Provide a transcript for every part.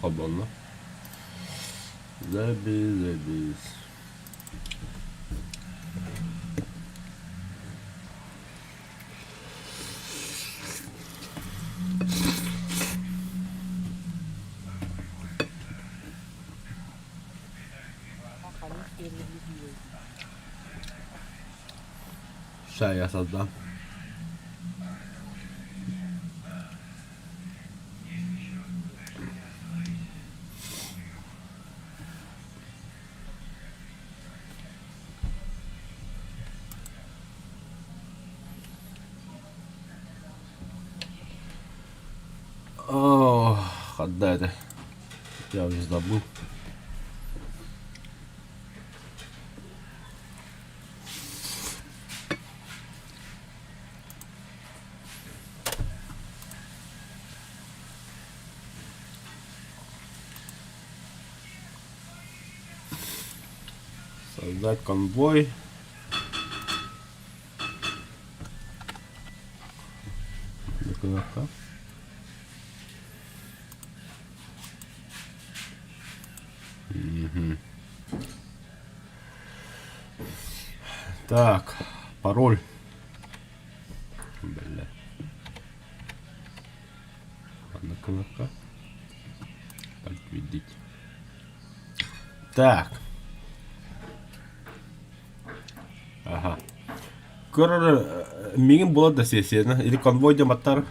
Холбонно. Заебись, заебись. Ща я создам. Ох, отдай это. Я уже забыл. Создать конвой. Так, пароль. Бля. Одна кнопка. Подтвердить. Так. Ага. Көрөр миигин буолар да сессияны или конвой диэн баттар.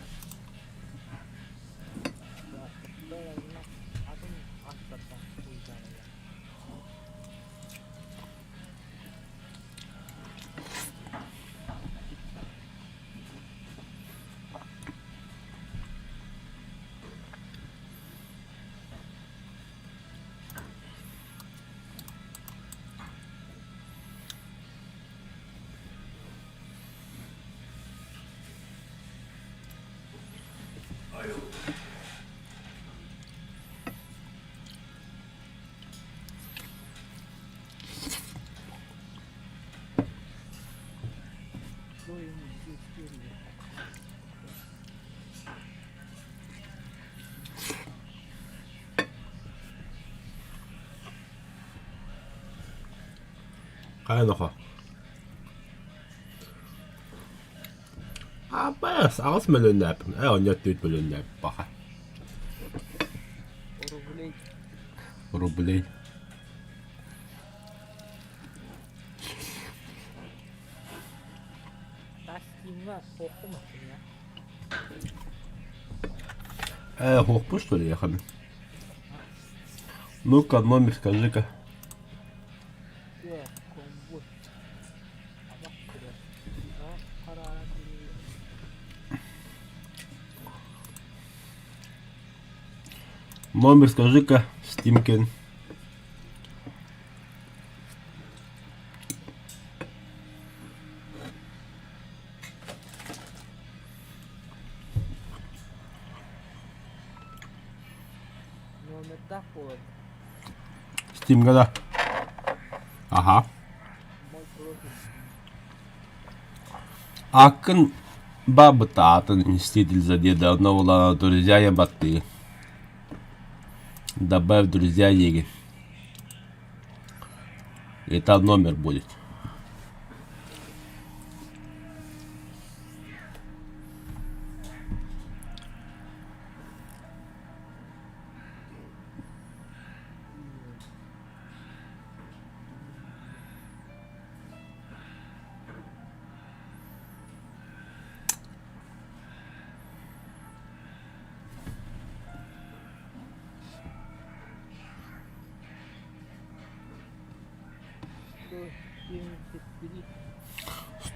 Хайа нохо? Абас, аҕыс мөлүөннээппин. Ээ, онньо түөрт мөлүөннээп баха. Рублей. Рублей. Э, хуохпун что ли ехали? Ну-ка, номер скажи-ка. Номер скажи-ка, Стимкин. Номердаах буолар. Стимга да. Аха. Мой профиль. Аккын бабытаатын мститель за деда одно улана друзья я баттыы. Добавь друзья егин. Это номер будет.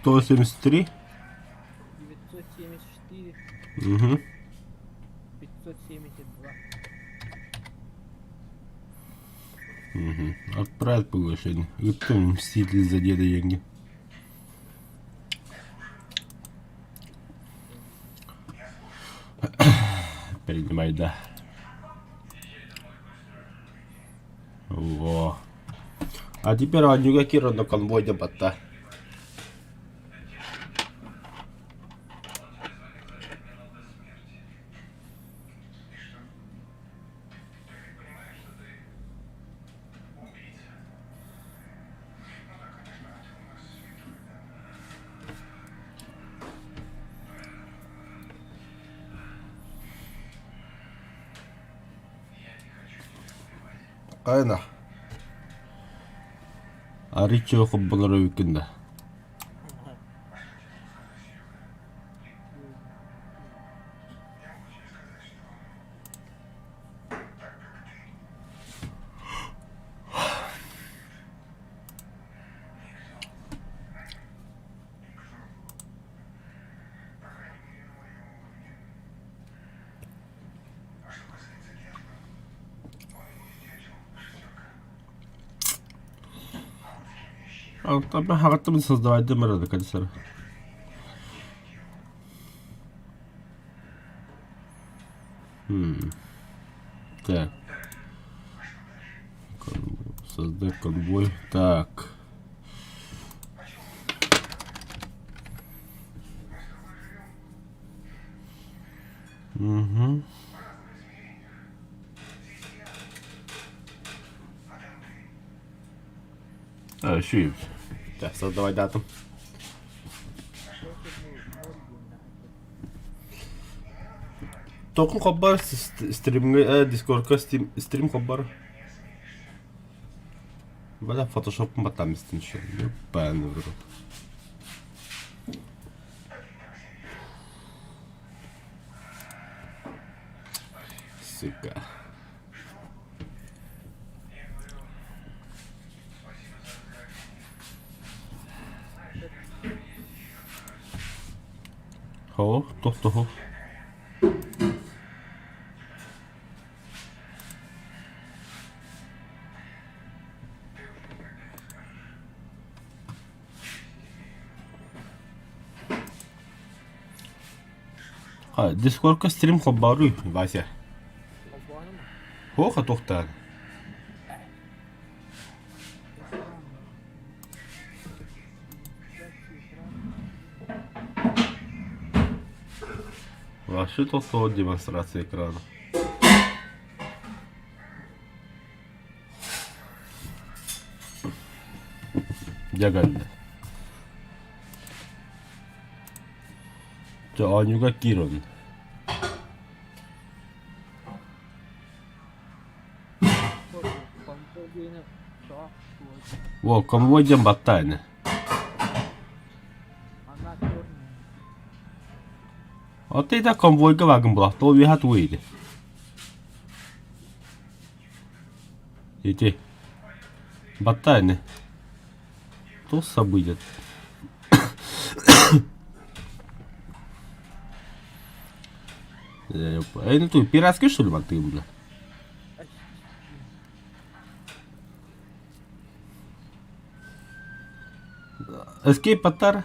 173. 173. 974. Угу. 572. Угу. Отправить приглашение. Ыттым мститель за деда деньги. Принимай, да. Во. А теперь оонньууга киир онно конвой диэн батта. Айна. Арыччы хобболор эбиккин да. Хаҕаттым создавайдым эрэ кэлсэр. Так. Создать конвой. Так. Угу. Үчүгэй. Так, создавай дату. Токун хоббар стримҥэ дискордка стрим хоббар. Бля, фотошоппун баттаан истин еще. Ёбаный в рот. Сука. Хоо, тохтохо. Дискордка стрим холбооруй, Вася. Хуоха туохтаан. Вообще толстого демонстрация экрана. Дьэ Дьэ оонньууга киир онно. Уол конвой диэн баттаа ини. Оттон ити конвойга баагын булахта ол үөһэ тугуй ити? Ити. Баттаа ини. Туох сабыйдат? Эй, ну пиратский что ли баттыгын бля? Escape баттар.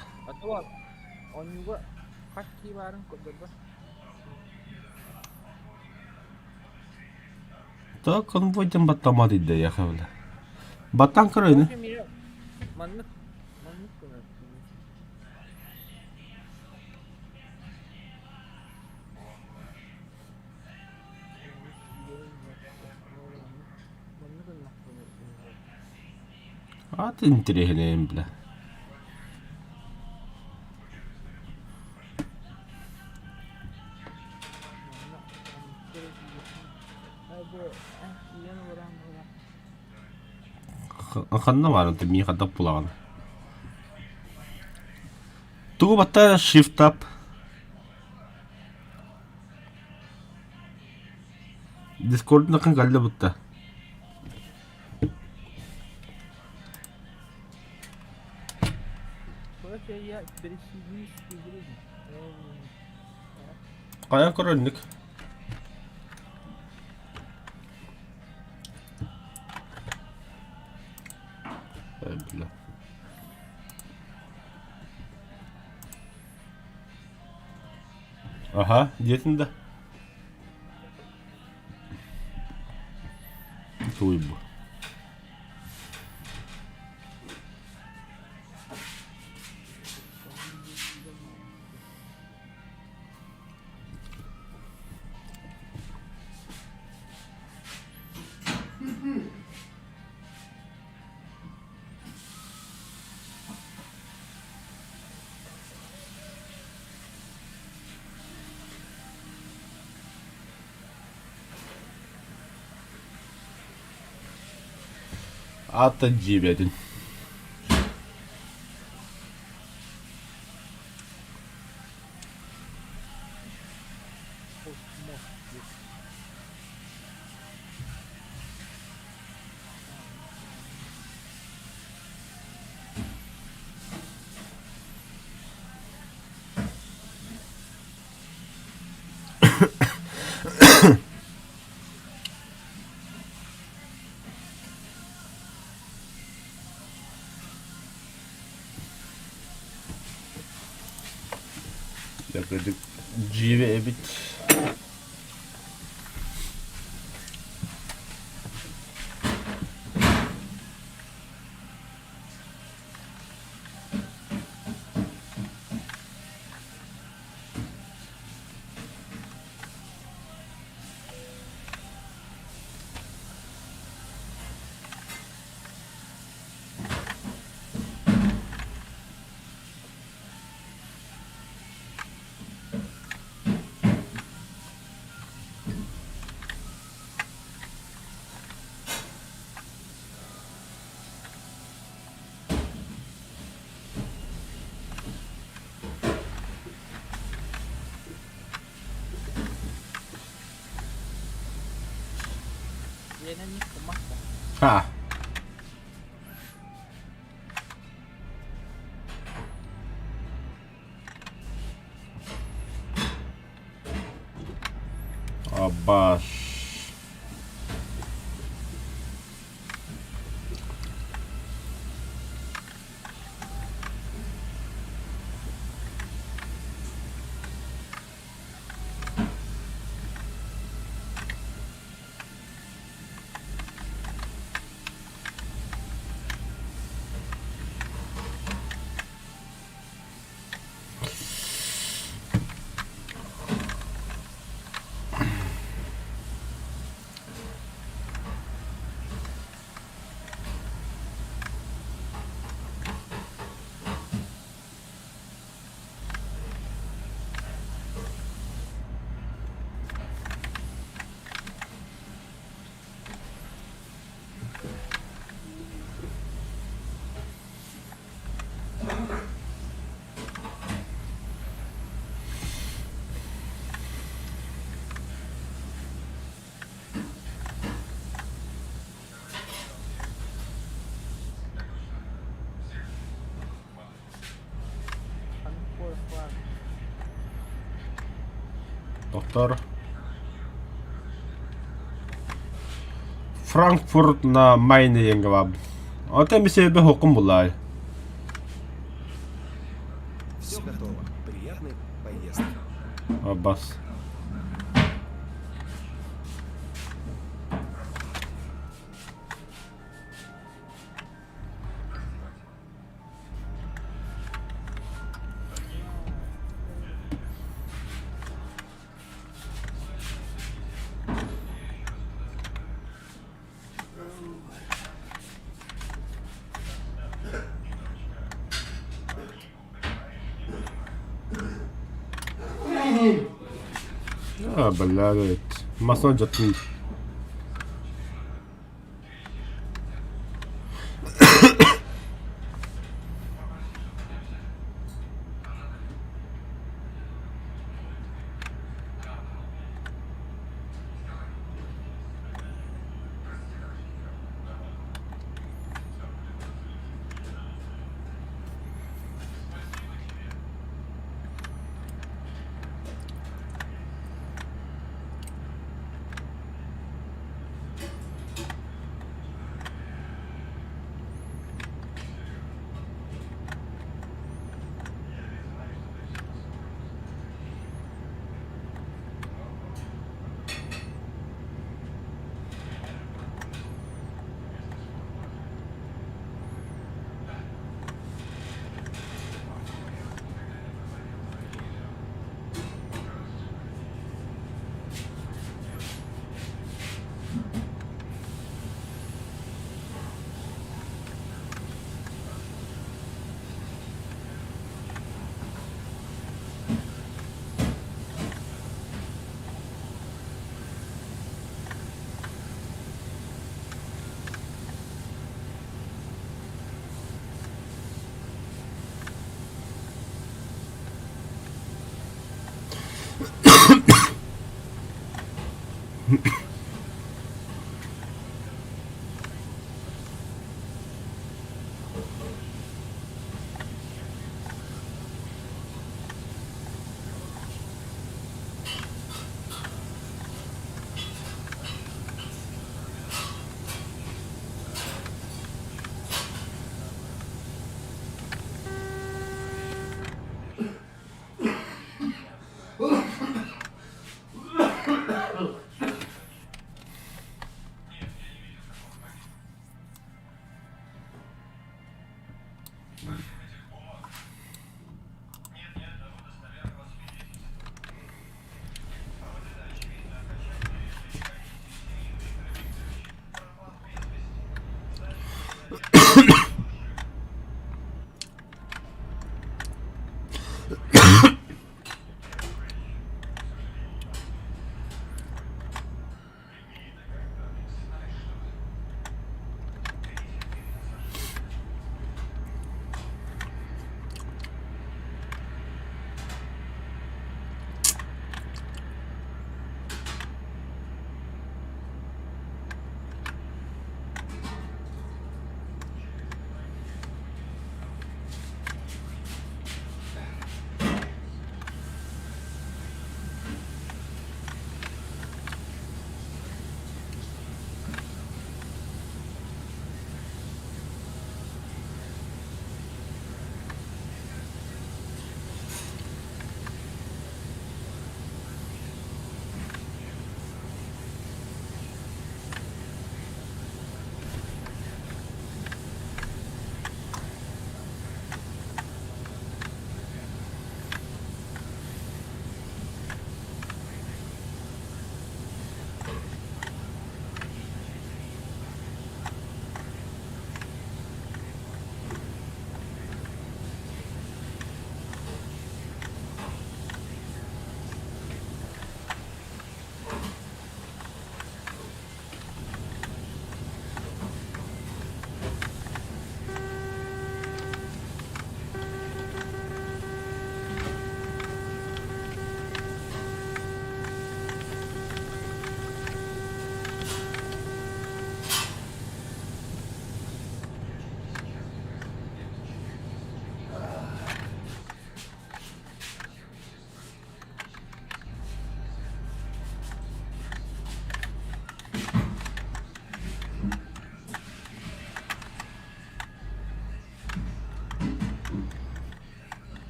Оннуга хас кии баарын көрдөрбө. Так конвойден баттамат идде яха бля. Баттан көрөйүн. Маннык маннык гынар. Ат интэриэһинэйин бля. Ханна баарын миэхэ хайдах булаҕын? Тугу батта shift up Дискордунакын кэллэ бутта. Хайа көрөннүк. Бля. Аха, диэтин да. Туй бу. Аата дьиибэтин. Космос диэн. Дьэ, дьиибэ эбит. Ха. Аббас. Доктор Франкфурт на Майне диэҥҥэ баабын. Оттон эмиэ хоһуккун буллаай. Все готово. Приятной поездки. Аббас. А, блядь. Масон дьаттын.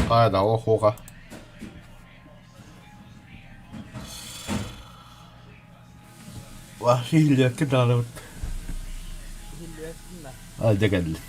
Хайдаҕа хуоха Иһиллибэккэ даҕанабыт. Иһиллибэппин да. Дьэ кэллим.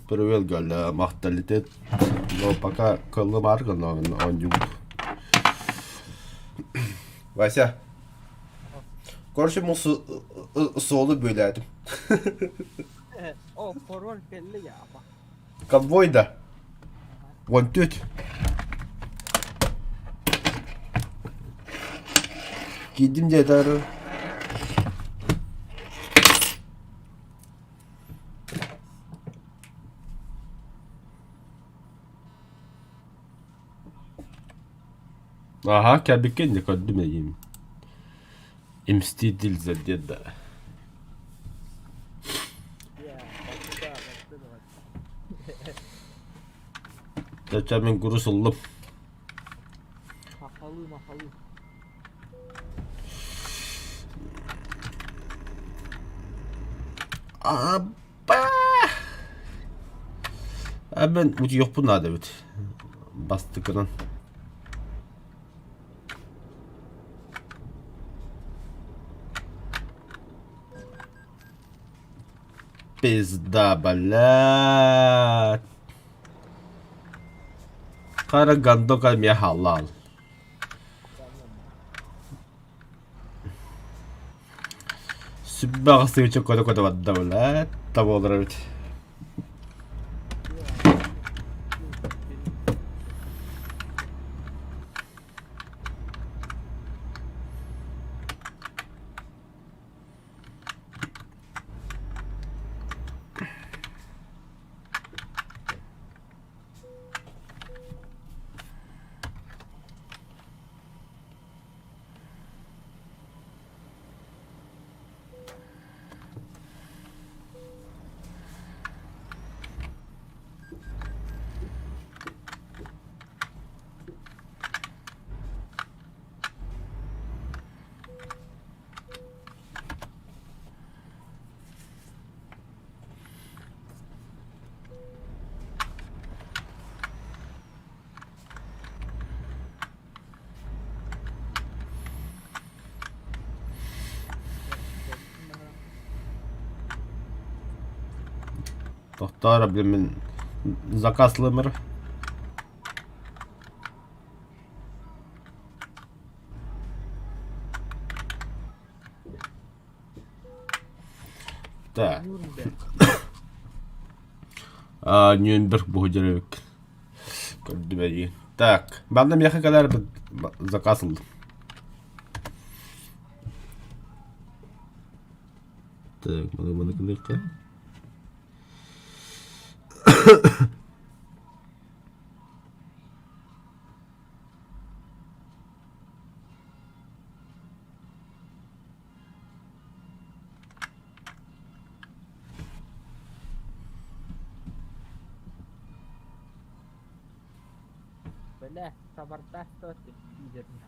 Привет, Галя, махталитет. Но пока кыллым арган оонньуубут. Вася, короче, мус суолу бүөлээтим. О, пароль кэллэ яапа. Конвой да. 14. Киирдим диэтэр. Аха, кэлбиккин дьэ көрдүм эйиим. Мститель за деда. Чэ, мин курус ыллым. Махалыы, махалыы. Аппа! А мен утуйуохпун наада эбит. Бастыкынан. Пизда, блядь. Хара гандока эмиэ халаал. Сүбэҕэ сыыча көтө-көтө барда, блядь. Табалар эбит. Тохтоор, блин, мин заказ ылымыр. Так. А, Нюрнберг буһудьарыбыт. Көрдүм Так, манна миэхэ кэлэр заказ ыллым. Так, маны маны кыныахха. Бэлэ, сабардаах дуо диирин.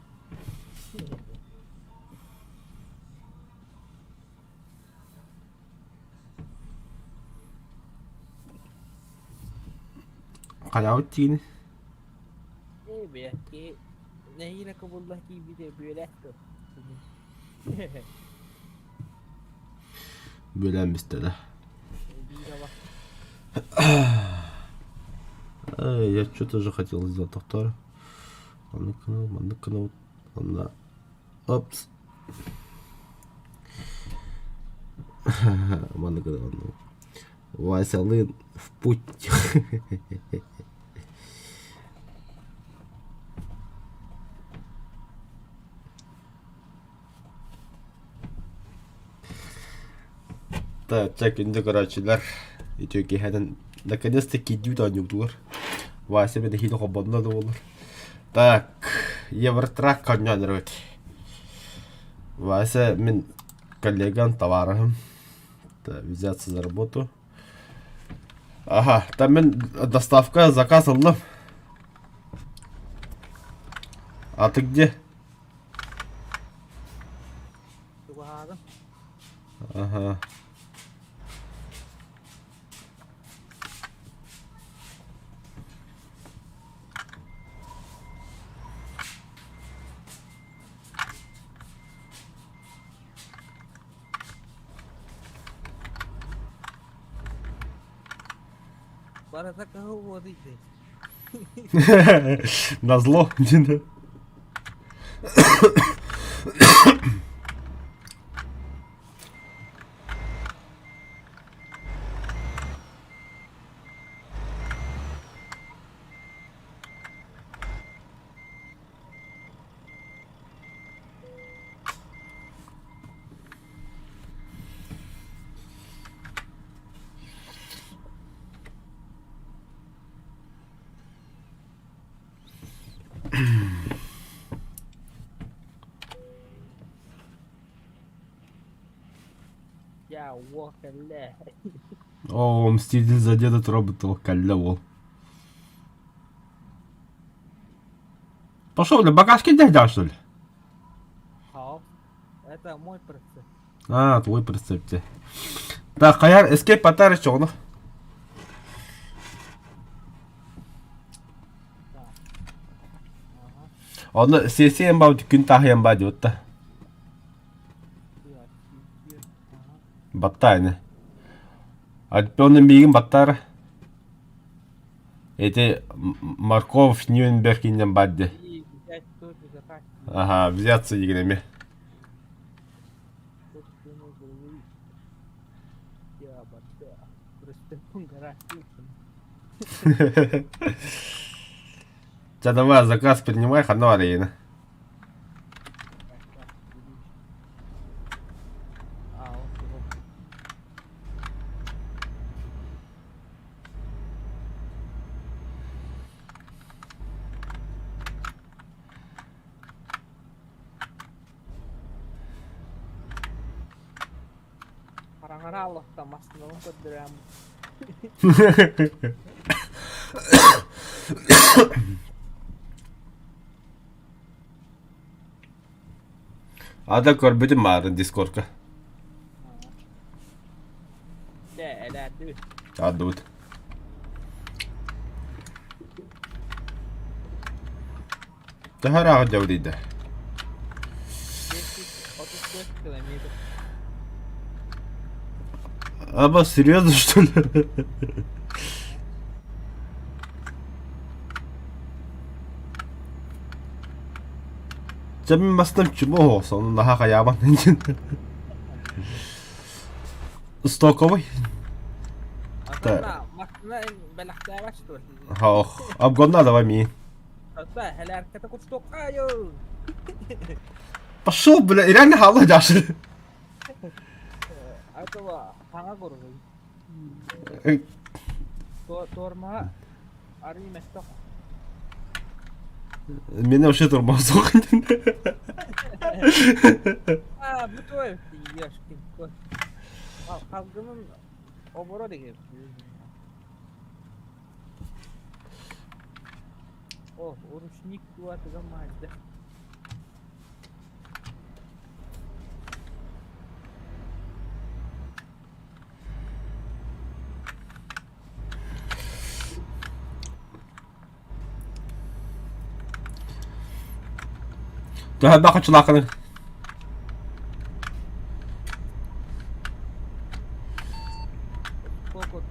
Хайаабыт тиини? Ээ бэйэкки нэһиилэ кыбылла киирбитэ бүөлээх дуо? Бүөлээн бистэ да. Биир ала. Эй, я что-то же хотел сделать, доктор. Маннык гына, маннык гына, онно Опс. Маннык гына онно. Васялыын в путь. Так, чэ, күндү көрөөччүлэр, үтүө киэһэнэн наконец-то киирдибит оонньуубутугар. Вася мен эһиил холбонно да буолар. Так, Евротрак оонньоон эрэбит. Вася мин коллегам, товарыһым. Взяться за работу. Ага, там мин доставка заказ ыллым. А ты где? Чугаһаабын. Ага. Барыта кыһыл уотуй дии. Назло диэн. Дьэ, уол кэллэ. О, Мститель за деда работал, кэллэ уол. Пошел, бля, багажки дядя, что ли? Хау. Это мой прицеп. А, твой прицеп те. Так, хайар, эскейп патары чоҕуну. Да. Ага. Онно сессия баа күн таһыйан баа диэбит да. Баттаа ини. Альпена миигин баттаара. Эти Марков Нюрнберг иннэн баар дии. И взять тоже заказ. Аха, взяться играми. Собственную голову. Я баттаа. Просто Чэ, давай заказ принимай, ханна арыйына. Хараҥара аллахта массыынабын көрдөрөөм. Ада көрбүтүм маарын дискордка. Дэ, элээрдибит. Аадыбыт. Төһө ырааҕы дьабыдыйда? 534 километр. Аба, серьезно, что ли? Дьэ мин бастан чмо ону наһаа хайаабан Стоковый? Атына массына бэлэхтээбэт что ли? Ох, обгонна давай миин. Отта, хэлээркэтэ кустуоххайын. Пошел, бля, реально хаалла дьашы. Атыва хаҥа курдук. Туормаһа арый мөстөх. Меня вообще тормозок. А, бу той ешкин кот. Халгымын оборо деген. О, ручник туатыга маазда. Төһө бахачылаахыны? Сколько?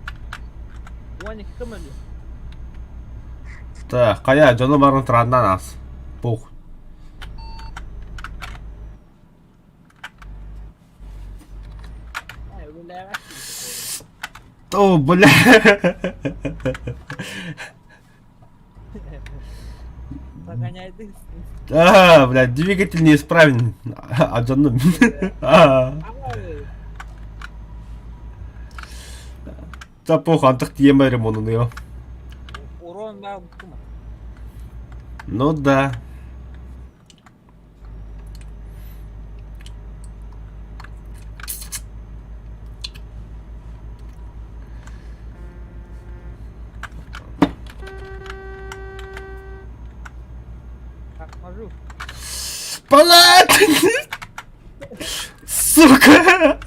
12 мөлү. Так, хайа, дьону баран турааннаан аас. Пух. О, бля. Погоняйдың. А, бля, двигатель неисправен. А дьону... А. Та похуй, антах тиэмэ ремонуныо. Урон баар буттума. Ну да. Торможу. Палат! Сука!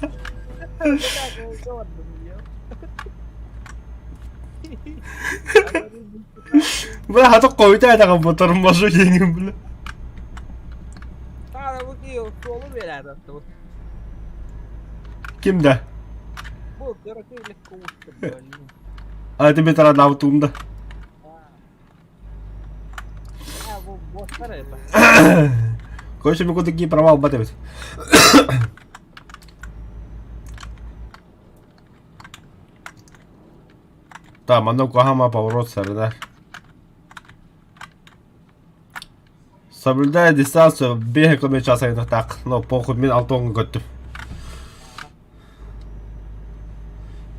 Бля, хата койта бу торможу диэҥин бля. Ким да? А тебе тарадаабытым да. А, бу буостар это. Короче, мы такие права албат эбит. Так, манна куһаҕан поворот сарынар. Соблюдая дистанцию, бегай километр час так, но похуй, мин алтонга көттүм.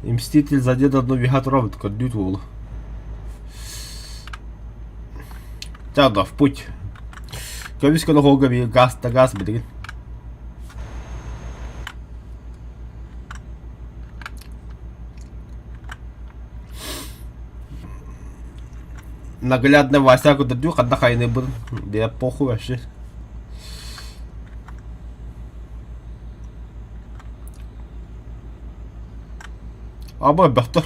Мститель за деда одну робот, көрдүүт уолу. Ча в путь. Көмүс көлө холга би газ та газ билигин. Наглядно Вася көрдөрдүү ханна хайныыбын бэйэ похуй вообще. Аба бөхтөр.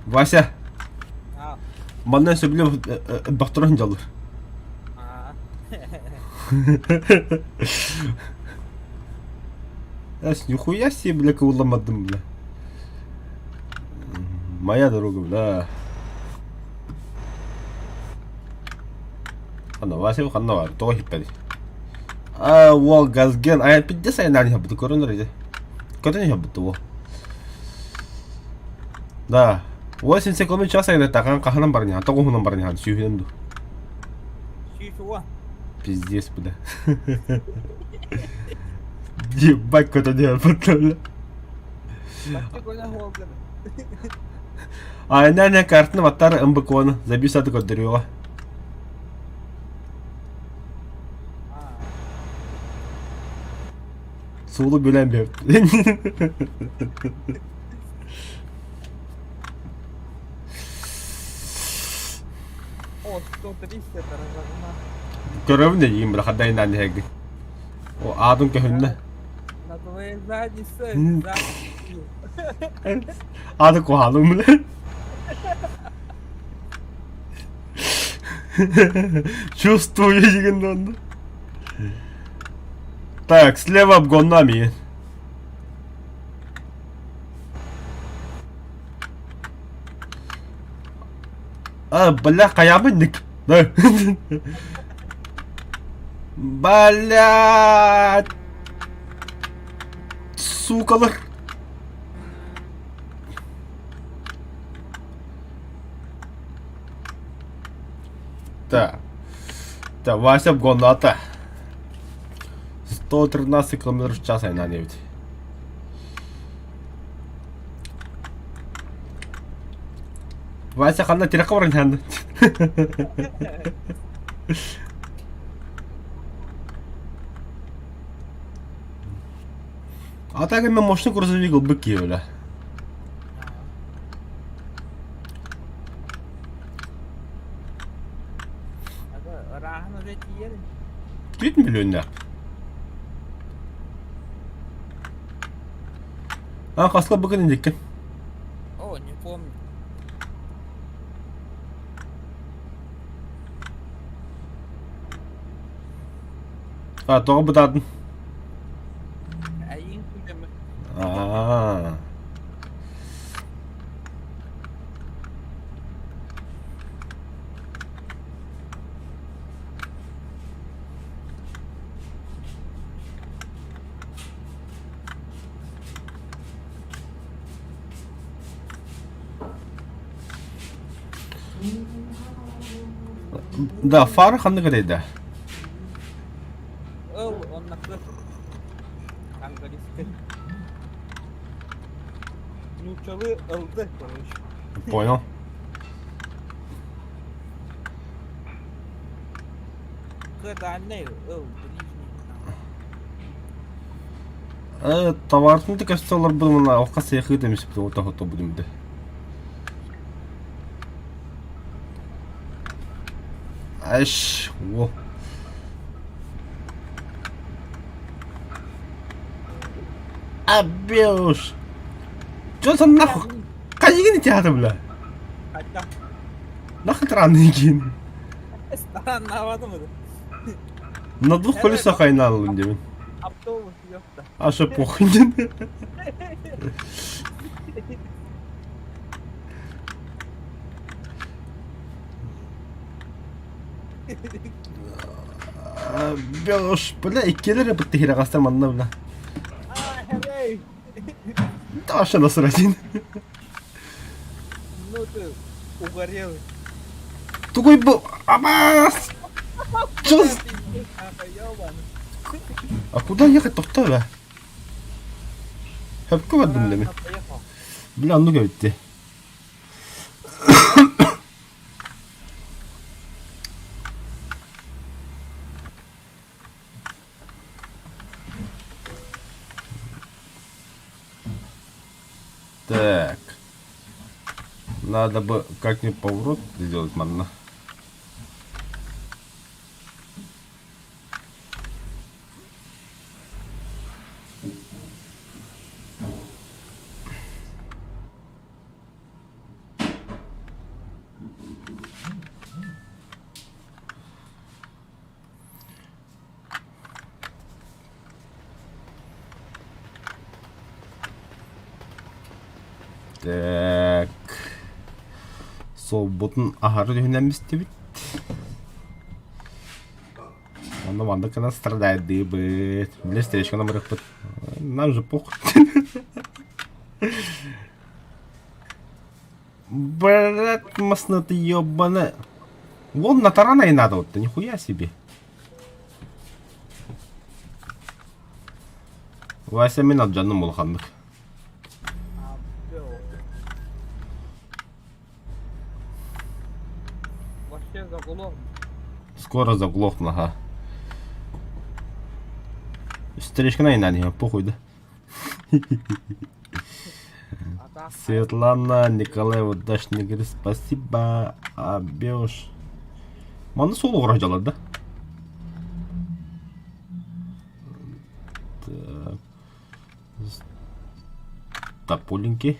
Вася, манна сөбүлүү бөхтөрүн дьаллар. Эс, нихуя себе, бля, кылламадым, бля. Моя дорога, бля. Ханна Вася ханна бар, тоҕо иһиппэдий? Аа, уол газген, айан пиздец айаннаан иһэбит, көрөн эрэ Көтөн иһэбит уол. Да. 80 километр час айаннаттахан хаһынан баран иһэн, тоҕуһунан баран иһэн, сүүһүнэн дуу. Сүүс Пиздец, бля. Ебать, көтөн иһэбит, бля. Айаннаан картаны баттар МБК-ны забисаты көрдөрүөҕэ. Суолу билэн бэрт. О, 130 это разогнал. Көрөбүн да диим бля хадайнаан иһэргин. О, аатын көһүннэ. На твоей заднице, да. Ааты куһаҕаным бля. Чувствую дигин онно. Так, слева обгоннами. А, бля, хайабынник. Да. Бля. Сукалар. Так. Так, Вася обгонната. 113 км в час айна эбит. Вася ханна тирэххэ баран иһэн. А так мен мощный грузовик ылбыт киһи бля. Ырааһын уже тиийэр. Түөрт миллионнаах. А хаска бүгүн индиккин? О, не помню. А, тоҕо бытаатын? Эйиин күлэммит. Аа. Да, фара ханнык эрэйдэ? Ыл, оннакы. Английский. Нууччалыы ылды, короче. Понял. Кыдааннай ыл, ближний. Товартын да көстө олорбутум уонна окко сыахыы эмиспит тоһоттобутум да. Аш, во. Абеуш. Чё там нахуй? Хайыгын театр, бля? Хайдах? Нахуй транный киин. Странновато На двух колесах айналын дебин. Автобус, ёпта. А что похуй. Бөш, бля, иккилэр бытты хирагастар манна бля. А, эй! Да вообще насрать. Ну ты угорелый. Тугой был. Абас! Чё Куда ты идешь, нахуй, ёбаный? А куда ехать тохтоо бля? Хөпкө бардым деми. Правильно поехал. Бля, оннук эбитти. Так. Надо бы как-нибудь поворот сделать, манна. Так. Суолбутун аһары түһүнэн бистибит. Онно маннык гына страдайдыыбыт. Бile встречканы барыахпыт. Нам же похуй. Блядь, масна ты ебаная. Вон на тарана и надо вот, нихуя себе. Вася мин алдьанным улаханнык. А, всё. Вообще заглох. Скоро заглохну, ага. Встречкана и надо, похуй, да? А так, Светлана Николаева, удачный говорит, спасибо, Абеуш. Манна суол оҕоро дьалар да? Так. Тополенький.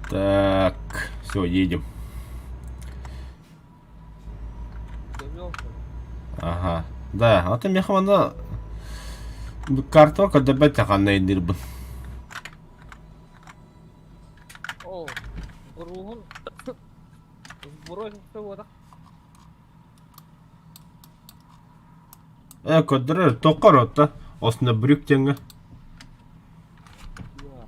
Так, все, едем. довелся. Ага. Да, а ты меха манна картаҕа көрдөрбөт ханна индирбин. О, Гругун сбросился вот. Э, көрдөрөр, тоққор отта. Осында брюк теңі. Да.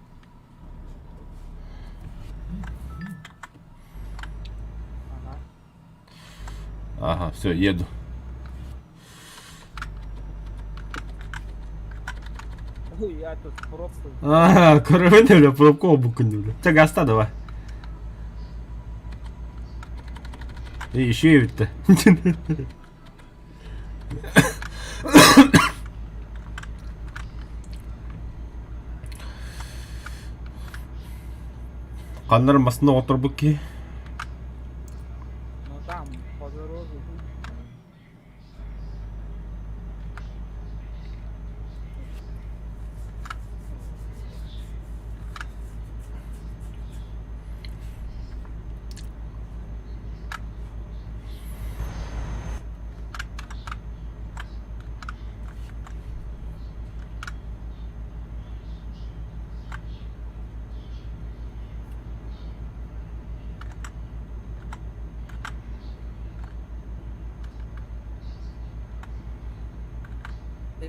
Ага. Ага, все, еду. Ой, я тут просто... А, көрөбүн бля, пробка обуккун бля. Чэ, гаста давай. И еще и битте. Ханнар массына оторбут киһи. Ну там, по дороге.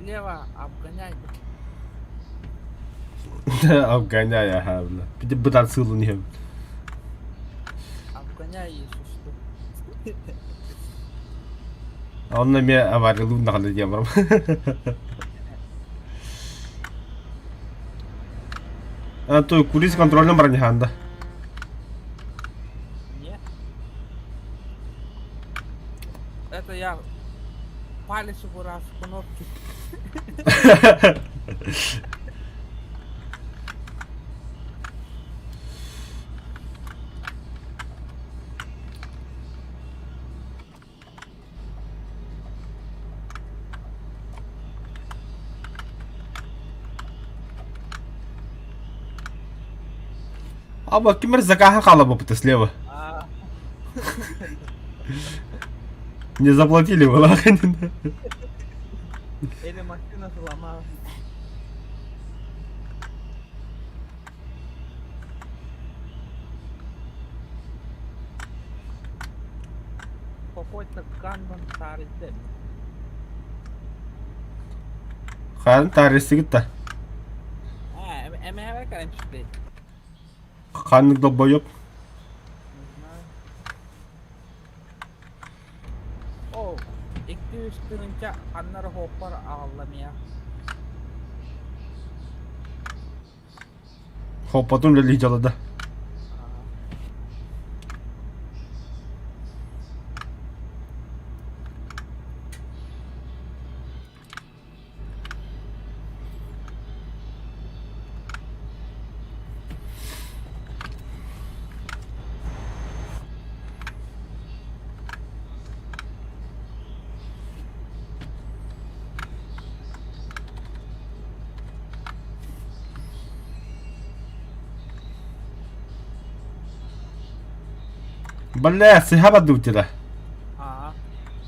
Лево обгоняй. Обгоняй, ага, бля. Бытан сылын иһэбин. Обгоняй, если что. Онно эмиэ авариялыыр даҕаны диэн барам. А то круиз контрольным баран иһаан да. Нет. Это я палец раз кнопки. Аба ким эрэ закаһа хаалабыппыта слева. А, Не заплатили была. Или машина сломалась. Какой-то канбан старый деп. Хаан таарыйсыгыт да. А, эмэһэ кэлэн түстэ. Ханнык долбоёб. Не знаю. О, 200 тыһыынча ханна эрэ хооппор аҕалла миэхэ. Хоппотун үлэлии дьалада. Бля, сыһа бардыбыт Аа.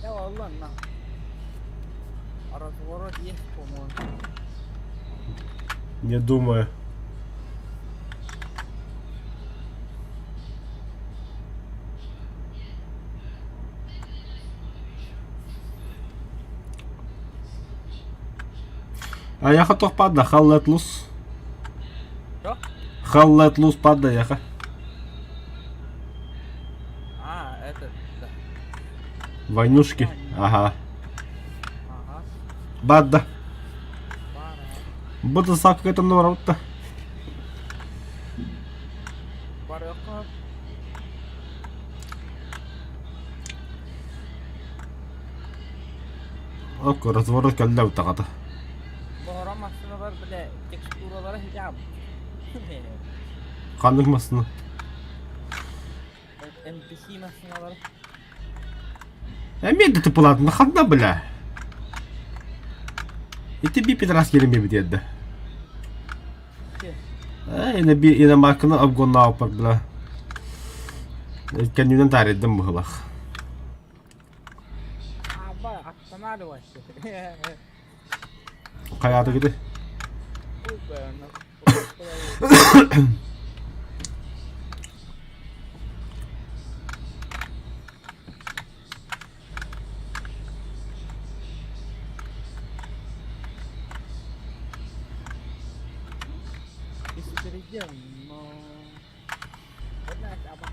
Я валла на. Разворот есть, по-моему. Не думаю. Айаха туох падла? Халлет лус. Что? Халлет лус падла яха. А, это, да. Войнушки. Ага. Ага. Бадда. Бара. Буду сапка это норотта. Барыахха. Ок, разворот кэллэ утаҕата. Боһоро массыыналар бile текстуралара хиджаб. Ханнык массыына? NPC массыыналара. Эмиэ да тупулаатына ханна бля? Ити би пидорас кэлин биэбит Ээ, ина би иномарканы обгоннаабыппар бля. Кэннинэн таарыйдым быһыылаах. Аба, останавливайся. Хайаатыгыты? Хуй бы, нахуй. Беспредел, но... Блядь, аба.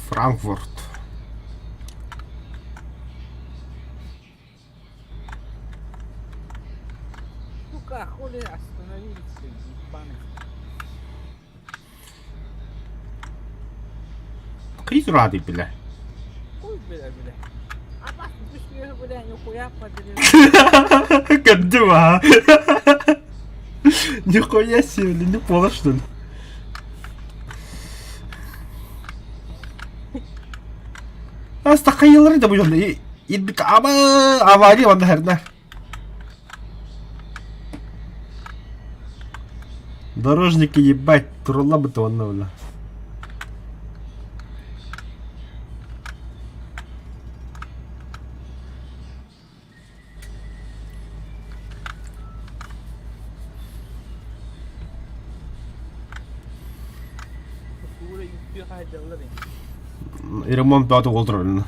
Франкфурт. Сука, хули остановились, ебаный. Кый турады бля. Хуй, бля, бля. А бля, нихуя подрезал. Кандыва. Нихуя себе, не понял, что ли? Астахайылары да бу Идбит аба авария манна херна. Дорожники ебать, турулла быта онна бля. Ремонт бөҕөтө олдорор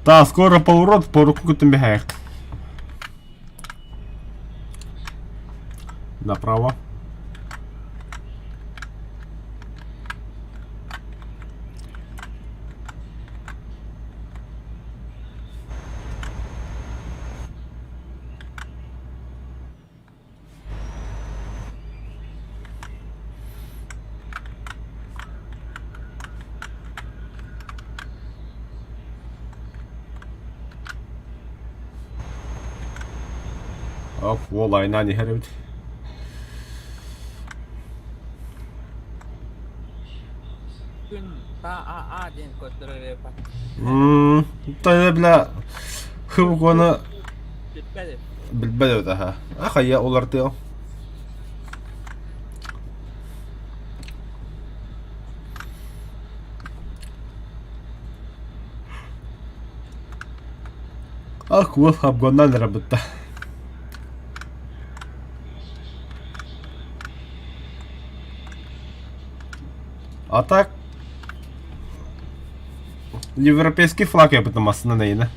Да, скоро поворот, поруку күтүн Направо. Оп, уолайынан иһэр эбит. Күн ТАА диэн көрдөрөр Тойо бля хыбгоны Бүппэт. Билбэт эбит аһа. А хайа улартыам. Ах, уол обгоннан эрэ бытта. А так европейский флаг я потом массына. Ага.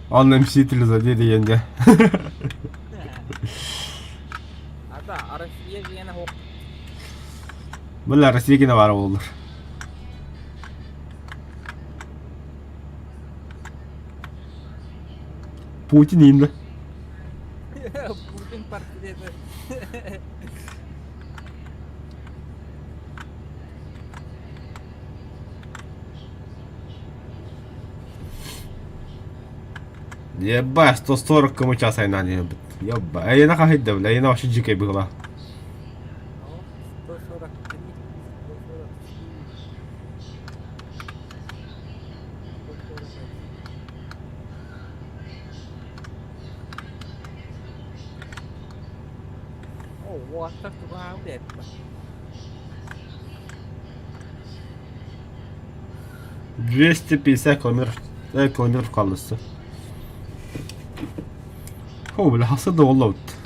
Он мститель за диэн Ата, Россия диэн оһох. Бля, Россия гына баар буоллар. Путин ииннэ. Путин портрета. Ебать, 140 км час айнан иһэбит. Ебать. Эйиэнэ хаһыйда, бля, эйиэнэ вообще дьикэй быһыылаах. 143, 144, 141. О, уоттар тугаан диэттэ. 250 километров, километров хааллыста. О, бля, хаса да буолла эбит.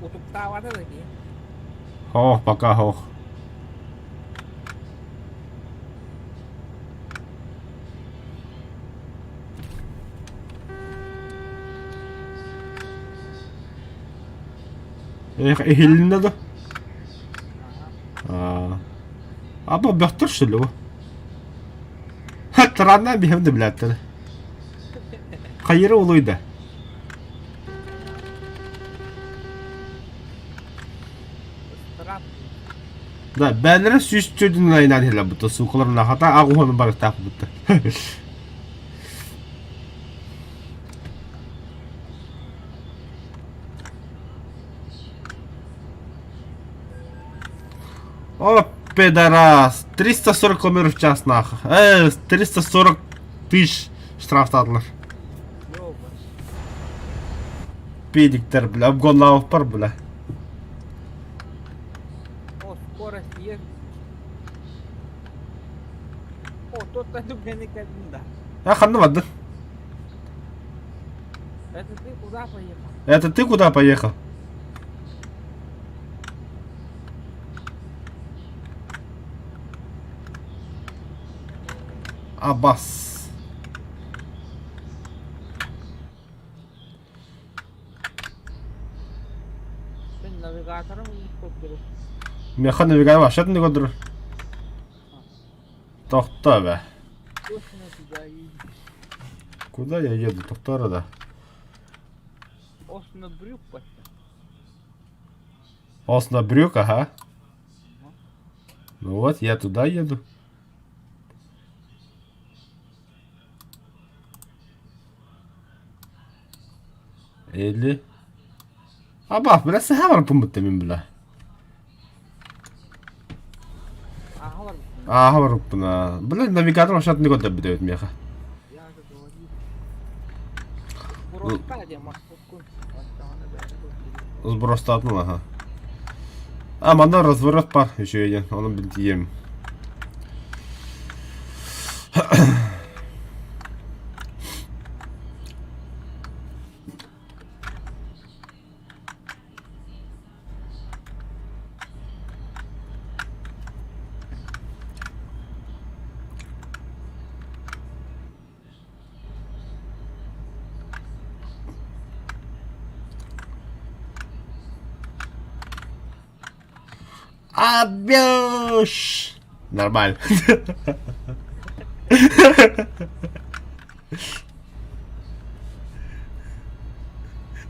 Утуктаабата да дии. Хоох, пока хоох. Эх, иһилиннэ да? Аа. Аба бөхтөр шүлү. Таранна биһэм да билээттэр. Хайыры улуйда. Да, бээлэрэ 104 айынан иһэлэр бутта, суукалар хата аҕуһаны барыктаах бутта. О, пидорас! 340 км в час нахуй. 340 тысяч штрафтаатылар. Педиктер, бля, обгоннаабыппар, бля. О, скорость есть. О, тот түгэни кэллин да. А ханна бардын? Это ты куда поехал? Это ты куда поехал? Абас. Мен навигаторым көрдөрөр. Меха навигатор вообще не көрдөрөр. Тохто бе. Точно туда едешь. Куда я еду? Тохто да. Оснабрюк почти. Оснабрюк, ага. Ну вот, я туда еду. Или... Аба, бля, саха барбын мин бля. Ааһа барбын. Ааһа барбына. Бля, навигатор вообще не көрдөрбүт эбит миэхэ. Я же говорил. Сброс диэн махпуккун. Оттоҕуна бэйэ көрдүгүт. Сбростаатын ага. А, манна разворот бар еще один, оны билтием. Абёш! Нормально.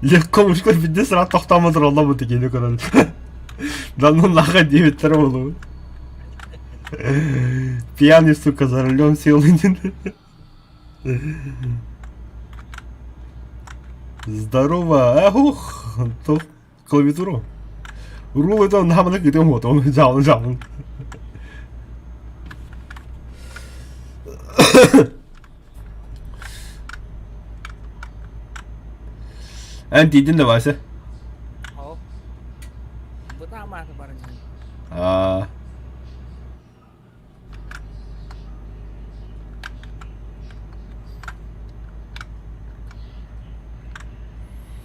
Легко мужской биирдэ сразу тохтоомот роллабыт кини көрөн. Да ну нахуй диэбиттэрэ буолуо. Пьяный, сука, за рулем сел. Здорово! Ах, то клавиатуру. Рул это нам на кидем вот, он жал, жал. Эн тиийдин да Вася? Ол. Бытаамааты баран иһин. Аа.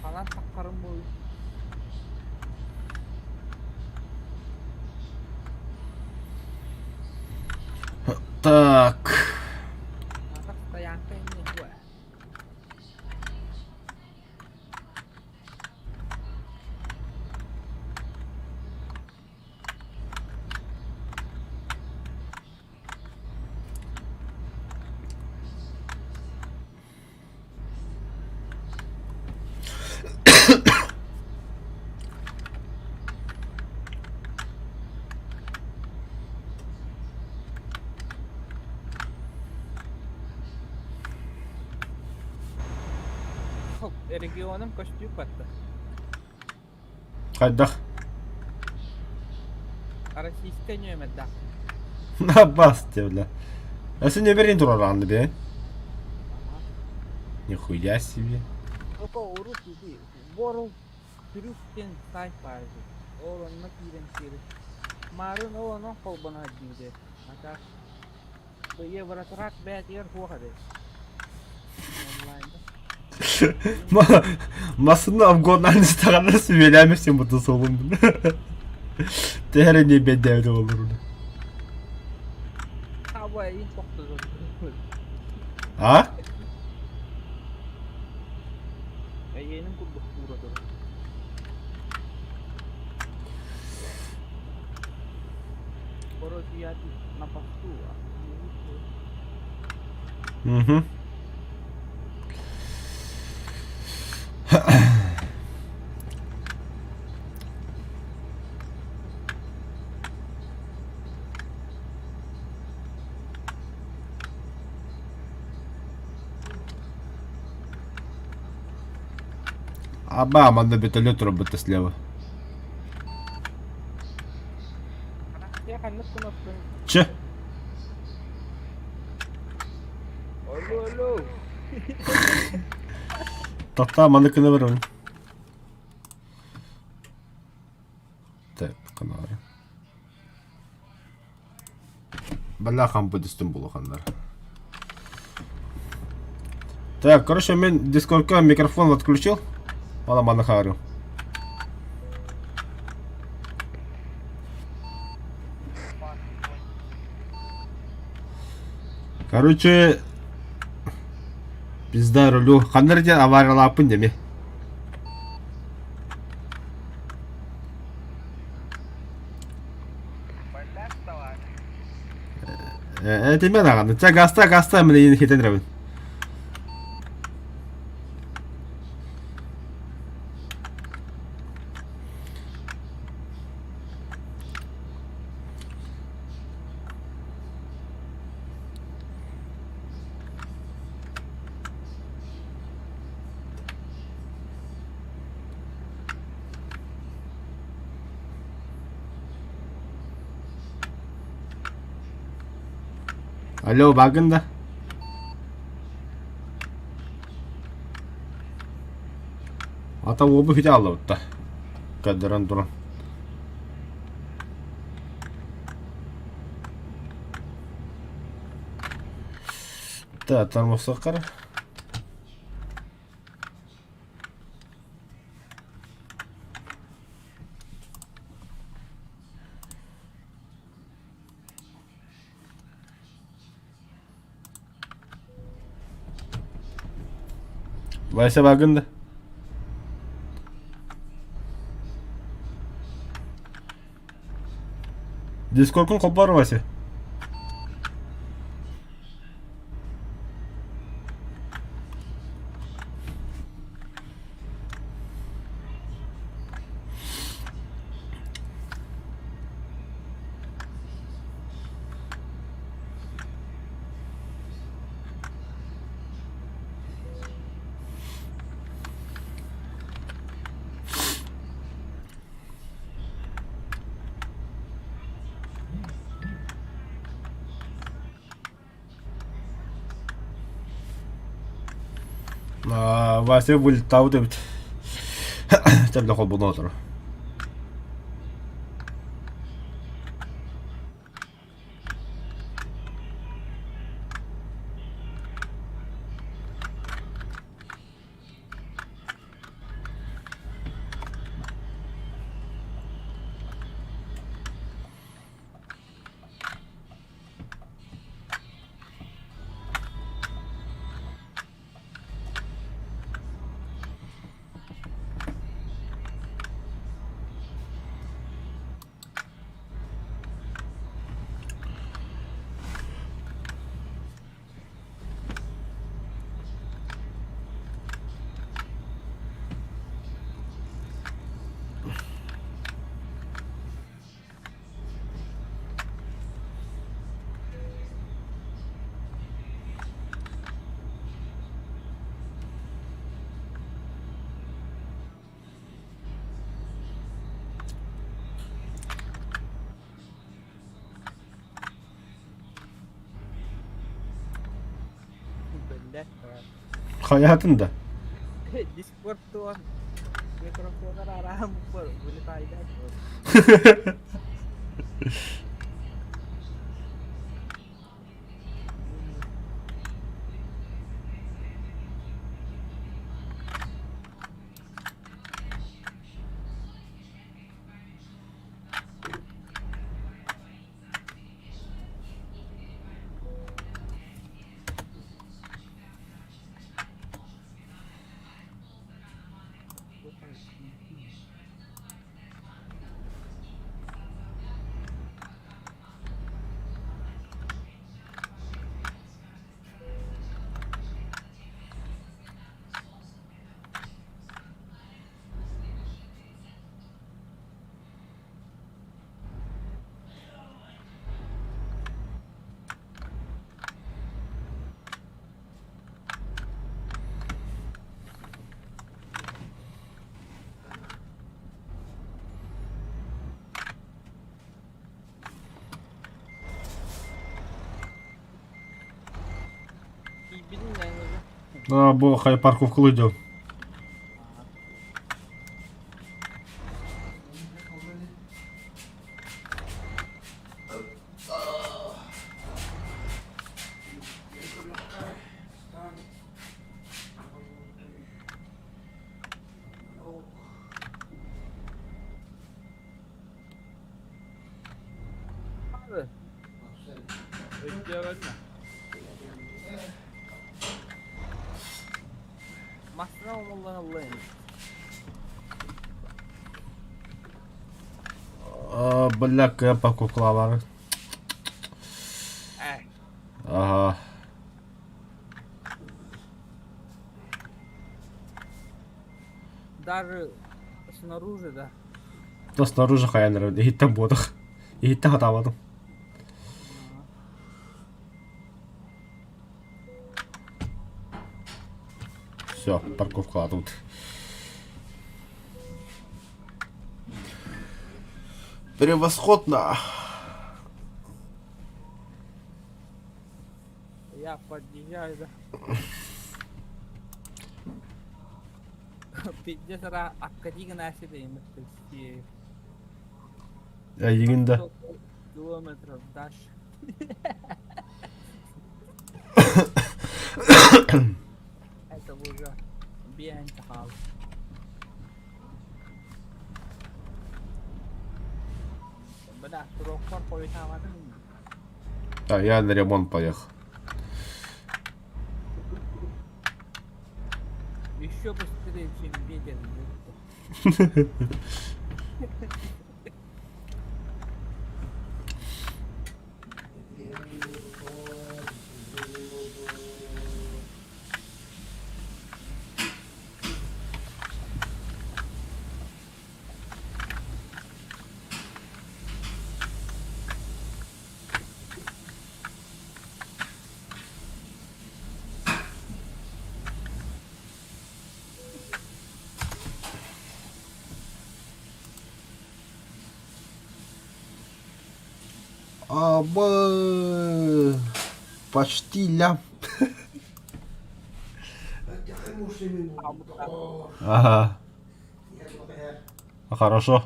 Ханан таххарым буолуй? Так. Атах стоянка инньэ дуо? Регионум көстүү батта. Хайдах? Российскай нүөмэрдээх. Набас бля. А сегодня верин турар бе. Нихуя себе. Опа, урут иди. World Truth диэн сайт баар үһү. Ол онно киирэн сиэри. Марын ол онон холбоно сылдьыбыт А так Евротрак бэйэтигэр суох эбит. Онлайнда. Массыына обгоннарын сүбэлээмэсин бутун суолун. Тэһэр не бэдээбит олорун. Таба ин тохтозор. А? Эйиэнин курдук куура турар. Короче, на посту. Угу. Аба, манна вертолет робота слева. Ханнык кнопканы? Че? Алло, алло. Тохтоо, манна кына барабын. Так, канары. Бля, хампы түстүм булуханнар. Так, короче, мен дискордка микрофон отключил. Мана мана харю. Короче, пизда рулю. Ханнар диэн авариялааппын деми. Этимэн аҕаны. Чэ, гаста, гаста, мин хитэн эрэбин. Алло, багын да? Ата уобу хите аллабытта. Көрдөрөн туран. Да, тормозсоккар. Вася багын да? Дискордкун холбоор Вася. Вася вылетаабыт эбит. Тэбилэ холбоно олорор. Биллэр. Хайаатын да? Дискорд туон микрофонар араам вылетайда. Тиийбитин А, бу хай парковкалыы дьон. Abi. Өйдөөбөтүм. Массыына умуллан ыллайын. А, бля, кыайан парковкалаабаары. Э, Ага. даже снаружи, да. Да снаружи хайан эрэ иһиттэн буотах. Иһиттэн хатаабатым. Все, парковкалаатыбыт. Превосходно! Я подъезжаю, да. Пиздец, ра, аккади гына себе Эйигин да. Километров дальше. Это уже биэнчэ хаал. Бля, срокпар хойутаабатым. А я на ремонт поехал. Еще быстрее, чем ветер. Абы почти лям. Ага. Хорошо.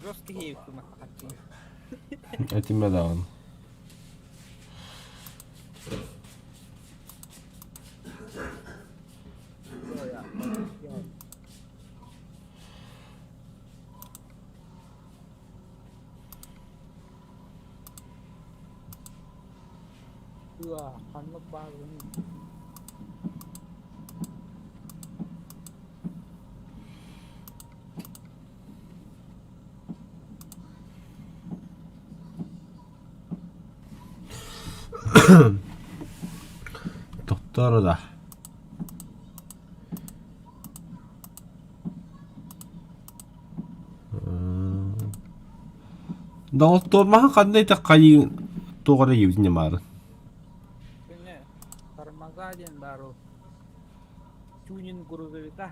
Жесткий Этимэ даҕаны. Ханнык баарбыный? Тохтоор да. Доҕоттормаһа ханна ити хайыы туох эрэ иэбитин ньамаарын. Күнэ тормоза диэн баар ол. Тюнинг грузовика.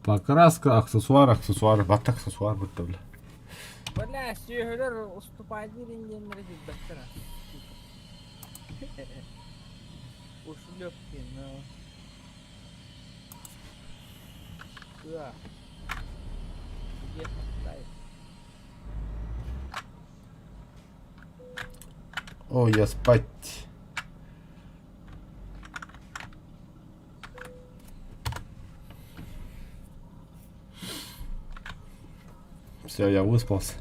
Покраска, аксессуар, аксессуар, бат аксессуар бутта бля. Бля, сүөһүлэр уступайдыыр индиэннэри билбэттэр. Ушлепки, ну. Кыа. Где поставить? О, я спать. Все, я выспался.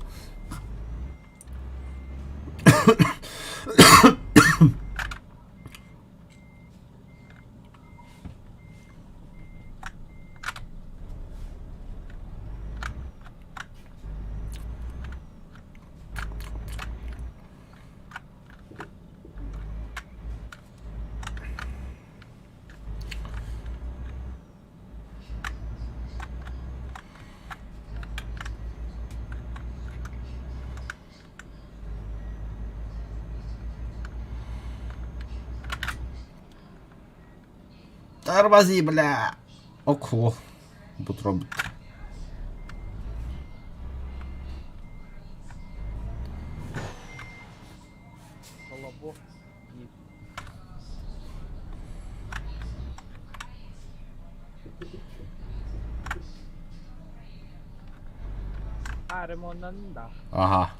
Тормози, бля! Окхо. Бутроб. Колобок. А, ремоннанын да. Аха.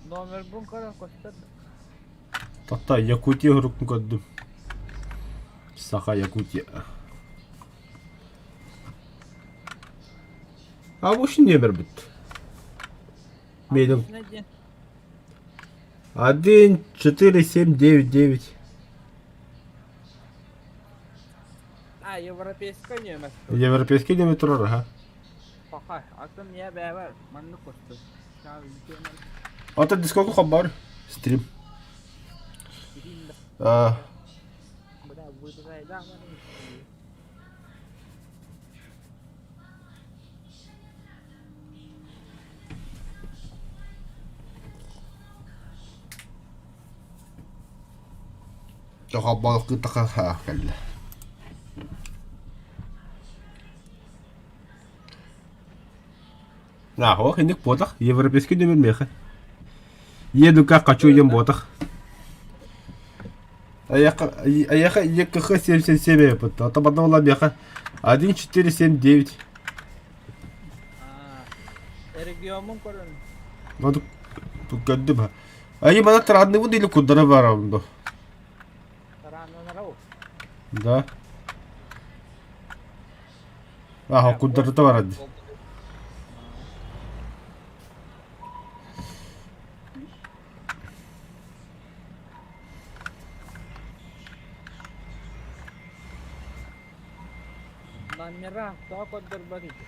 Номербун көрөн көстөр. Тата Якутия уруккун көрдүм. Саха Якутия. А бу шине бербит. Мейден 1, 4, 7, 9, 9. А, европейскай нөмер. Европейский нөмер турар, аха. Паха, атын я бэбэр, маннык көстөр. Ата дискоку хабар. Стрим. А. Бля, выбирай, да, Хаббалыкы кэллэ. Нахуй инник буотах, европейский нөмер миэхэ. Еду-ка хочу ем буотах. Аяха ЕКХ 77 опыт. А то потом меха 1479. Региомун көрөн. Ну, көрдүм. Ай, бана таранныбын или кудара барам до. Тараннанарау. Да. Аха, куддарыта барад. Номера тоҕо көрдөрбөт ити?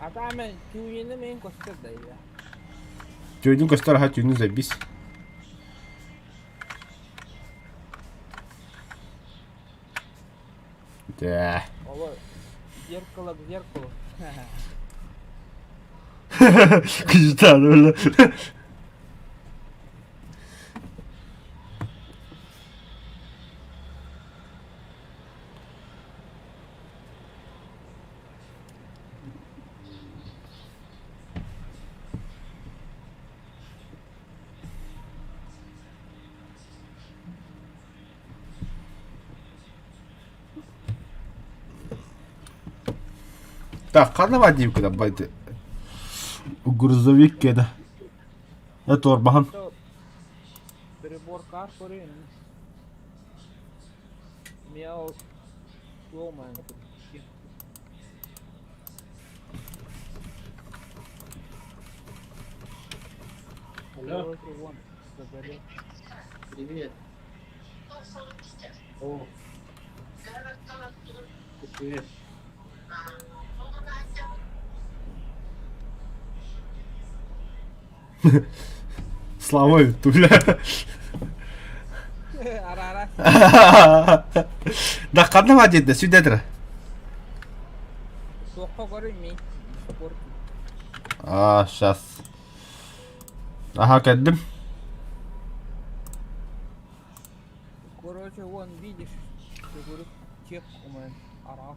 Ата мен түүнү мен көстөр да иә. Түүнүн көстөр аха түүнүн забись. Да. Оло зеркало к зеркалу. Кыжытаан бля. Так, ханна Вадимкина байды? Грузовик кеда. Это орбахан. Перебор кар көрейін. Мяу сломан. Алло, Короче, вон, загорел. привет. О, привет. Слава бля. Арара. Да ханна Вадимна, сюда дра. Суохха көрүй мин. Спорт. А, сейчас. Ага, кэллим. Короче, вон, видишь, говорю, чек у меня. Ара.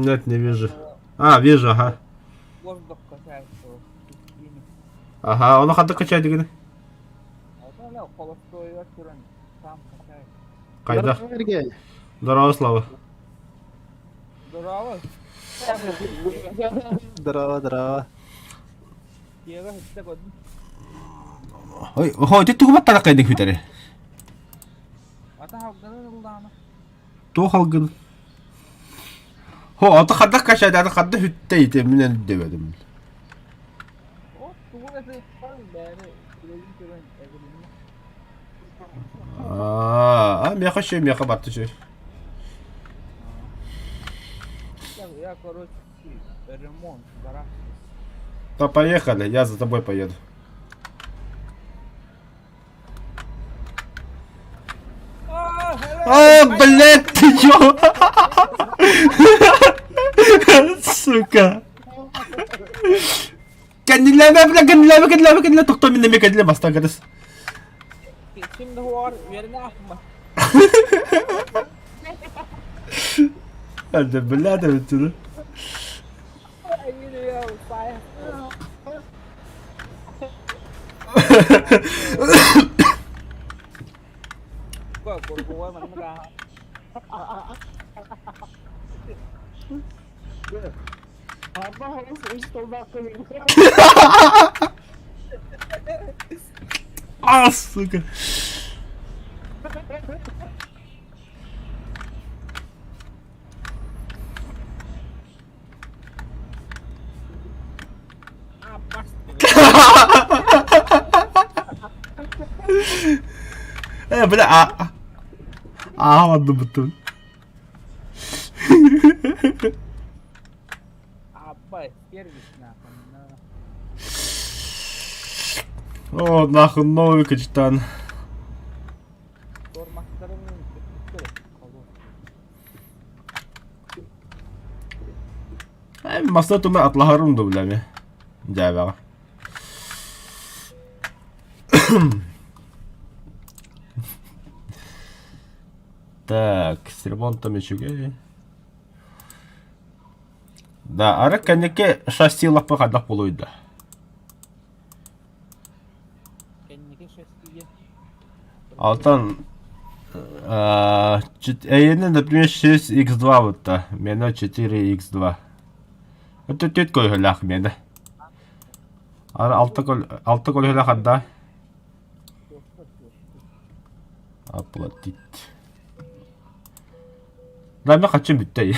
Нет, не вижу. А, вижу, ага. Воздух качается. Ага, ону ханна качай дигини? А холостойга туран сам качает. Кайда? Здорово, Сергей. Здорово, Слава. Здорово. Здорово, здорово. Тиэгэ хитте көрдүм. Ой, хо, ити тугу баттара кайдык хүтэри? Ата халганы ыллаана. Туох алгын? Хо, ата хадда качай, ата хадда хүтте ити минен дебедим. О, тугу эти бәрі күлегин көрөн эбилинне. А, меха шей, меха батты шей. Я, короче, ремонт, гараж. Да поехали, я за тобой поеду. А, блядь, ты чё? Сука. Кэннилээмэ, бля, кэннилээмэ, кэннилээмэ, кэннилэ, тохтоо мин эмиэ кэннилэ бастаан кэтэс. Ким да үөрэнэ ахма. Да, бля, да, бүтүнү. А, сука. Э, бля, а... А, ладно, бутун. О, нахуй, новый качтан. Маста тума атлаһарым да билэми. Дьээбэҕэ. Так, с ремонтом үчүгэй. Да, ары кэнники шасси лаппы хайдах буолуй да? Кэнники шассиге. Алтан эйиэнэ, например, 6x2 вот миэнэ 4x2. Это түөрт көлөһөлөөх миэнэ. Ары алта көл алта көлөһөлөөх анда оплатить. Да, мен хочу бүттэй.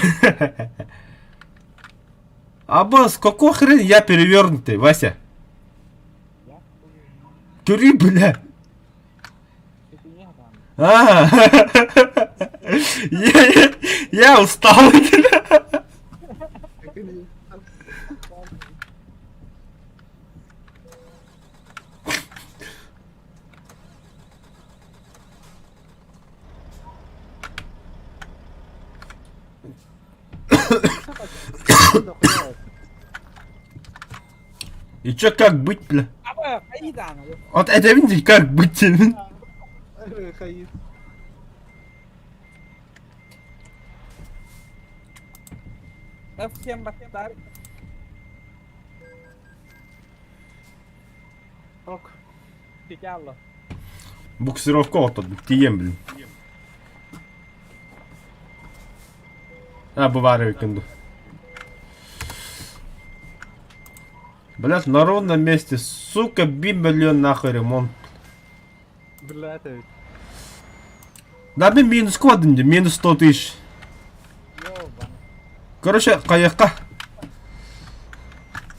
Аббас, какого хрена я перевернутый, Вася? Көрүй, бля. А, я устал. И чё, как быть, бля? Аба, хайдааны. Вот это видите, как быть? Хайыр. Всем баттар. Ок. Петяло. Буксировка вот тием, блин. А, бывает викенду. Блядь, на ровном месте, сука, би миллион нахуй ремонт. Блядь, ведь. Да, мен минус квадым, минус 100 тысяч. Ёбан. Короче, кайыкка.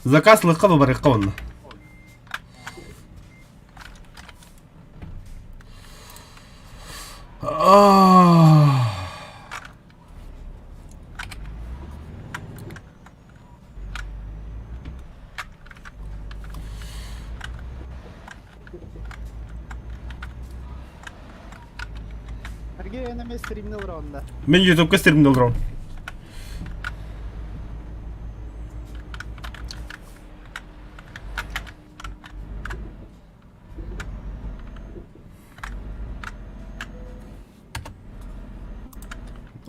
Заказ лыкка барыкка онна. Сергей на стримнул ронда. Мен ютубка стримнул рон.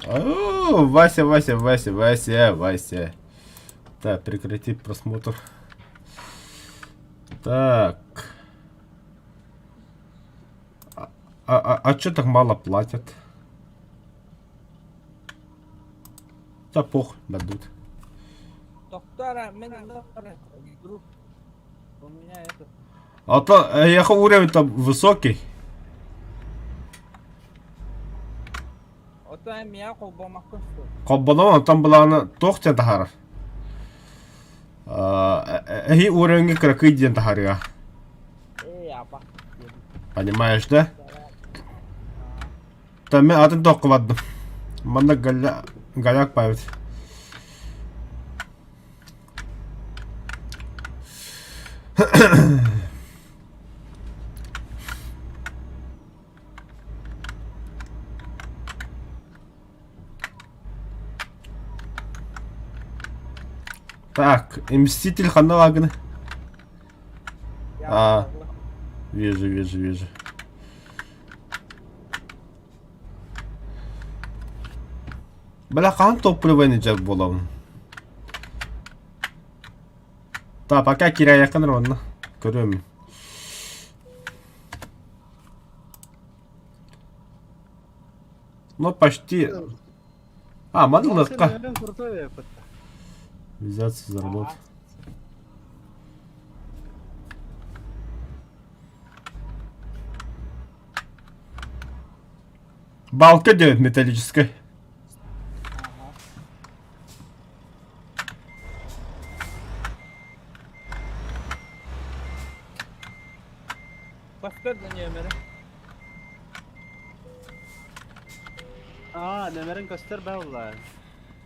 О, Вася, Вася, Вася, Вася, Вася. Так, прекрати просмотр. Так. А чё так мало платят? Да пох, дадут. Доктора, мен друг. У меня это. А то я уровень там высокий. Ото меня холбомаккын суох. Холбоном онтон былаана туох диэн таһаарар? Эһи уровеньҥа кыракый диэн таһаарыа. Ээ, аба. Понимаешь, да? Там мен атын туохха бардым. Манна галя голяк павит. Так, Мститель ханна лагны. А. Вижу, вижу, вижу. Бля, хаһан топливо дьэ буолабын? Так, пока кирэйэххин ровно. Көрүөм. Ну, почти. А, манылыкка. Взяться за работу. Балка делает металлическая. Бастар да нүөмэрэ. Аа, нөмерин көстөр баалла.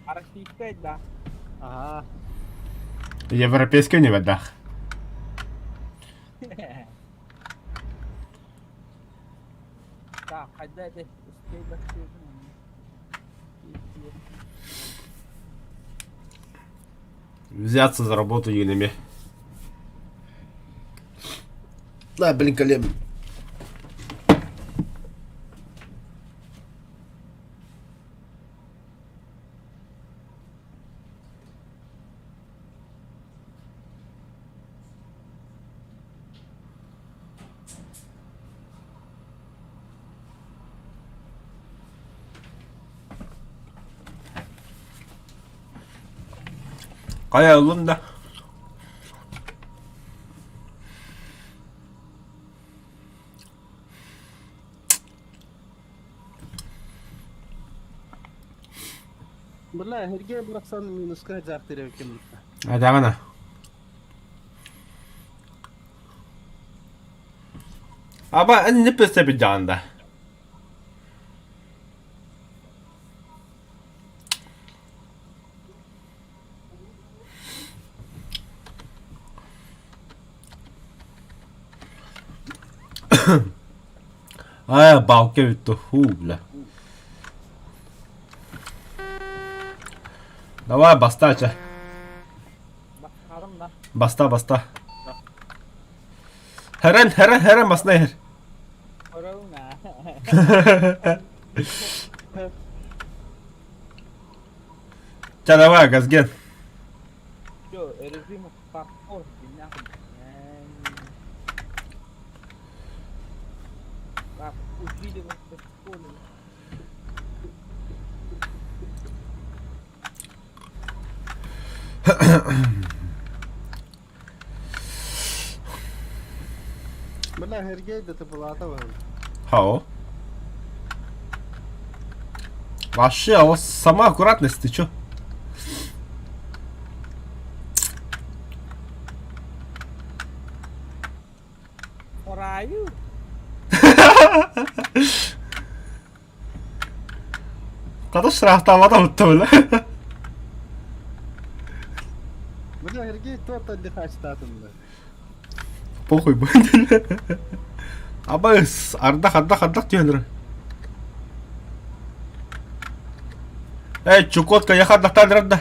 Российская, да. Ага. Европейская не вода. Так, хайда это успей Взяться за работу юными. Да, блин, колем. Хайа ыллым да. Бля, Сергей бырахсан минуска дьаахтыр эбиккин. Адаҕына. Аба эн не песте да. Аа, балка бүтті. Ху, бля. Давай, бастача. Бахарым да. Баста, баста. Хәрен, хәрен, хәрен масына иһэр. Корона. Ча давай, газген. Все, режим паркур, нахуй. Так, усиливаться в школе. Бля, Сергей да ты была того. Хао. Вообще, а вот сама аккуратность, ты чё? Раю? Хата штрафтаабата бутта бile. Бля, Сергей тот отдыхать статында. Похуй бу. Абыс, ардах, ардах, ардах түһэнэр. Эй, Чукотка, я ардахтан да.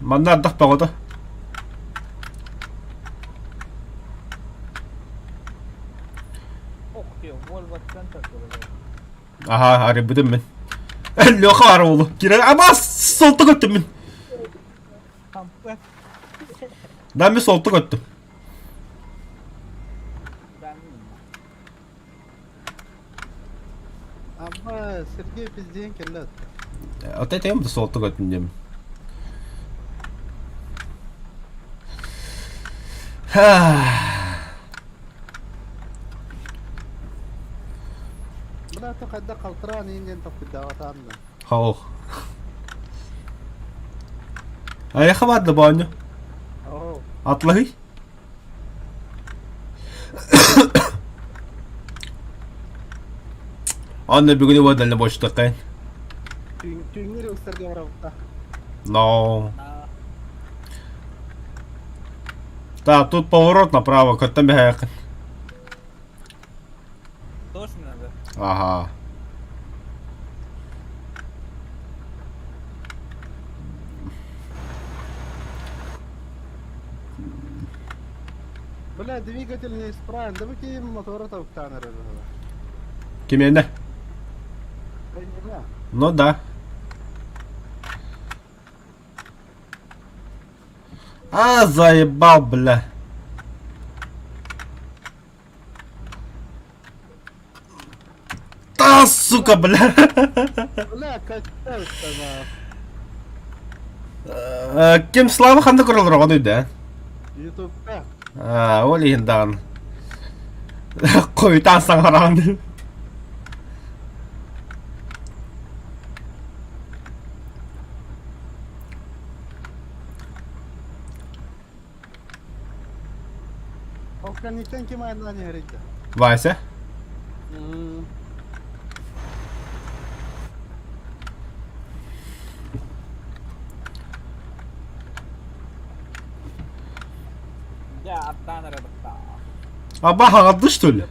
Манна ардах бөҕөтө. Аха, арыйбытым мин. Леха баар буолу. Кирэн абас солто көттүм мин. Да мин солто көттүм. Абба, Сергей пизден кэллэ. Отой тэм да солто көттүм диэмин. Быраата хайдах халтыраан иин диэн толкуйдаабатаам да. Хоох. Айаха баар да боонньу. Оо. Атлаһый. Анна бүгүн уодална бочтаккайын. Түүҥҥү рейстэргэ барабытта. Но. Так, тут поворот направо, көттөн бэһээххин. Точно надо? Ага. Бля, двигатель неисправен. Да выкинь мотора токтан эрэ. Кимиэнэ? Ну да. А, заебал, бля. Да, сука, бля. Бля, качается на. Ким Слава ханна көрөлөр оҕону да? Ютубка. Аа, ол иһин даҕаны. Хойутаан саҥараҕын. Ол кэнниттэн ким айаннаан иһэрийдэ? Вася? Дьэ, аттаан эрэ быттаа. Аба хаҕалды что ли?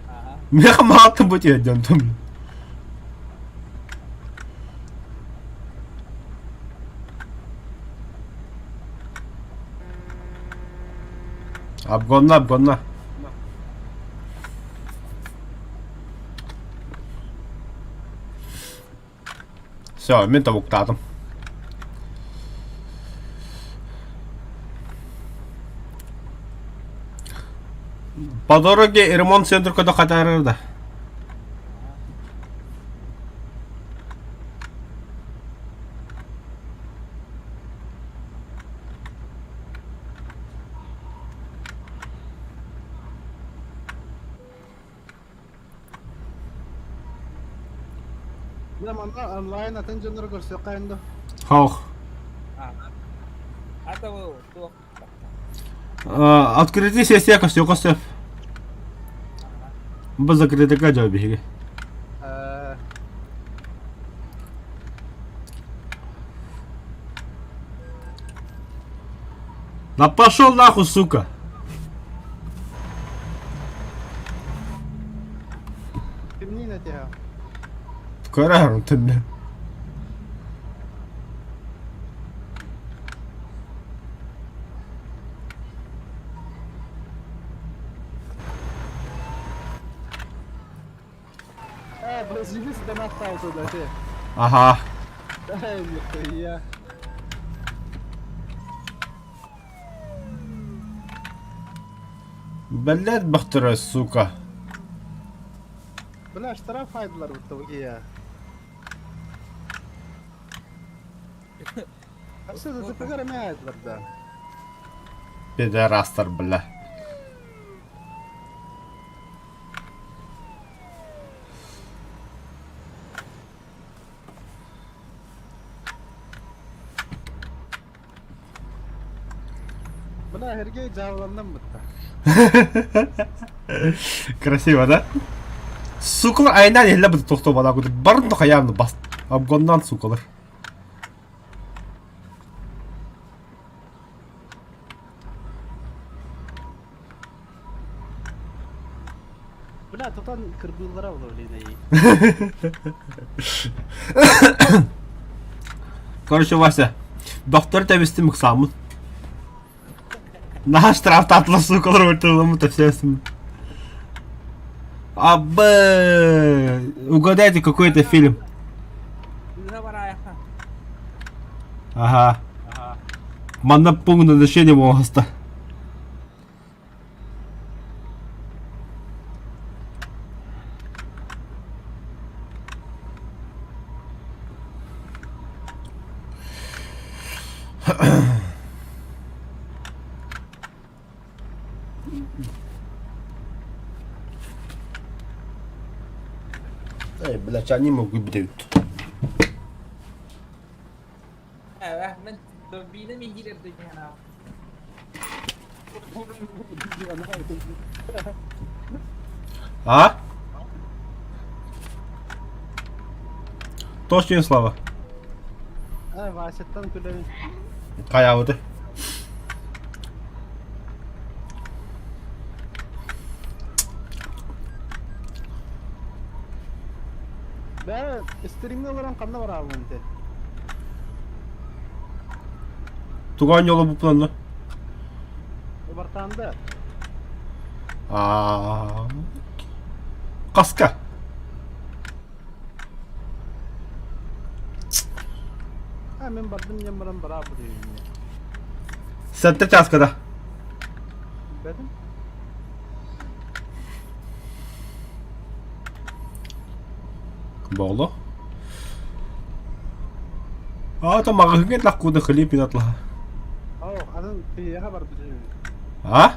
Ага. Меха мааттым бу тиэрдэн том. Обгонна, обгонна. Все, мин тобуктаатым. По дороге ремонт центр куда хатарыр да. Дьэ манна онлайн атын дьоннору көрсүөххэ эн дуо? Хох. Ата ол туох Открытый сессия көстүөххэ сөп. Бу закрытыга дьэ биһиги. Да пошел нахуй, сука! Кимниин этиһэ? Көрөөр түннэ. Бля, бразилец донаттаабыта да ити. Аха. Эй, нихуя. Блядь, бахтырай, сука. Бля, штраф хайдылар будто бы я. Все, ДТП эмэ хайдылар да. Пидорастар, бля. Бля, Сергей дьаабыланнан бытта. Красиво, да? Сукалар айнан иһиллэ быты тохтоо балаа курдук барын да хайаан бас обгоннаан сукалар. Бля, тутан кырбыыллара була блин эй. Короче, Вася, доктор тэбистим ыксааммын. Наһаа штрафтаатылар сукалар ортоломмут всем. Абы, угадайте какой это фильм. Быыһа бараайахха. Ага. Манна пункт назначения буоласта. Эй, блядь, они могут быть. Э, мен турбина миһиилэр дыйыһан А? Точные слова. Э, Васяттан күлэбин. Хайаабыты. Бээ, стримҥэ олорон ханна бараабын ити? Тугу оонньуулубуппун онно? Бартаанда. Аа. Хаска. А, мин бардым диэн баран бараабыт үһү. Сэттэ чааскада. Билбэтим. Боло. Аата маҕаһыыҥҥа лахкууда хлеб атлаһа. Оо, атын киһиэхэ барбыт үһү. А?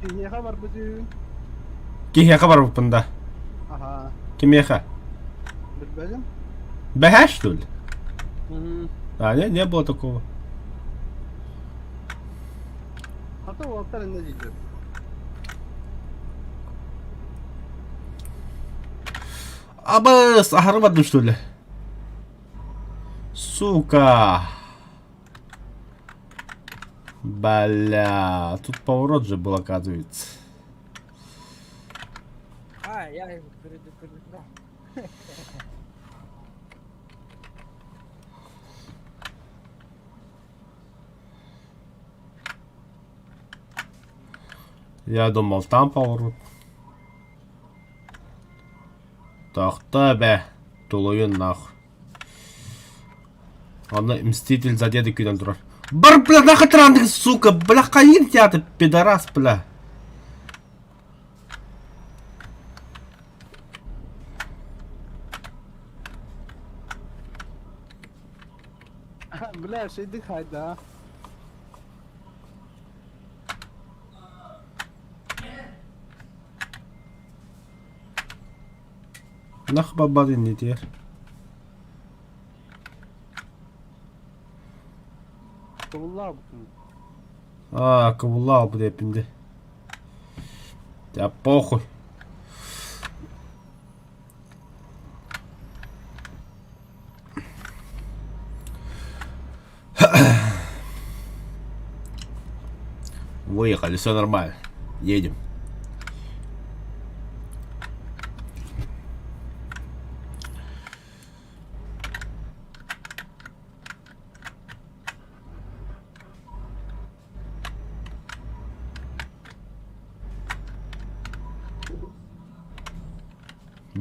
Киһиэхэ барбыт үһү. Киһиэхэ барбыппын да. Аха. Кимиэхэ? Билбэтим. Бэһээ что ли? Мгм. А, не, не было такого. Хата уолаттар иннэ дииллэр. Абыс, аһары бардым что ли? Сука. Бля, тут поворот же был, оказывается. А, я предупреждал. Я думал, там поворот. Тохтоо бэ, тулуйун нах. Аны Мститель за деды күүтэн турар. Бар, бля, нахуй трандык, сука, бля, хайын театр, пидорас, бля. Бля, шейдик хайда. Нах бабад иннитиэр. Кыбыллаабытын. Аа, кыбыллаабыт эппинде. Да похуй. Выехали, все нормально. Едем.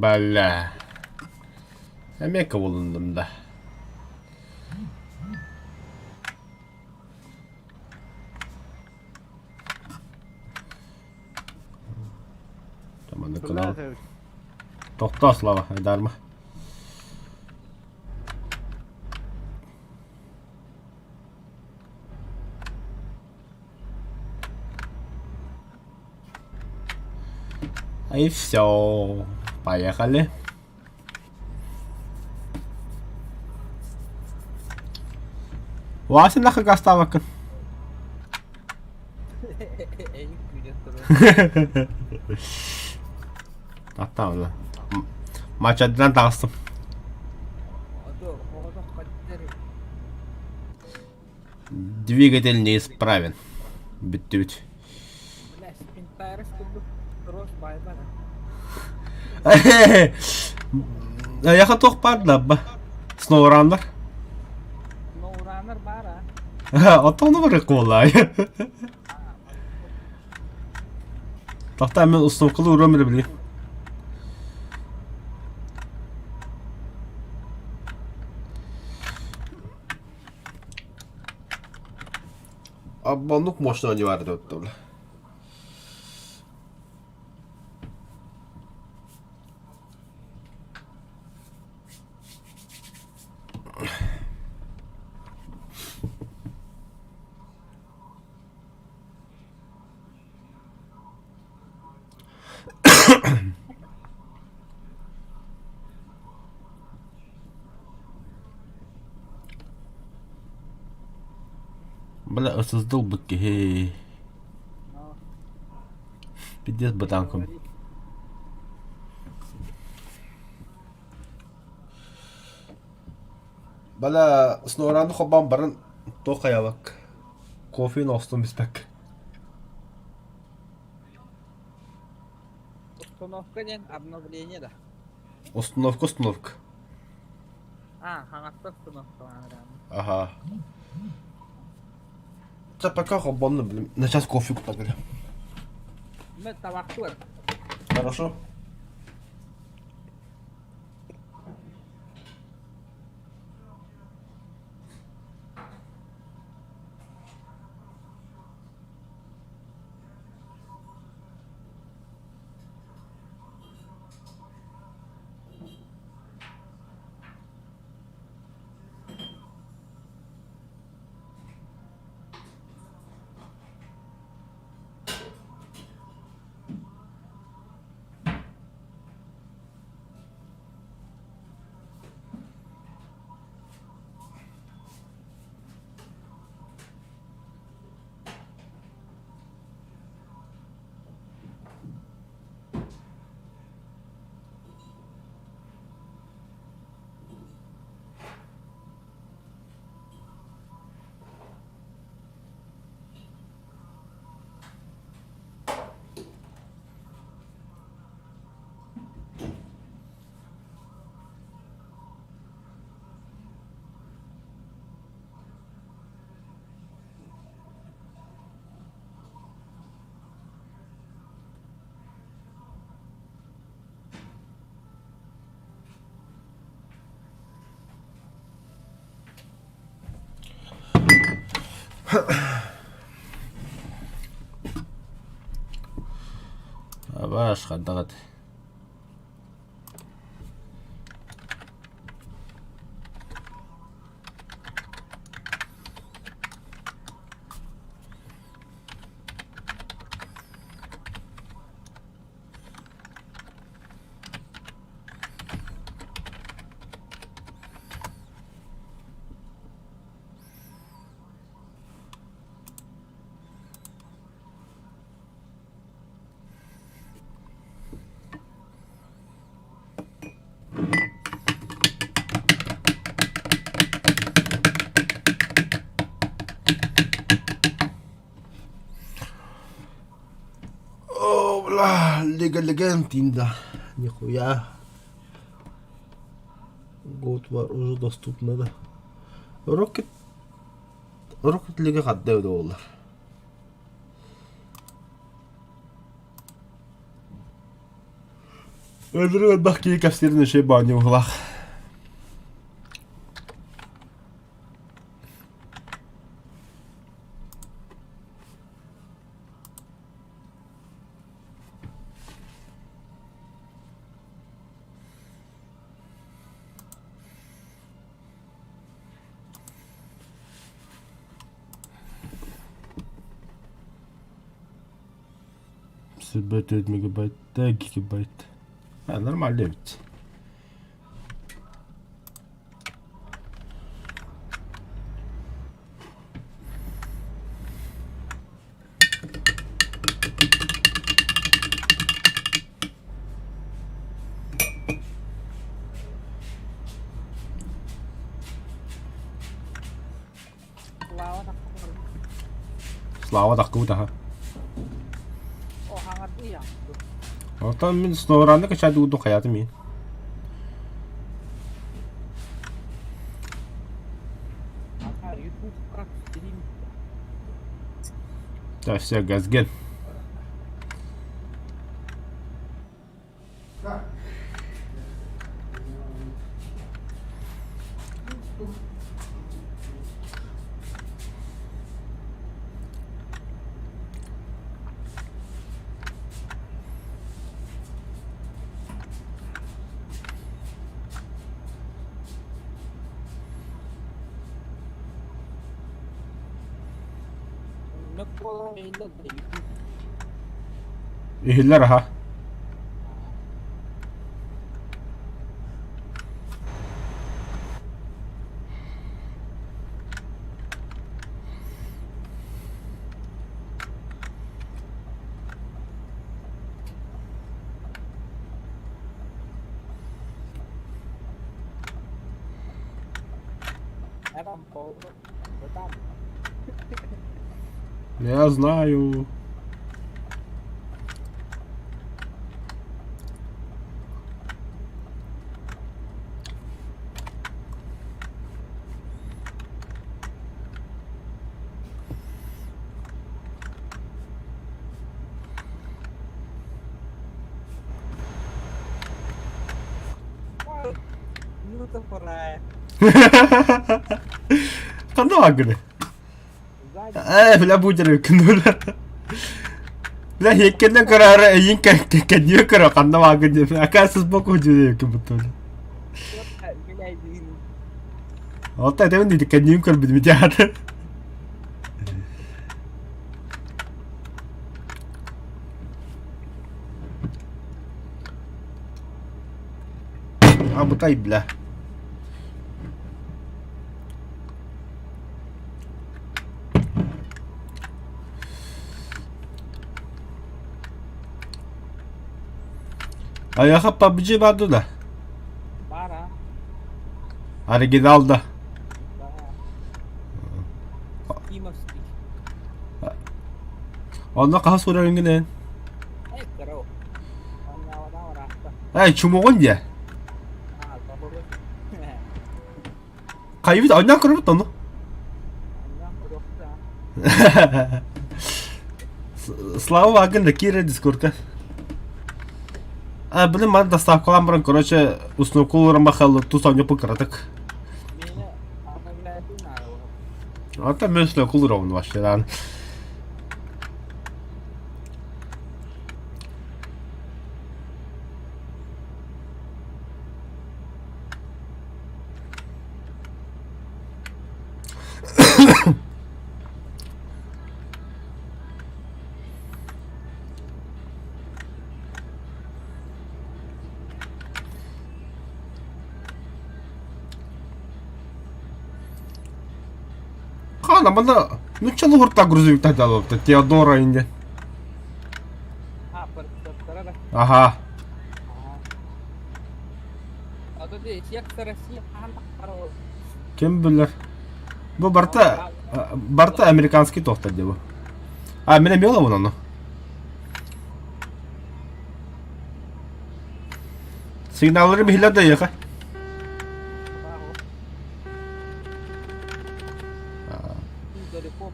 Бля. Эмиэ кыбылынным да. Маннык гынан. Тохтоо, Слава, айдаарма. И все. Поехали. Вася нахуй ставок. Тахтаабыла. Мачадынан таҕыстым. Двигатель неисправен. Бүттүбүт. Айаха туох баар да абба? Сноураннар. Сноураннар баар а. Оттон бар куолай. Тохтаа мен установкалы уруом эрэ билигин. Абонук мощно не бар деп тур. Бля, ысыздылбыт киһи. Пиздец бытанкым. Бля, снораны хобан барын туох хайабак. Кофе оҥостон испэккэ. Установка диэн обновление да. Установка установка. А, хаҥаста установкалаан Ага. Чэ, пока холбонно, блин. На сейчас кофе купа Мэ табахтылар. Хорошо. Абаас хайдаҕыт О, бля, Лига Легенд да. Нихуя. God War уже доступна да. Rocket Rocket League хадда буолар. Өлөрү элбэх киһи кэпсиирин үчүгэй баанньыбыһылаах. Сүүрбэ төрт мегабайт да гигабайт. А, нормально эбит. Слава таххыбыт. Слава таххыбыт аха. О, хаҥардыы яхту. Оттон мин сноуранны качать уурдум хайаатым мин. Ага, YouTube как стрим. Так, все, газген. Иһиллэр аһа. Я знаю. Минута вторая. Ханна бааргыный? Ээ, бля будер күнүр. Бля, һиэккэннэн көрөөрү эйин кэнниэ көрө ханна бааргын диэн. Оказывается, сбоку дьүлэйэккин буттун. Оттон этэбин дии кэнниин көрбүтүм ити Абытай, бля. Айаха PUBG барды да. Баар а. Оригинал да. Кимовский. Онно хаһыс уровеҥҥин Эй, кыра. Оннааҕыдан ыраахта. Эй, чумоҕун диэ. Аа, тобулу. Хайбыт онньоон көрбүт ону. Онньоон көрүөхтэ. Слава Вагн да киирэ дискордка. А, блин, маны доставкалаан баран, короче, установка ууран бахаллы тус оонньоппун кыратык. Миэнэ обновляйты наада. Ата мен установка уурабын вообще, даҕаны. Хаана манна нуччалыы уһуртаах грузовиктар дьаалалабыттар Теодора инде. А, процессора да. Аха. А то ты сектор России хаһан тахсар ол? Ким билэр. Бу барта барта американский тохтор дии бу. А, мин эмиэ олобун ону. Сигналлары биһилэр да эйиэхэ. Ты далеко.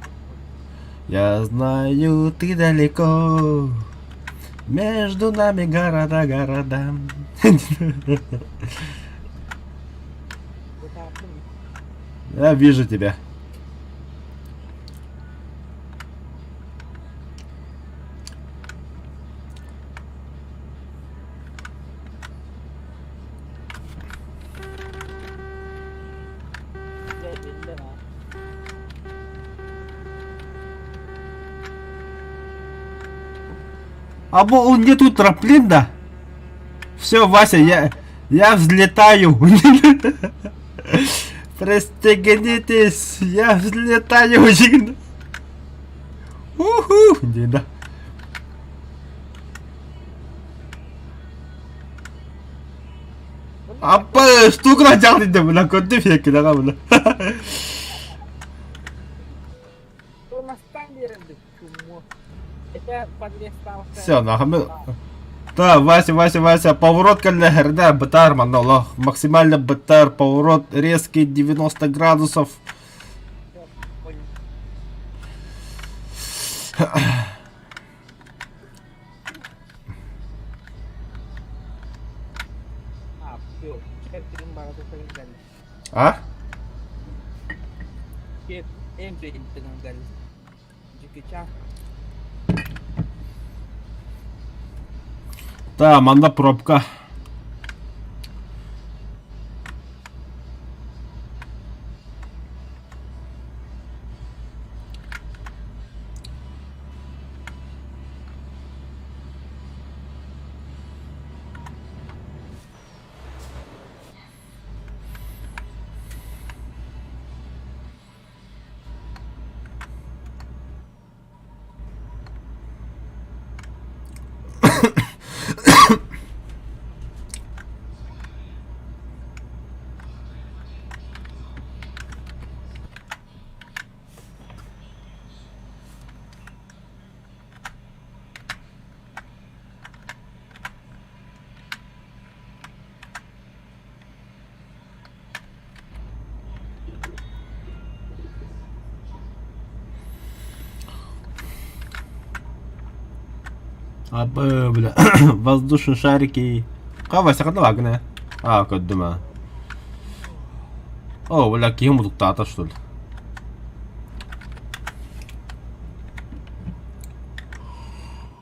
Я знаю, ты далеко. Между нами города, города. Я вижу тебя. А он не тут трамплин, да? Все, Вася, я взлетаю. Пристегнитесь, я взлетаю. Уху, да. Аппа, штука дьаҕдыйда бына көрдүм феккидаҕа бына. Все, нахамы. Да, Вася, Вася, Вася, поворот кэллэһэр, да, бытаар манна олох. Максимально бытаар, поворот резкий 90 градусов. А? Да, манна пробка. А, бля, воздушные шарики. Ха, Вася, ханна бааргын А, көрдүм а. О, бля, киһи мутуктаата, что ли?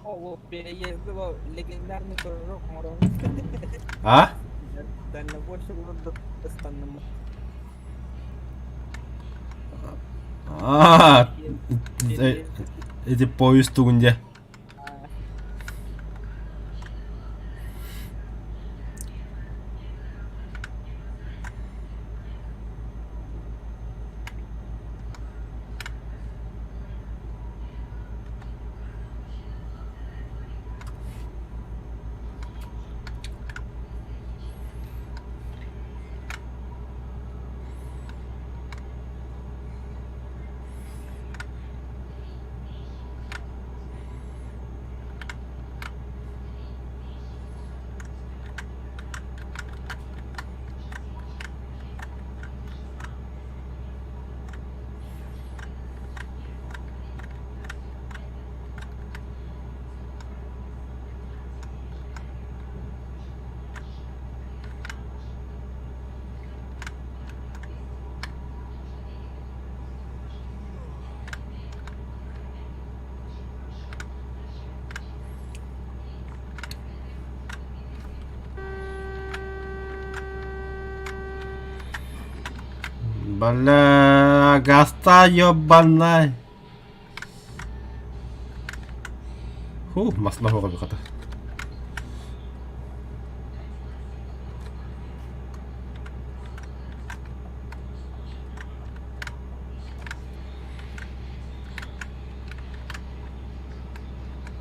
О, переезд легендарный прыжок А? Дальнобойщик ыстанным. А, эти поезд тугунде. Бля, гаста ебаная. Фу, массыына суоҕа хата.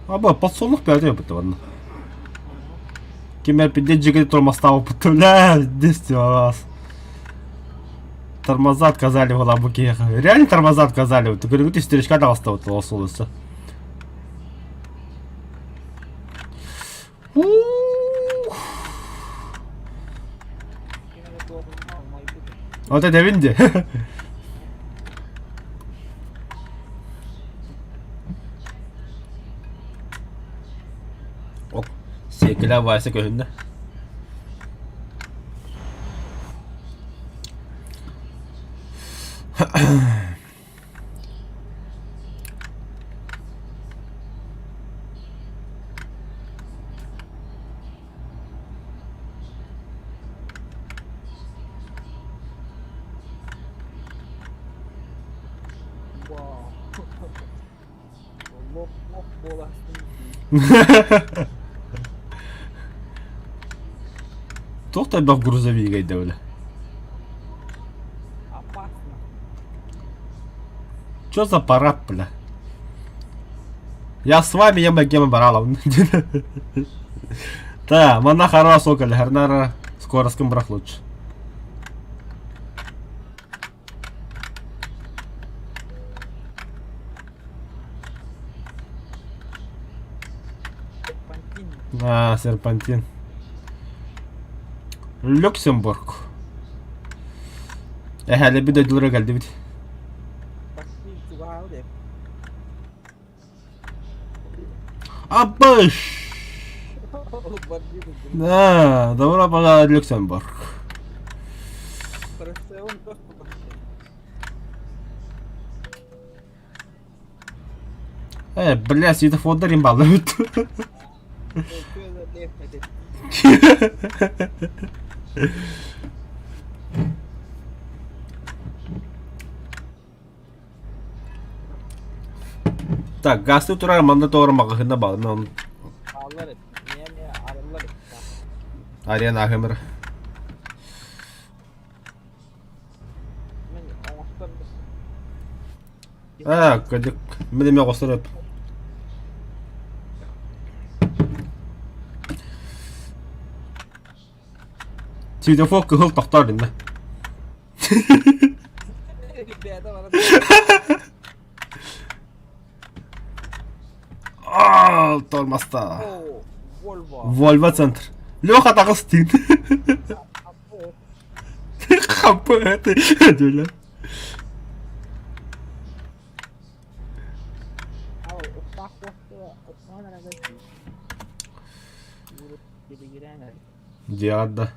Аба, подсолнух бэйэтэ бытта манна. Ким эрпидде дьиҥэ тормозтаабыппыт бля, 200 раз. Тормоза отказали была бы Реально тормоза отказали. Вот говорю, ты старичка таҕыста вот ол өссө. Вот это винди. Оп, сиэкилэ Вася көһүннэ. Вау. Лоп-лоп буолаһын Туох да элбэх грузовик өйдөбүлэ. Опасно. Чё за парад, бля? Я с вами, я Магема Баралов. Да, манна хара соколь, харнара скоростным брах лучше. Серпантин. А, серпантин. Люксембург. Эһэлэби дойдулара кэлдибит. Почти чугаһаабыт ээ. Абыш! Барбит Да, добро пожаловать в Люксембург. Прицелом тоже попадает. Бля, светофордар имбаллабыт. Так, газты турар манна тоҕор маҕаһыына баалына Аллар эт. Не арыллар эт. Арена ахымыр. Мен оҥостор А, кадык. Мен эме оҕостор эп. Светофор кыһыл тохтоор динна. Ребята, бара. Аа, тормозта. О, Volvo. Volvo центр. Леха таҕыстыын. Хапы Дүлэ. Ал уппах уппаан эрэ Диада.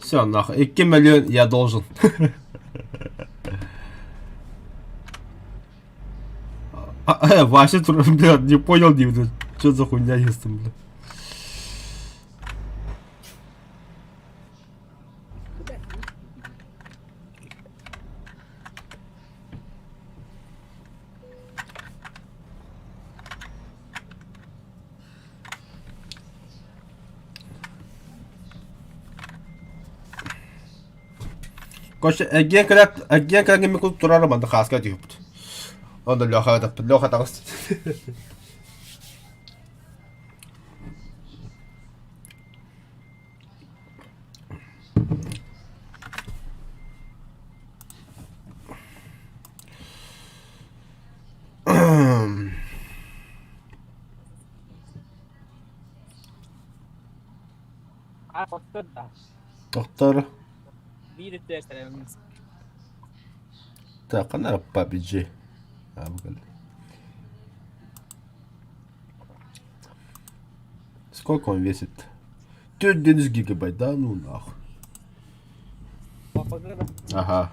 Все, нахуй. 2 миллион я должен. Вася, бля, не понял, не, что за хуйня есть там, бля. Короче, эргиэн кэлээт, эргиэн кэлэн курдук турара манна хааска түһүппүт. Онно Леха Леха таҕыс. Доктор. Биир өттүгэр кэлэбин. Так, ханна PUBG? А, бу кэллэ. Сколько он весит? 4 гигабайт, да ну нахуй. Ага.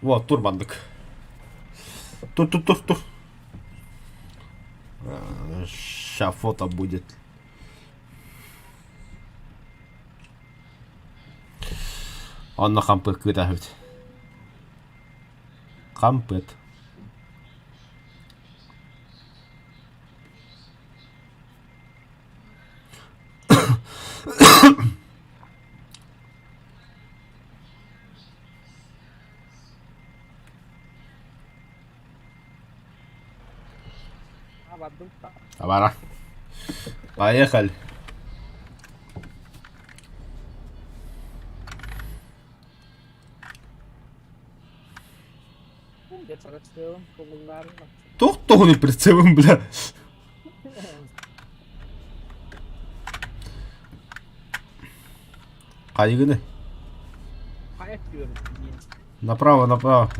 Вот, турмандык. Тур, тур, тур, тур. Ща фото будет. Онно хампыт кыытаһыбыт. Хампыт. Абара. Поехали. Туох туһуну прицелым, бля. Хайыгыны? Направо, направо.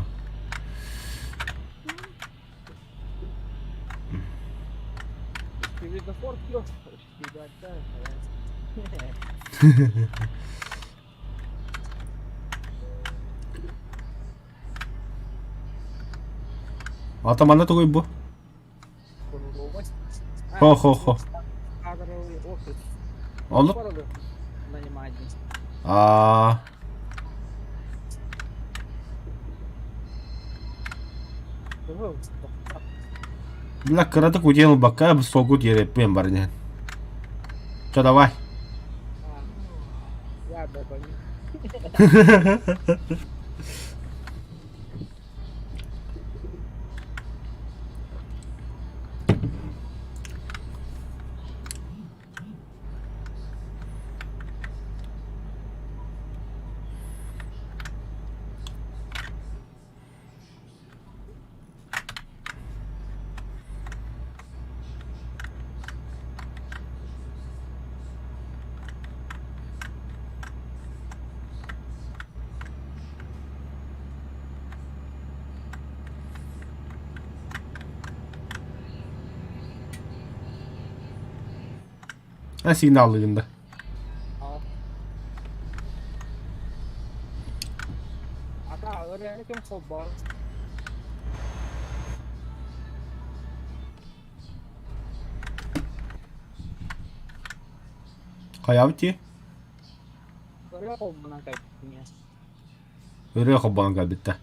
Светофор трех Ата манна тугуй бу? Хо-хо-хо. Оннук? Аа. Бля, кыратык утуйан ылбакка суолгут иэрэппиэн баран иһэн. Чё, давай. А сигналлыгын да. Хайабыт дии? Ырыа холбонон кэлбиттэ.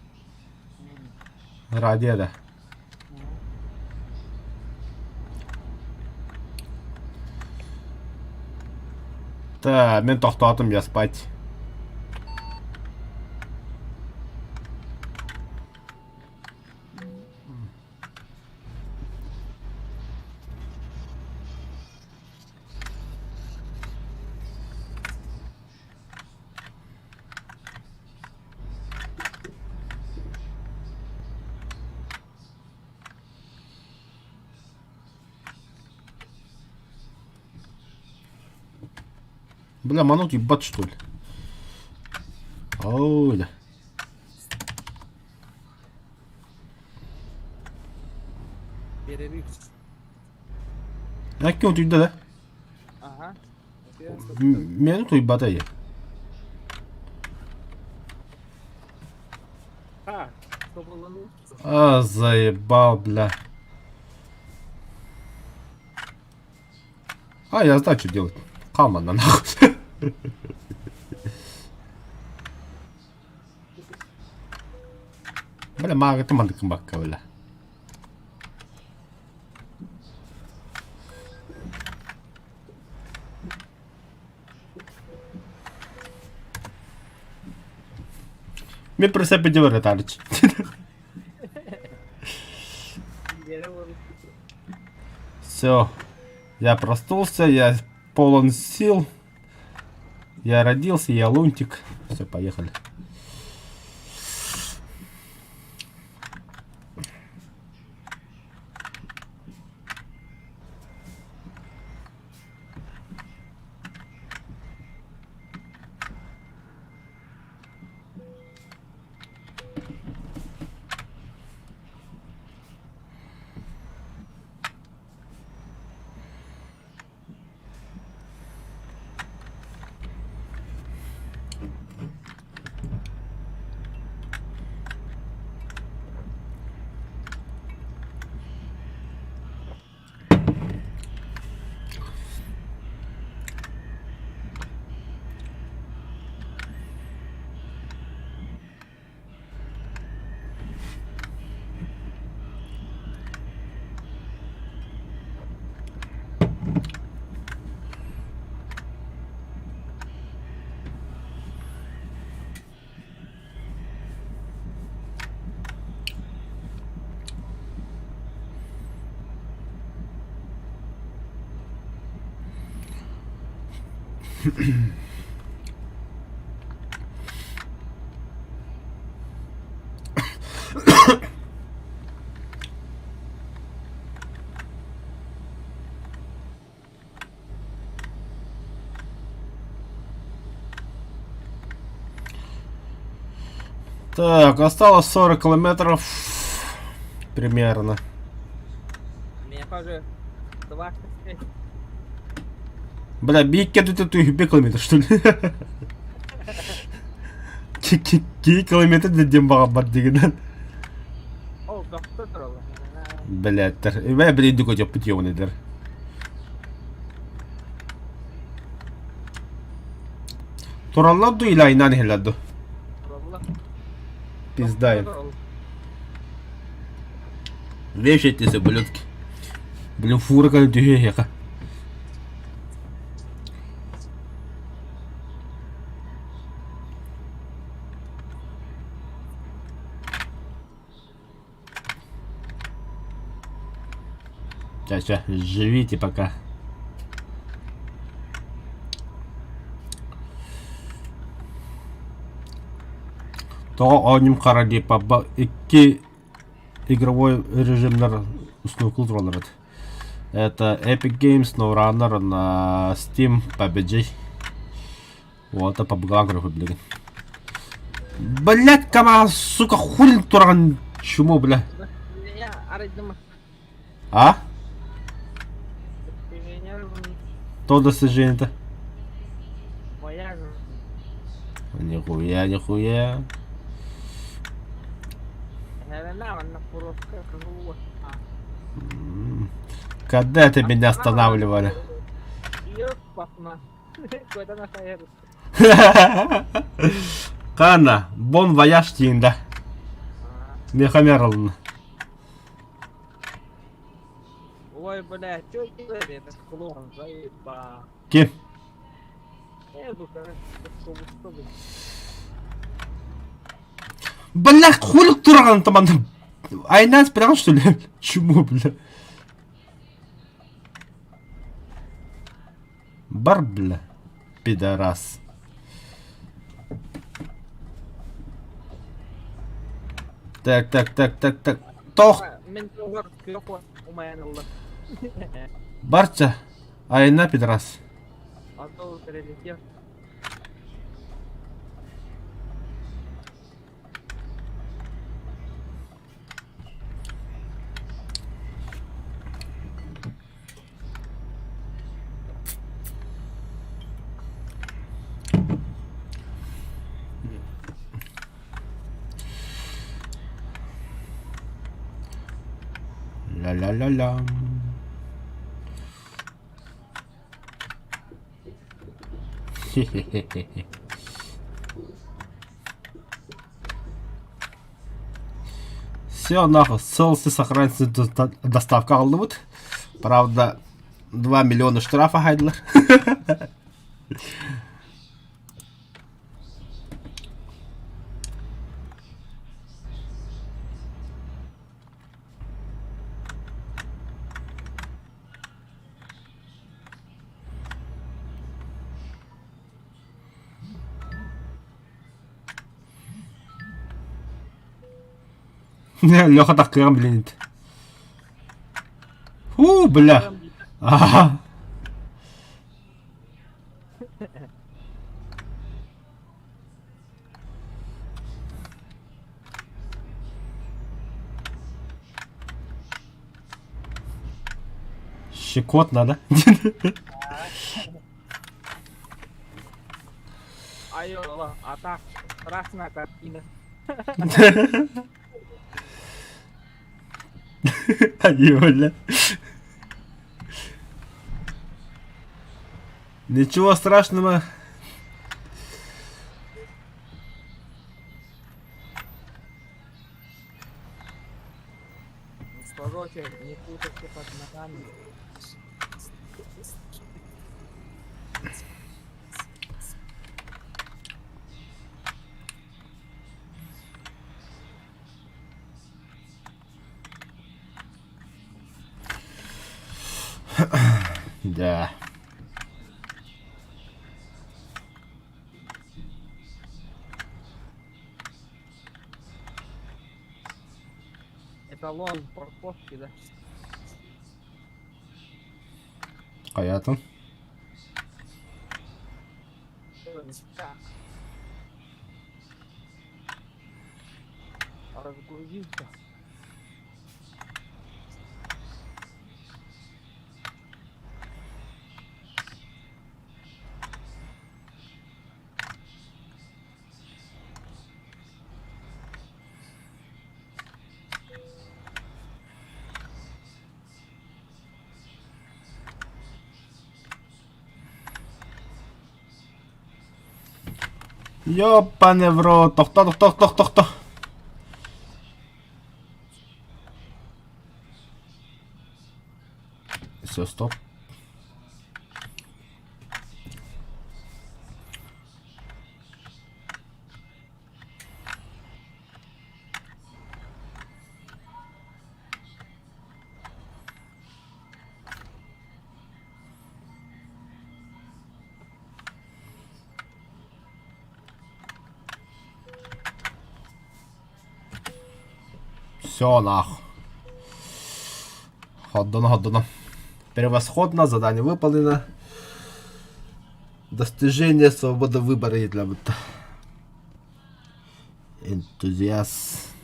Радио да. Та, мен тохтоотум я спать. Бля, манут ебать что ли? Ой, да. Перерыв. Әкке утуйда да? Ага. Мени утуйбата я. А, тоболону. А, заебал, бля. А, я знаю, что делать. Кама на нахуй. Бля, мага мандыкын бакка, бля. Мен прицепе дебер этарыч. Все. Я проснулся, я полон сил. Я родился, я лунтик. Все, поехали. Так, осталось 40 километров примерно. Миэхэ уже 25. Бля, биикке тут 1 километр, что ли? Ки километр диэн баҕарбат дигинэн. Ол бөхтө тураллар. Блядь, бля, блин, дикой путевный Тураллар ду или айнан иһэллэр ду? Тураллар. Пизда им. Вешайтесь, ублюдки. Блин, фура кэлэн түһүө эһиэхэ. Ча-ча, живите пока. Тоҕо оонньум хара дии папа икки игровой режимнэр установкалыы тураллар эт. Это Epic Games, SnowRunner на Steam, PUBG. Вот, это PUBG көрөккө билигин. Блять, КамАЗ, сука, хули тураҕын чмо, бля. А? То достижение-то? Нихуя, нихуя. Когда это меня останавливали? Хана, бон вояж тиинда. Мехамер ылына. Ой, бля, чё делает этот клоун, заеба. Ким? Бля, хули тураҕын таман Айнан спрял, что ли? Чему, бля? Бар, бля, пидорас. Так, так, так, так, так. Тох. Мин тугар күөх умайан ылла. Барча. Айна пидорас. А то прилетел. Ля-ля-ля-ля. Хе-хе-хе-хе. Все, нахуй, целости сохранности доставка аҕаллыбыт. Правда, 2 миллиона штрафа хайдылар. Леха таккыам блин. Фу, бля. Ага. Щекотно, да? Айо, а так, страшная картина. Бля. Ничего страшного. Короче, не путайте под ногами. Да. Эталон парковки, да? Хайатын? Так. Разгрузился. Ёппаны в рот, тохто, тохто, тохто, тохто. Все, стоп. Все, нахуй. Отдано, отдано. Превосходно, задание выполнено. Достижение свободы выбора для вот. Энтузиаст.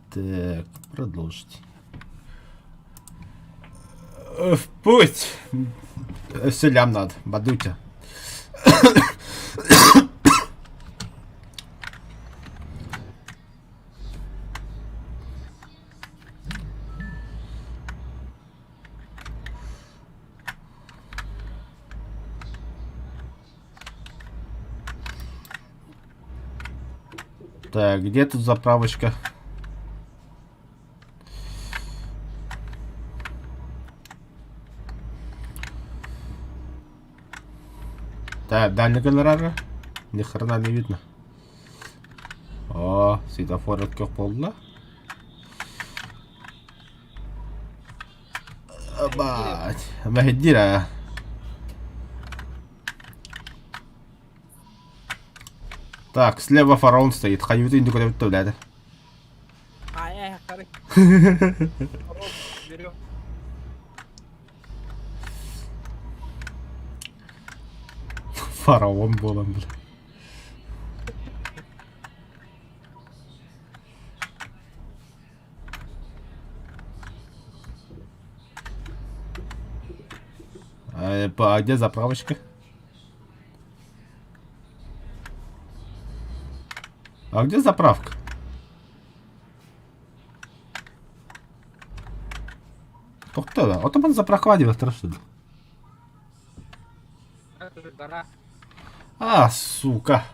Так, продолжить. В путь! Все лям надо, бадутя. Так, где тут заправочка? Так, дальний гонорара? Ни хрена не видно. О, светофор өткөх буолла. Бать, мэһэйдиир аа. Так, слева фараон стоит. Хайыты инди көрөбүт да билээдэ. Ай, ай, Берем. Фараон буолан бile. А где заправочка? А где заправка? Тохто да. Отоман заправка диэбэттэр А, сука.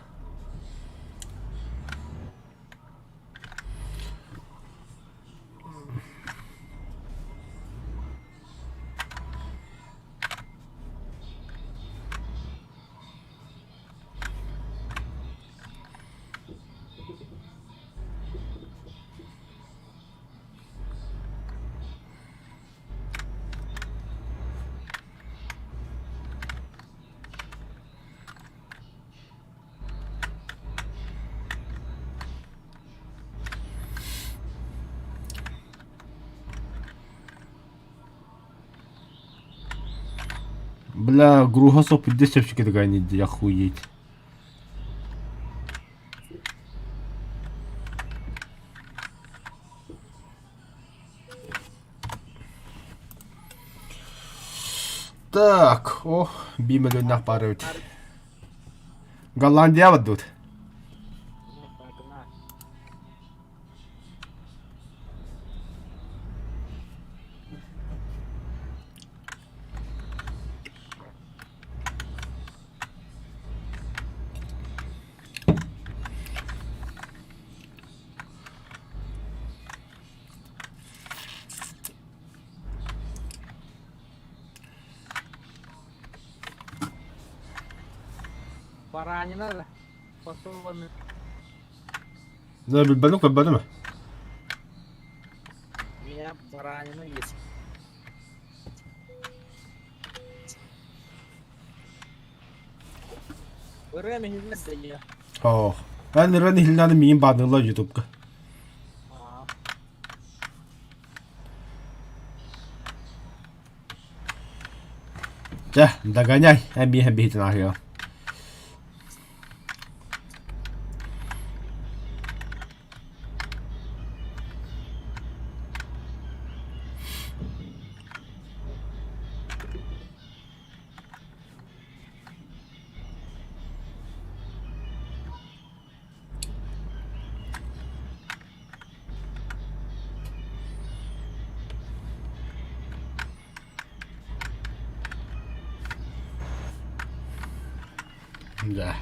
Бля, груга соп десепчики такая не охуеть. Так, ох, бимелөннөх баар эбит. Голландия тут. Баранина да. Фасованный. Да, билбэтим көрбөтүм. У меня баранина есть. Ырыа иһиллэр да ийэ. Ох. Эн ырыан иһиллээн миигин баанныыллар ютубка. Чэ, догоняй, эн миэхэ биһитин ааһыаҕа. Да.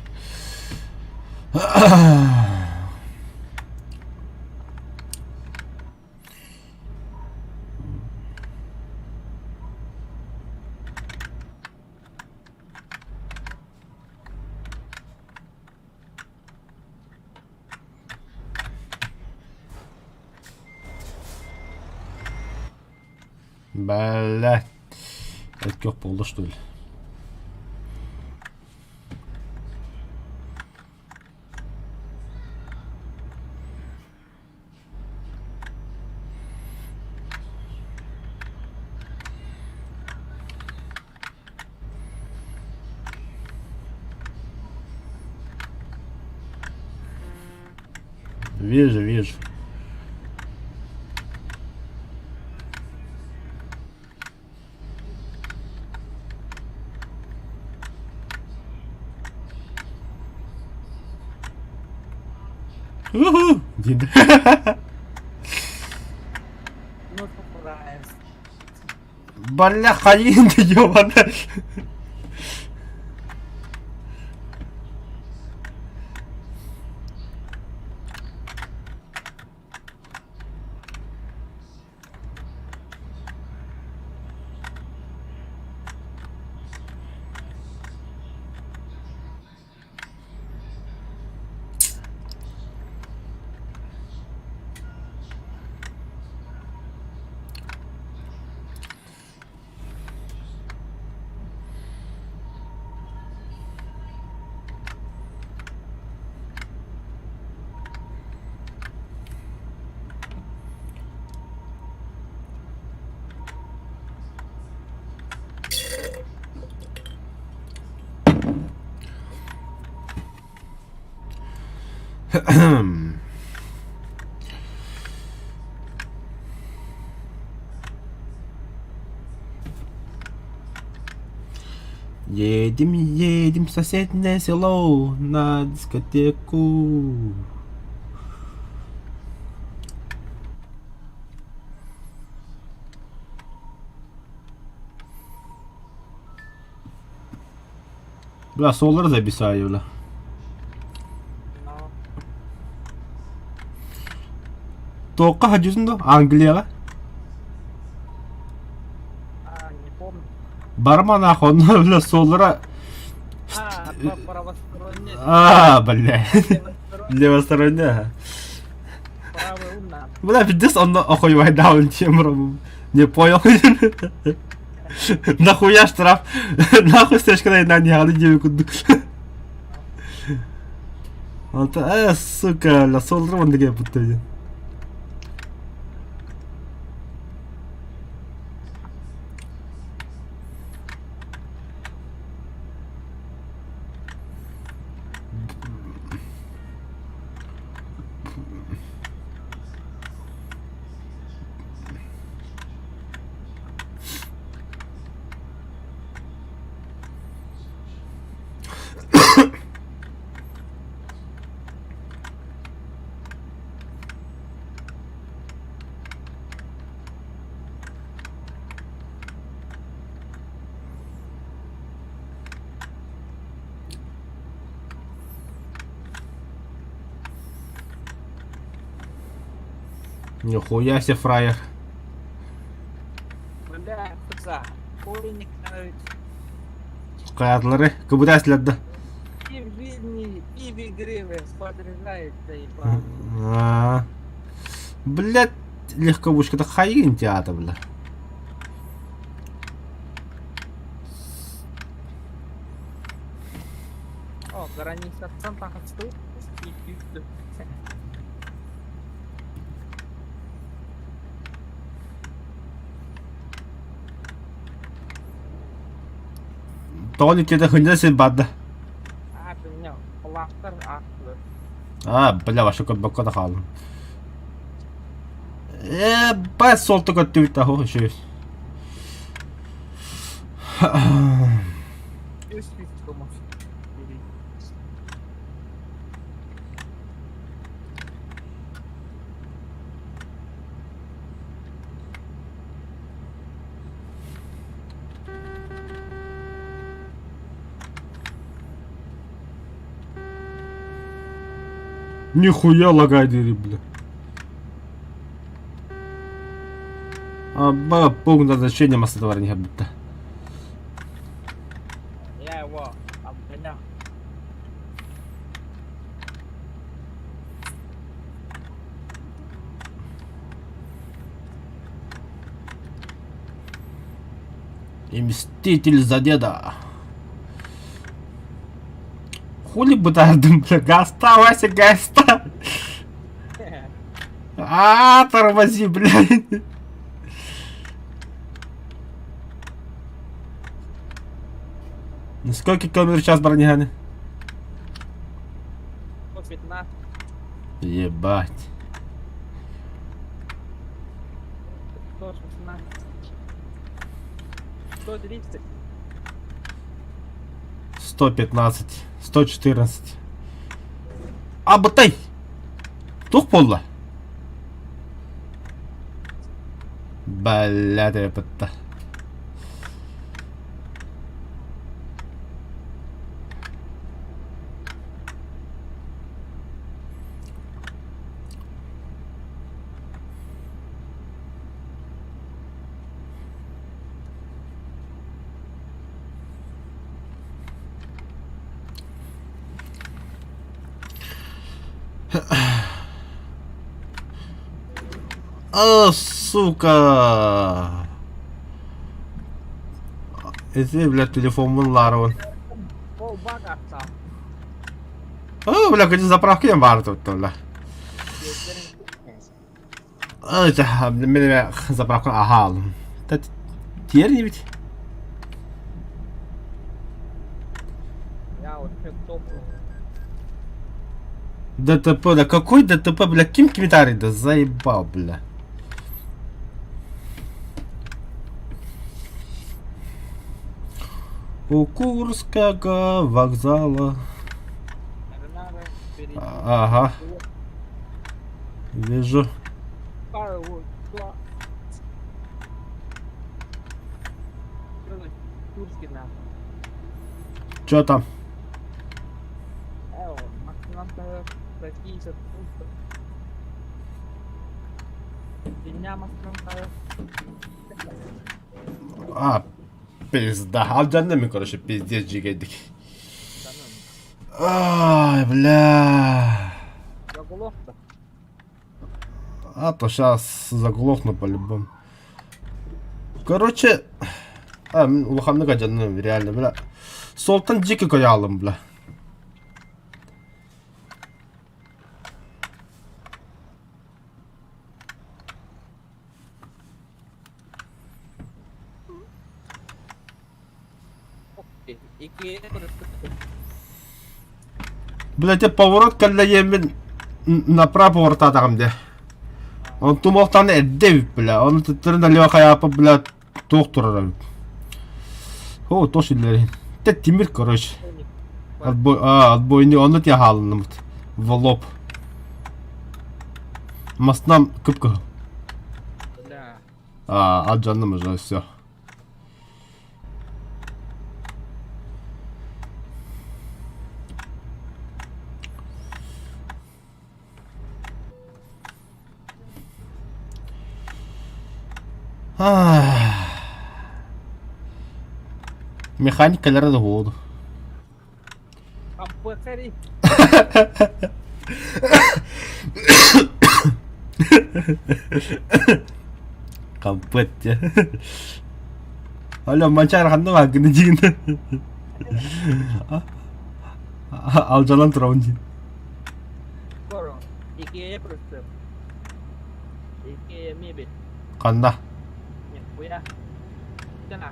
Бля. Это как полда, что ли? Вижу, вижу. Уху! Дин. Ну, поправимся. Бля, хайын да ёбана. Едем, едем в соседнее село на дискотеку. Бля, солар забисаю, бля. Но Тоққа хадюсун да Англияға. А, не помню. Барма нахуй, онно, бля, суоллара... А, по правосторонней. А, бля. Левосторонней. Левосторонняя. ага. Правый умна. Бля, пиздец, он охуевай чем Рома. Не понял. Нахуя штраф? Нахуй стрижка на не гады не кудук. Онто, сука, ла суоллара онно кэлбит Нихуя себе фраер. Бля, кыза. Корень короче. Катлары, кыбыта следді. И в жизни, и в игре подрезается, ебать. А. Блядь, легковушка-то хаин театр, бля. О, граница центра и Тоҕо никита хынньа син барда. А, меня лаптар ахлы. А, бля, вообще көрбөккө да хаалым. Э, бас суолта көттүбүт аһу үчүгэй. Үс комас. Нихуя лагай дири, бля. Аба, пункт назначения массатовар не будто. Я его обгонял. И мститель за деда. Хули бытардым, бля, гаста, Вася, гаста. А, тормози, блядь. Ну сколько километров в час бронеганы? 115. Ебать. 116. 130. 115, 114. Абытай! Тух буолла? Бля, бытта. А, сука! Эти, бля, телефоммун лаарабын. Ол бак аттаах. О, бля, кэти заправка диэн баар бля. Мен заправка аһаалым. Тиэр ведь. Я вот топлю. ДТП, да какой ДТП, бля, ким комментарий, да заебал, бля. У Курского вокзала. Ага. Вижу. Чё там? А, пизда. Алдьанным, короче, пиздец дьигэйдик. Ай, бля. Заглох-то. А то сейчас заглохну по-любому. Короче, а, улаханнык алдьанным, реально, бля. Солтан дьики кыйаалым, бля. Бля, те поворот кэллэйиэммин направо повороттаатаҕым дии. Онтум охтан эрдэ эбит, бля. Ону төттөрү налево хайааппыт, бля, туох турар эбит. О, туох силлэрин. Те тимир, короче. Отбой, а, отбойный, онно тиэ хаалынныбыт. В лоб. Маснам кып-кыһыл. Бля. А, алдьанным уже, все. Механик кэлэрэ да буолуо Аппыхари. Хампыат дьэ. Алло, Манчаары ханна бааргын диигин? Алдьанан турабын диин. Скоро. Икея просто. Икея мебель. Ханна? Нихуя. Цена.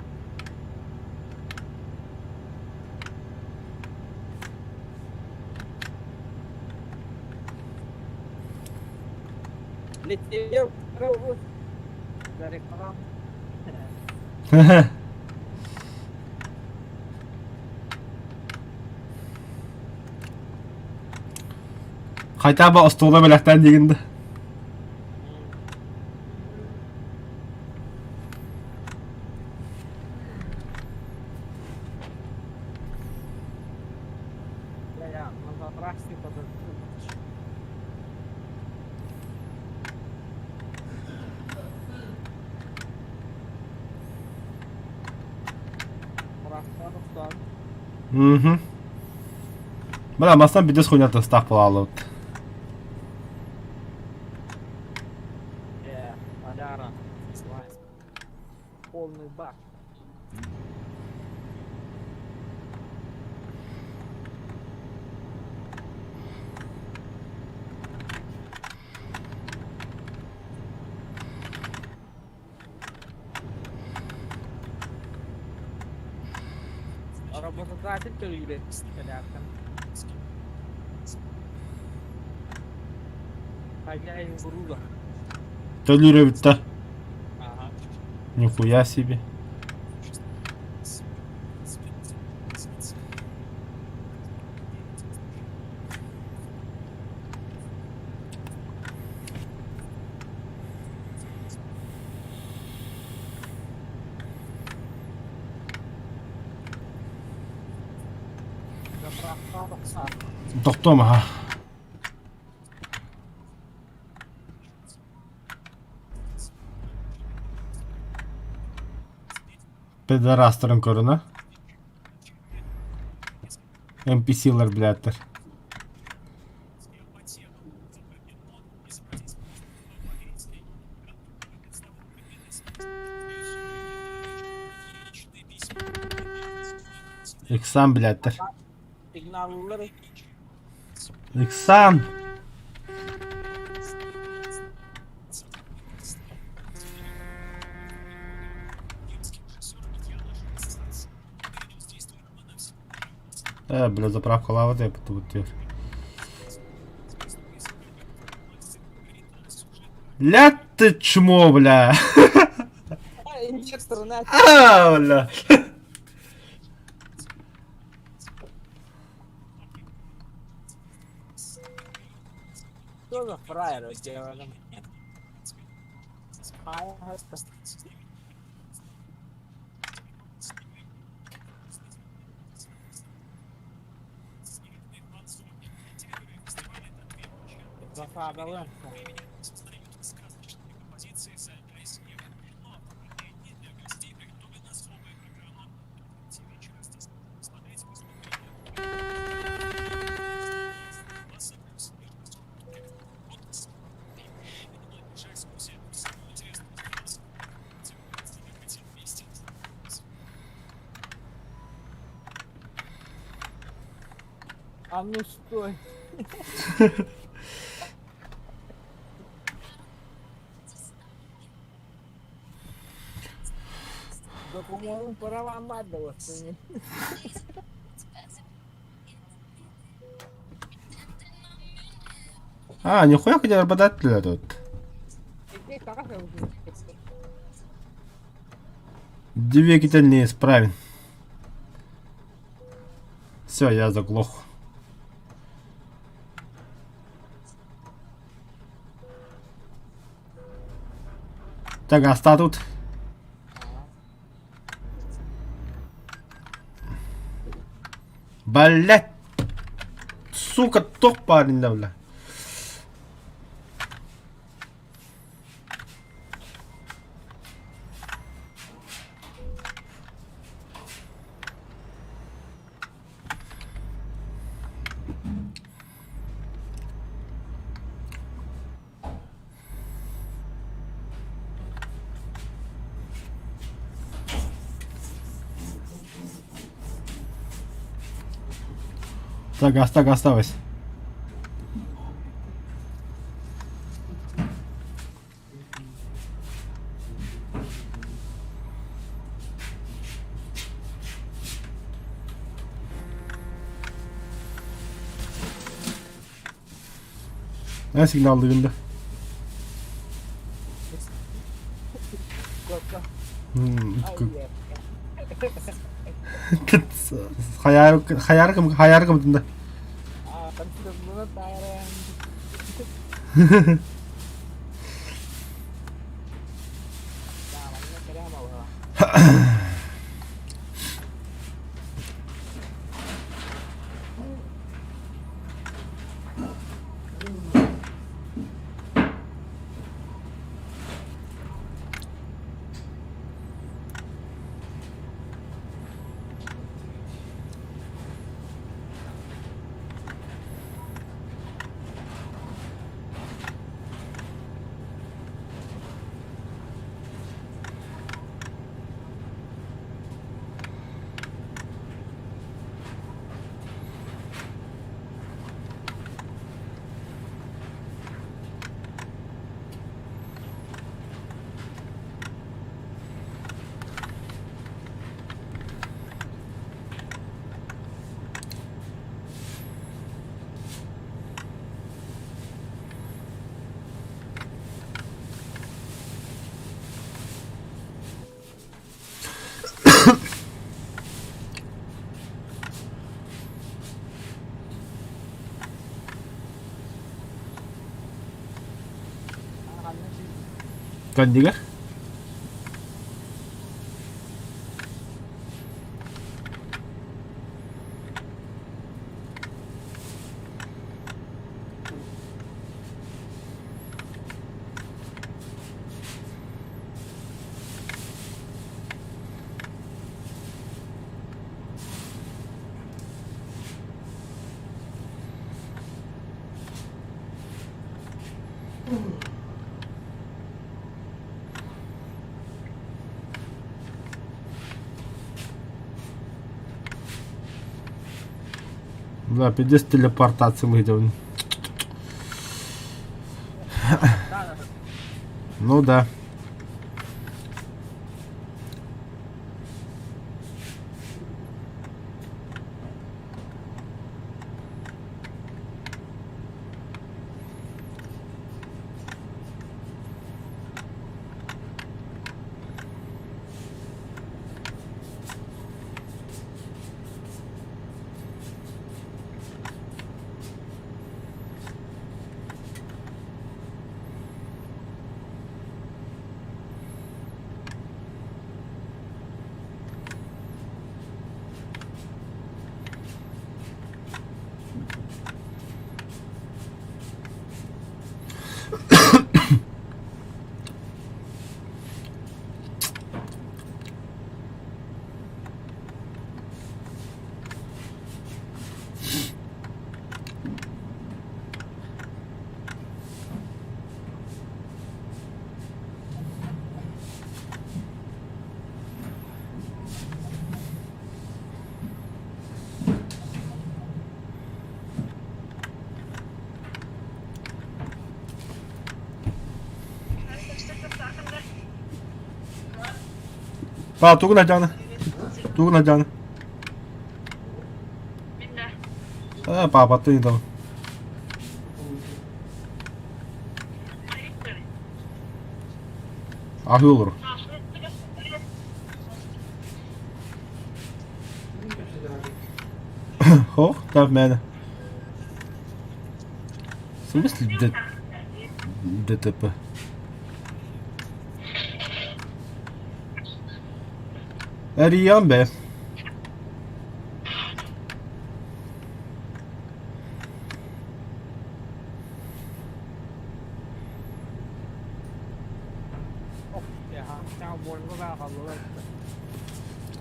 Летел. За рекламу. Хотя бы остуола бэлэхтээн диигин да? Я на заправке подожду. Заправка тохтоон. Угу. Бля, мастан бидэс хуйня тастаах буолаалыбыт. Э, поляра. Полный бак. Работодатель төлүүрэ кэлээхтэн. Хозяин груза. Төлүүр эбит да. Ага. Нихуя себе. Заправка тохтоо. Тохтуом аха. Педорастарын көрүнэ. NPC-лэр билээттэр. Иксан билээттэр. Сигналлар. Иксан! Э, бля, заправка лава деп тут. Ля ты чмо, бля! Инжектор на. А, бля! Что за фраер сделали? Зафадалы. А ну стой. Документ пора вам отдаваться. А, нихуя хотя работодателя тут. Двигатель неисправен. Все, я заглох. Так, а тут? Блять! Сука, ток парень, да, бля. Так, так, оставайся. Ne signaldı günde? Хайар хайаркым хайаркым тында. Кэннигэр? Да, пиздец телепортация выйдем. Ну да. Па, тугун адьааны? Тугун адьааны? Э, паапаттын ыытабын. Аһыы олорор. Хох, так мээнэ. В смысле Д... ДТП? Эрийиэҕим бээ.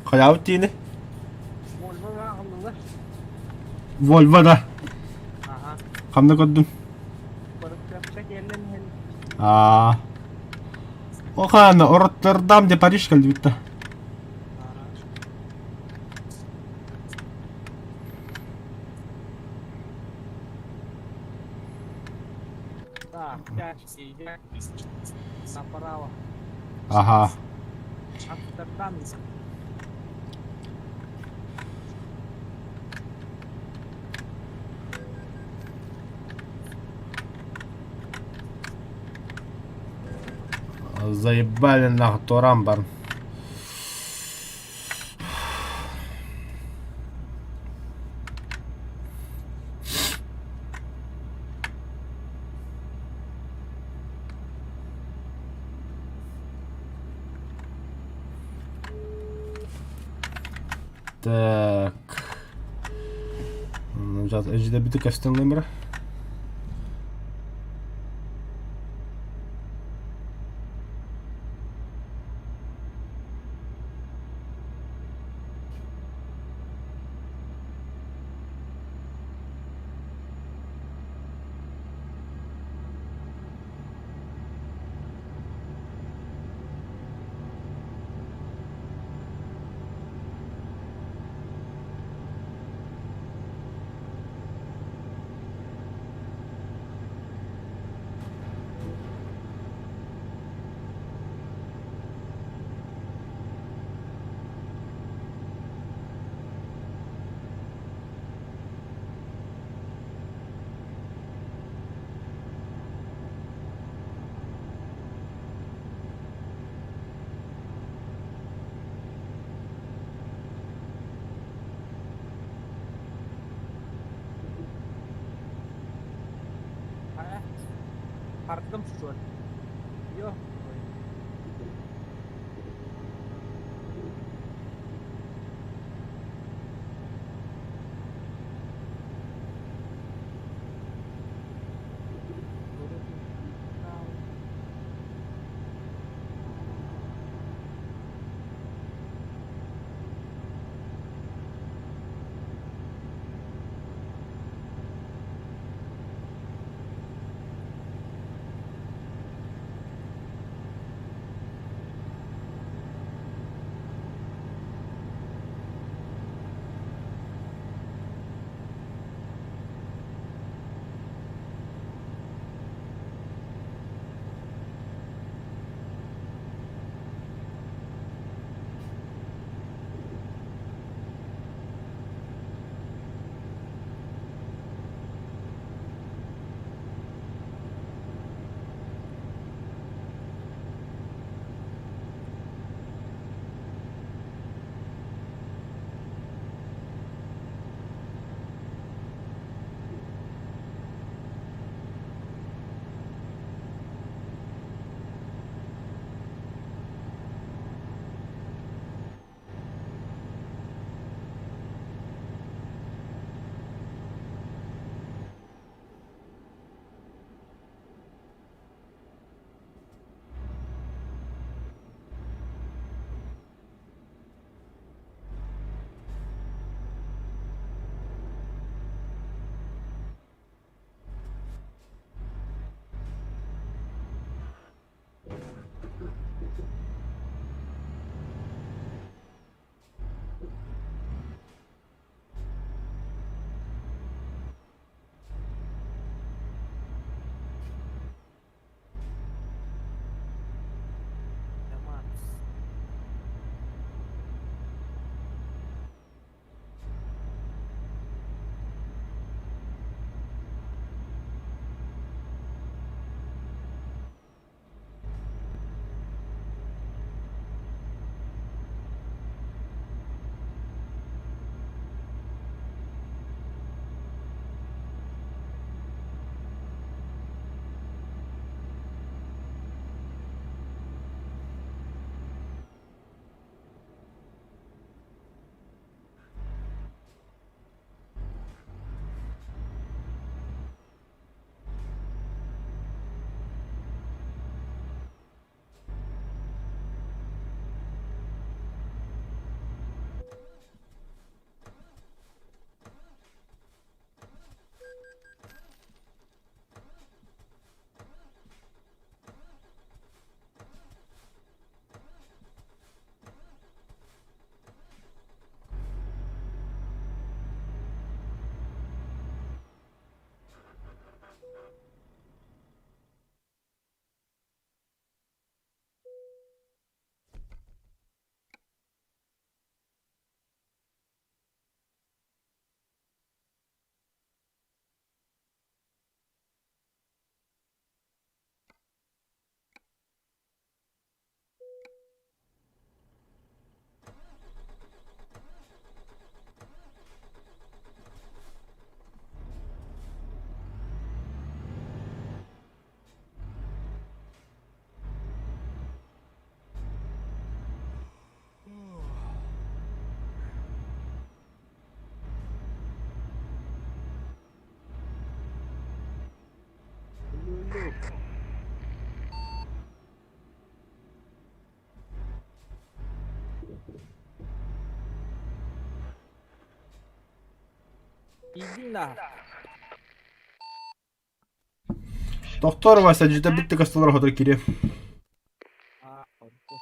Хайаабыт диини? Вольво да. Ханна көрдүм? Аа. О хаана, Роттердам де Париж кэлбит да. Так, тяжкий, направо. Аха. Амстердам. Заебали нахуй туран бар. Так. Эждебити кэстен номера. Хардым суот. Йо. Иди на. Тохтоор Вася, дьиэтэ бүттэ көстөлөр хотор кириэ. А, орто.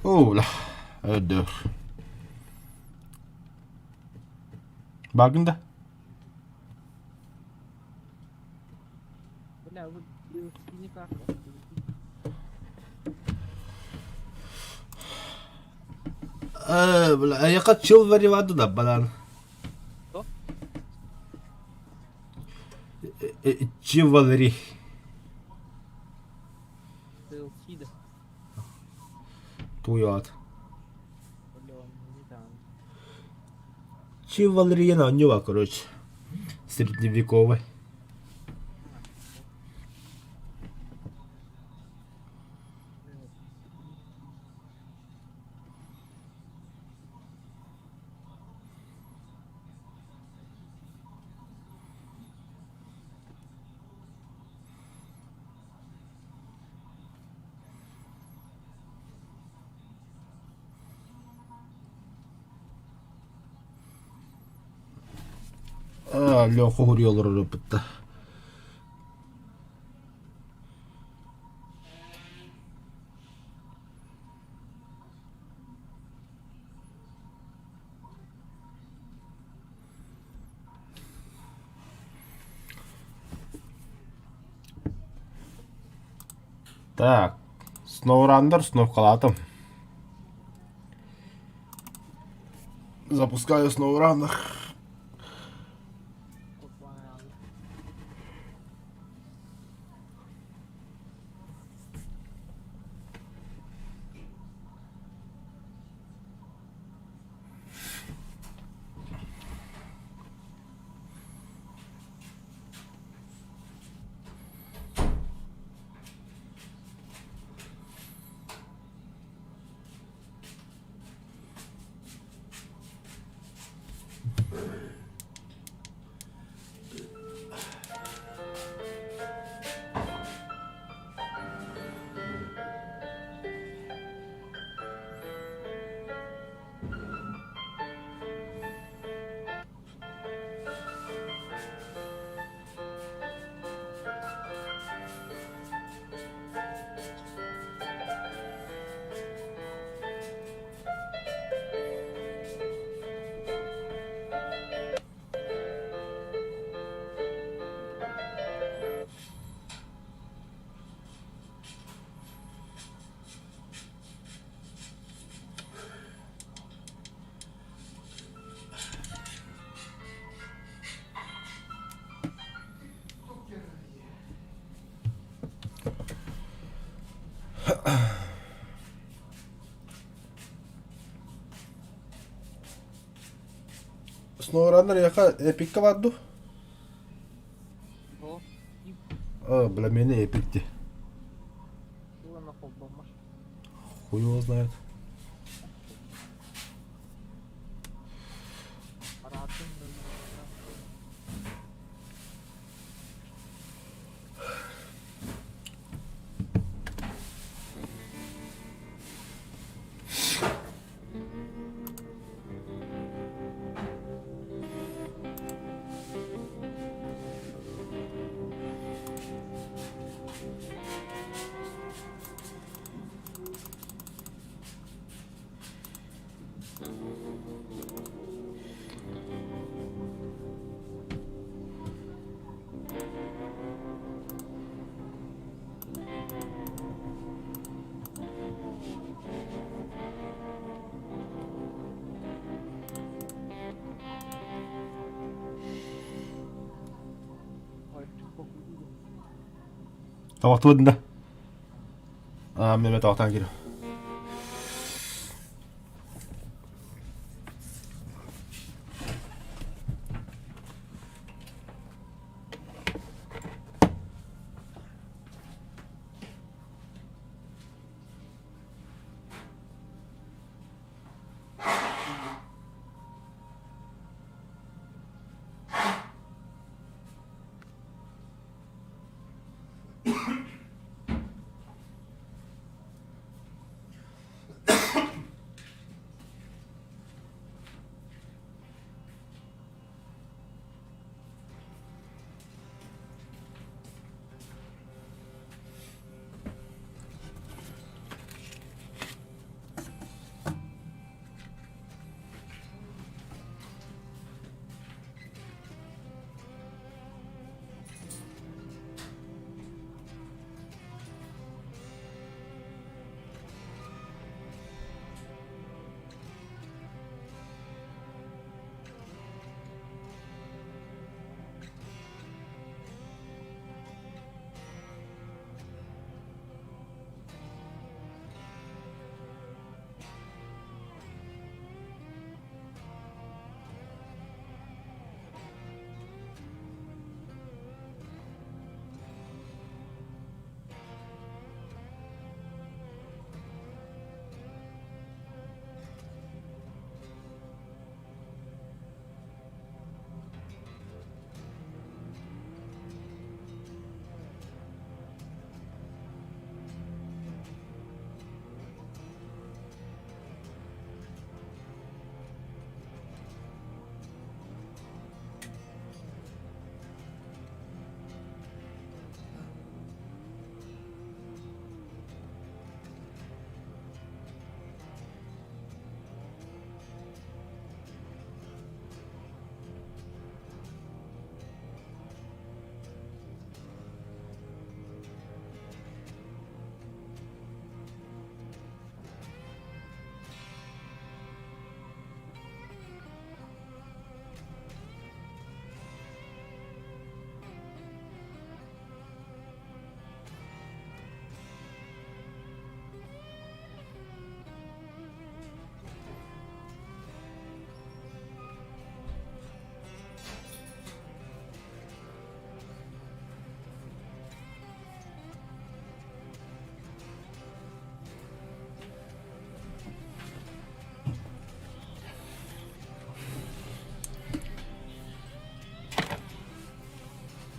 Оо, өдөр. Баагын да? Бля, вы никак. Э, бля, эйиэхэ Chivalry баар да балаан? Что? Chivalry. DLC да. Туйаат. Бля, он не там. Chivalry диэн оонньуу баар, короче. Средневековый. Леха уһуруйа олорор ыппытта. Так, SnowRunner сновкалаатым. Запускаю SnowRunner. SnowRunner яха эпикка бар дуу? О, А, бля, меня эпик дии. уонна холбоммот. Хуй его знает. Табахтыбытын да? Аа, мен табахтаан киирим.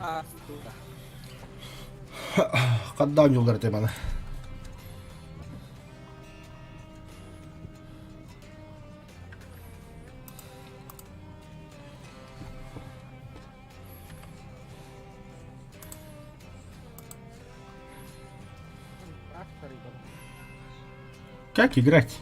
Ааспыта. Хаддаан дьуллар этэ маны. Как играть?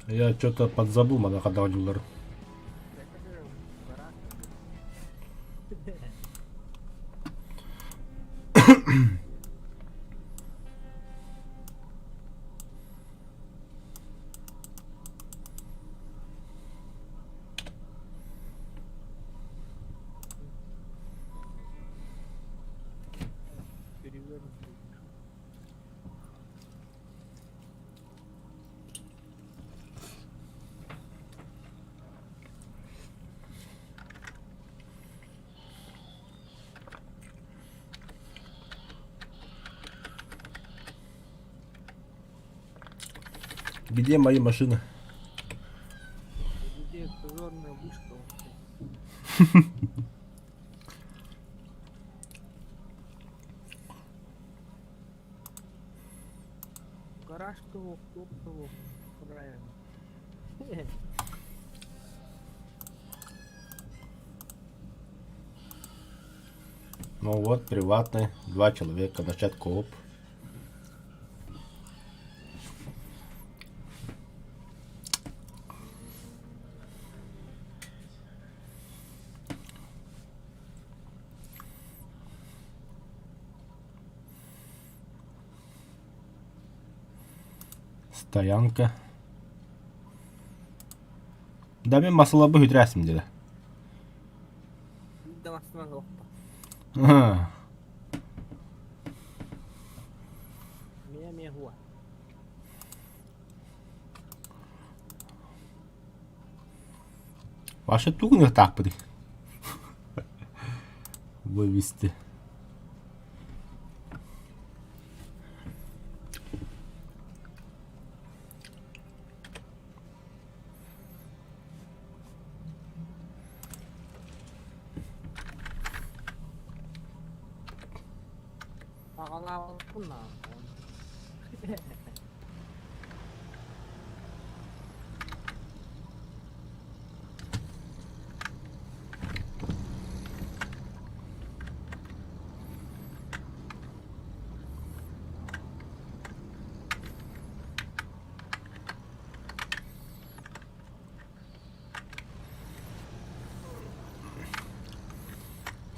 Я что-то подзабыл, маныаха оонньуулларын. Где мои машины? Где позорная вышка вообще? Гараж того, топ того. Правильно. Ну вот, приватный. Два человека, начать кооп. Стоянка. Да мин масылабы хүтүрээсим диэтэ. Да массыына суохта. Миэ миэ хуа. Вообще тугун ыһтаахпытый? Вывести. Саҕалаабыппын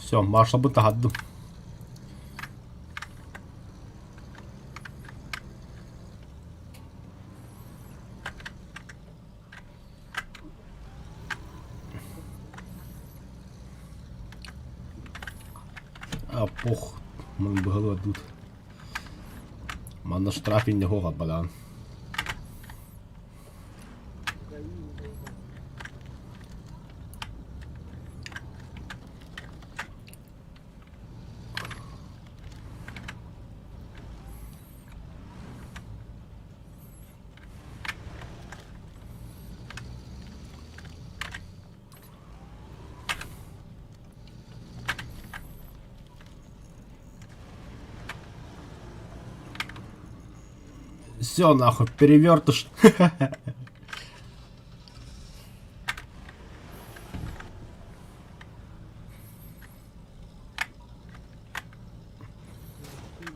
Все, маршалбын таһардым. А пох, мын быһылы тут. Манна штраф инде хоға балан. Все нахуй, перевертыш.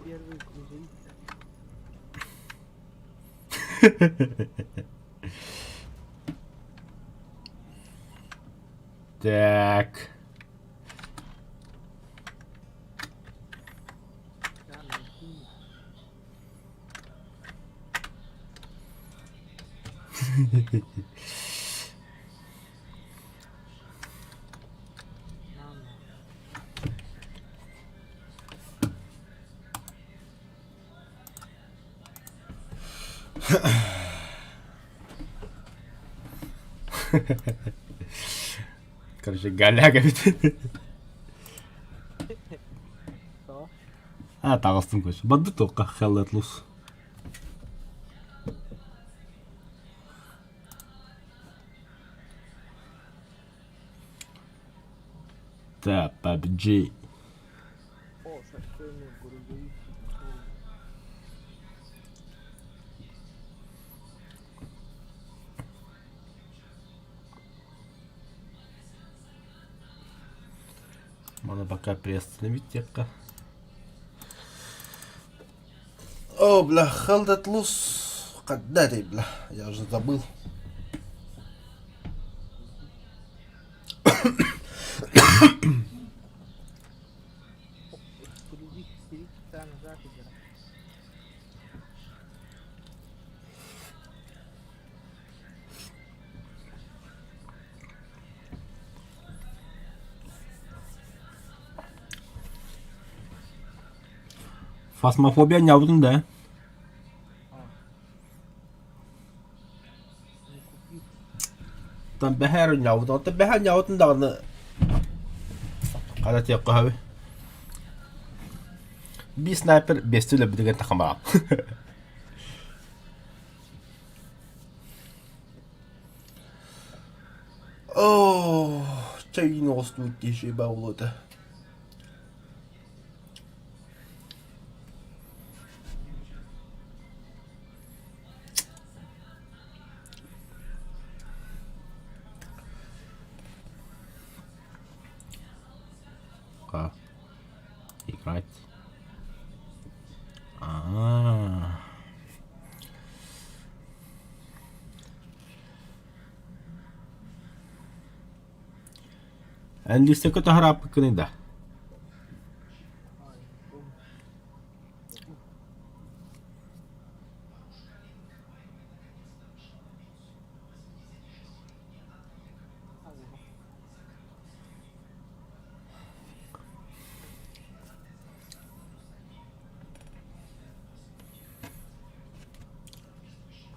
Первый грузовик. Так. Короче, голяга эбит. А, таҕыстым короче. Барды тоққа hell let loose. Так, PUBG. Можно пока приостановить тепка. О, бля, Hell Let Loose. Когда это, бля? Я уже забыл. Фасмофобия ньаутун да? Тан бэһээр ньаутун, оттон бэһээр ньаутун даҕаны хара тиэххэ сөбүй. Биир снайпер биэстии өлөрбүтүгэр тахамаҕа. Оо, чэйин оҕустубут киһи баҕылыта. Играть. Аа. Эн лиистэкэ таһарааппыккыный да?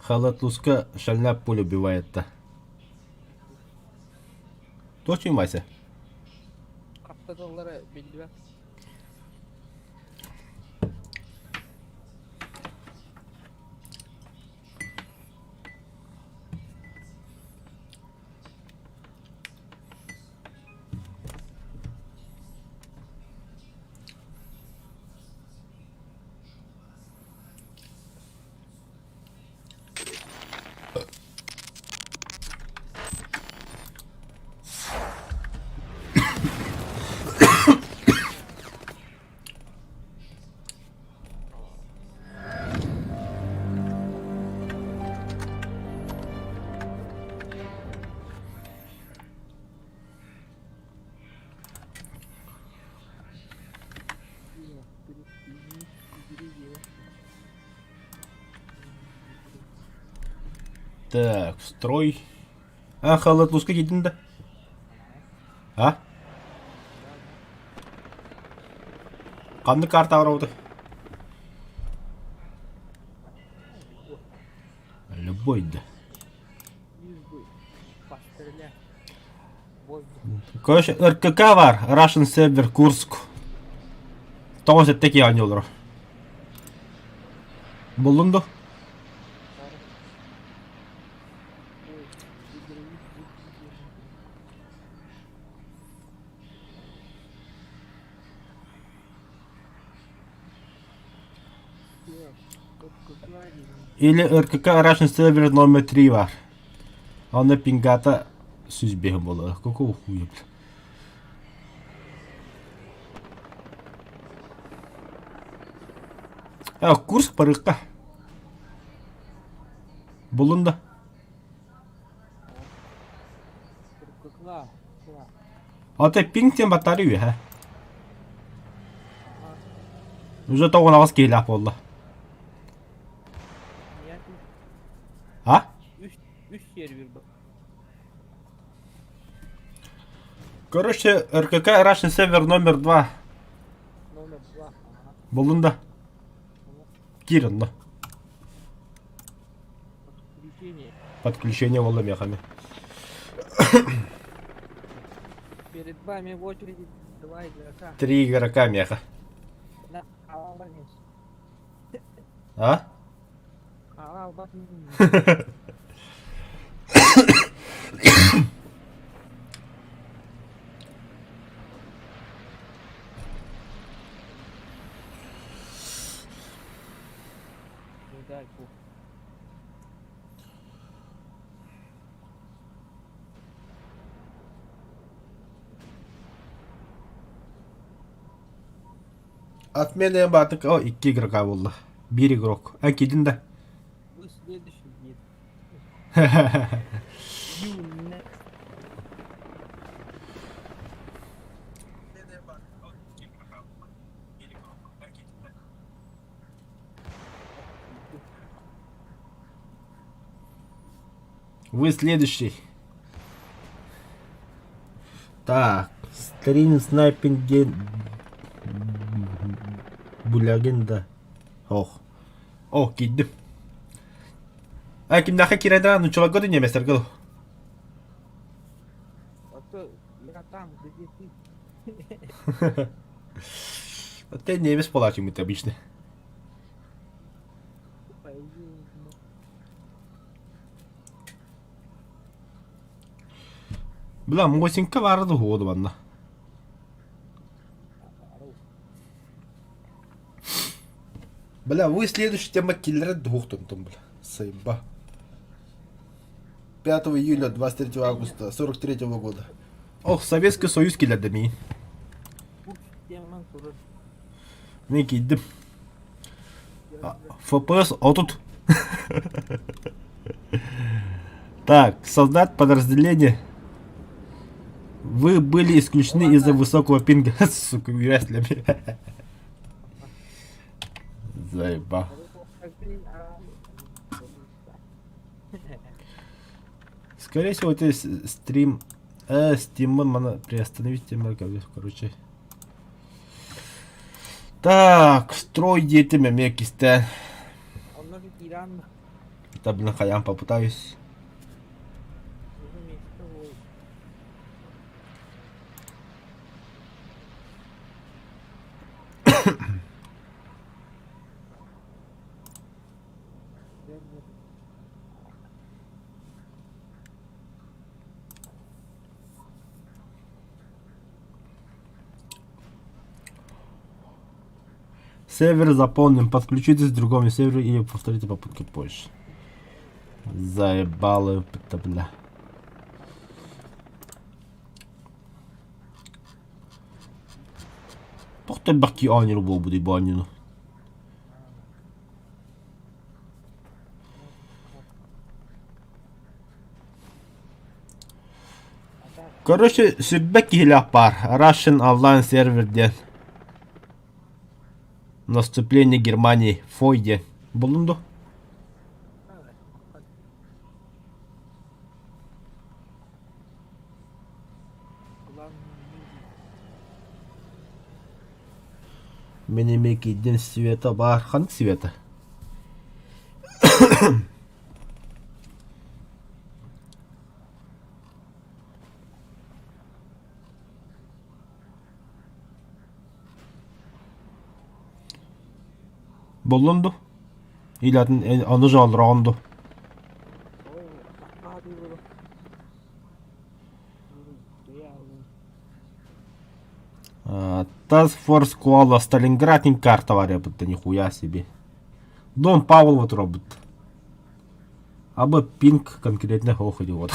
Халатлуска шальная пуля убивает-то. Точно Вася? Хаптаталлара биллибэт. Так, строй. А, халатлуска киирдин да? А? Ханнык карта барабыт? Любой да. Короче, РКК бар, Russian Server Курск. Тоҕус эттэ оонньууллар. Буллуҥ дуо? Или РКК Russian Server номер 3 бар. Онно пингата 105 буолар. Какого хуя, бля? А, Курск барыахха. Буллун да? Ата пинг диэн баттаары үөһэ. Уже тоҕунаҕас киһилээх буолла. А? Короче, РКК Russian Server номер 2. Буллун да? Киир онно. Подключение буолла миэхэ Перед вами в очереди два игрока. Три игрока меха. А? Отмена баатык о икки игрока буолла. Биир игрок. А кидин да? Вы следующий нет. You next. Вы следующий. Так, стрим снайпинг Булягин да. Ох. О, киирдим. А кимнээхэ киирэн нуччаларга да немецтэргэ дуу? А то я там, где ты. Ты немец буолааччыммыт обычно. Бля, Мосинка баара да уһуо манна. Бля, вы следующая тема киллера двух там там, бля. Сайба. 5 июля 23 августа 43 года. Ох, Советский Союз киллерде миин. Мин киирдим. ФПС отут. Так, создать подразделение. Вы были исключены из-за высокого пинга. Сука, вряд ли. Заеба. Скорее всего, это стрим... Стимы маны приостановить короче. Так, строй диэтим эмиэ кистээн. Онно киирэн. Да, блин, хайаан попытаюсь. Уже место ой. Сервер заполнен. Подключитесь к другому серверу или повторите попытки позже. Заебало, это, бля. Туох элбэх киһи оонньуур буолбутуй бу оонньууну? Короче, сүрбэ киһилээх баар. Russian Online сервер диэн. Наступление Германии. Фой диэн. Буллун дуо? Мин эмиэ киирдим Света баар. Ханнык Света? Буллун дуу? Или атын ону жааллараҕын дуу? Task Force Koala Сталинград карта бар будто нихуя себе. Дом Павлова робот. Абы пинг конкретно ох идиот.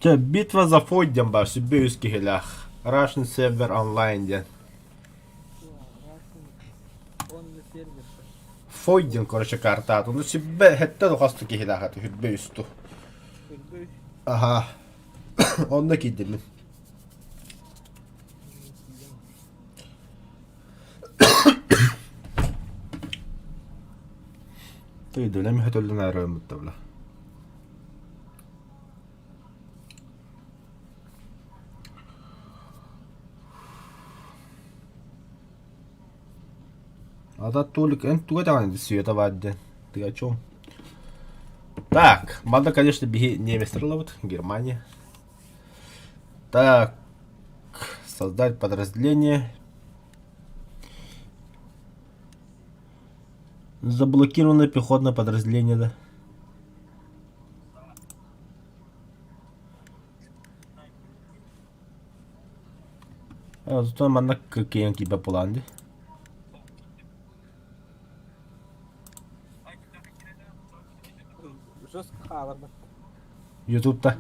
Чэ, битва за Фой диэн баар, сүбэ үс киһилээх. Russian Server Online диэн. Фой диэн, короче, картаат. Ону сүбэ хэттэ да киһилээх этэ, сүбэ үсту. Аха. Онно киирдим мин. Тыйдылем хөтөллөн аэрымытта бла. Ата Толик, эн туга даҕаны света баар диэн. Ты о чем? Так, надо, конечно, биһи немецтэр ылабыт, Германия. Так, создать подразделение. Заблокированное пехотное подразделение, да. Оттон манна киэн киирбэт буолаҕын дии. Жестко хааларбат. Ютубта.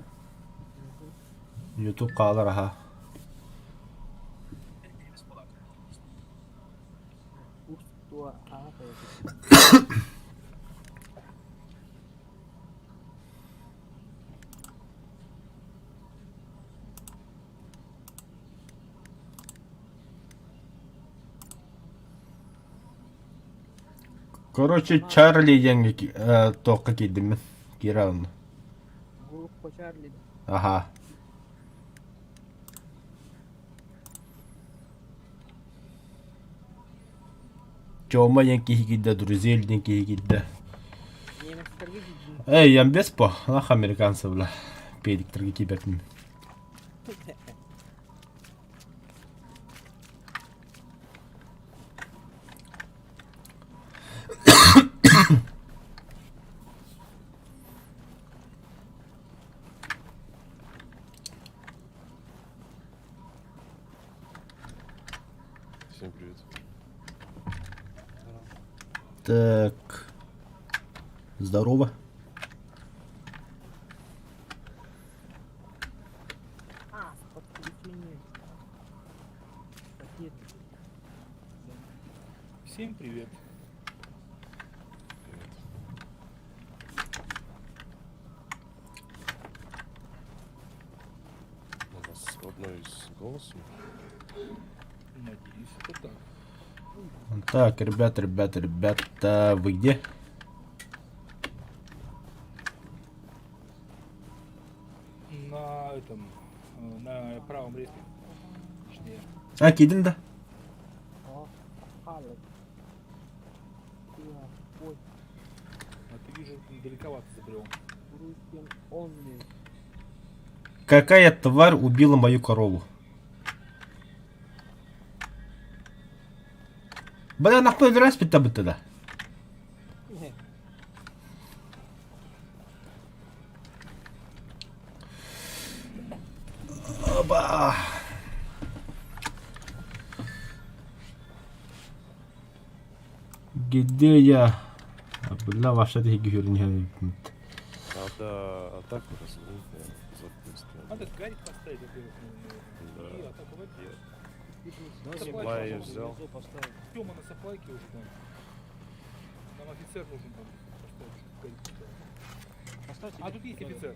Ютуб хаалар аха. Короче, Чарли диэҥҥэ туохха киирдим мин? Киирэ онно. Группа Чарли. Аха. Тёма диэн киһи киирдэ, Друзель диэн киһи киирдэ. Немецтерге киирдим. Эй, я без по, нах американцы, бля. Педиктерге киирбэтим. Всем привет. Так. Здорово. А, с подключением. Пакет. Всем привет. Привет. У нас одной с голосом. Надеюсь, это так. Так, ребята, ребята, ребята, вы где? На этом, на правом респе. Точнее, А, киирдиҥ да? Хаалла. Ой, а ты вижу, далековато забрел. Русин онли. Какая тварь убила мою корову? Бля, нахуй раз тогда. Оба. Где я? А, Бля, ваша не Надо атаку развернуть, наверное, за Надо гарик поставить, во-первых, наверное. Да. И атаковать. Саплай я взял. Тёма на саплайке уже там. Нам офицер нужен там. Поставить, чтобы гарик поставил. А тут есть офицер.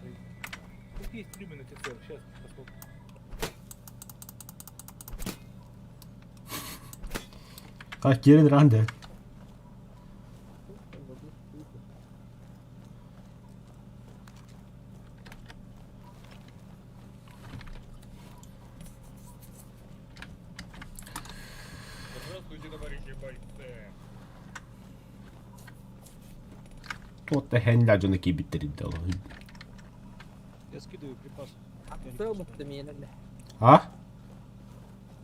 Тут есть Люмин офицер. Сейчас посмотрим. А, Кирин Ранде. Здравствуйте, товарищи бойцы. Тот хенля дьоно киирбиттэр дии. Я скидываю припасы. Абысыл бутты миэнэ. А?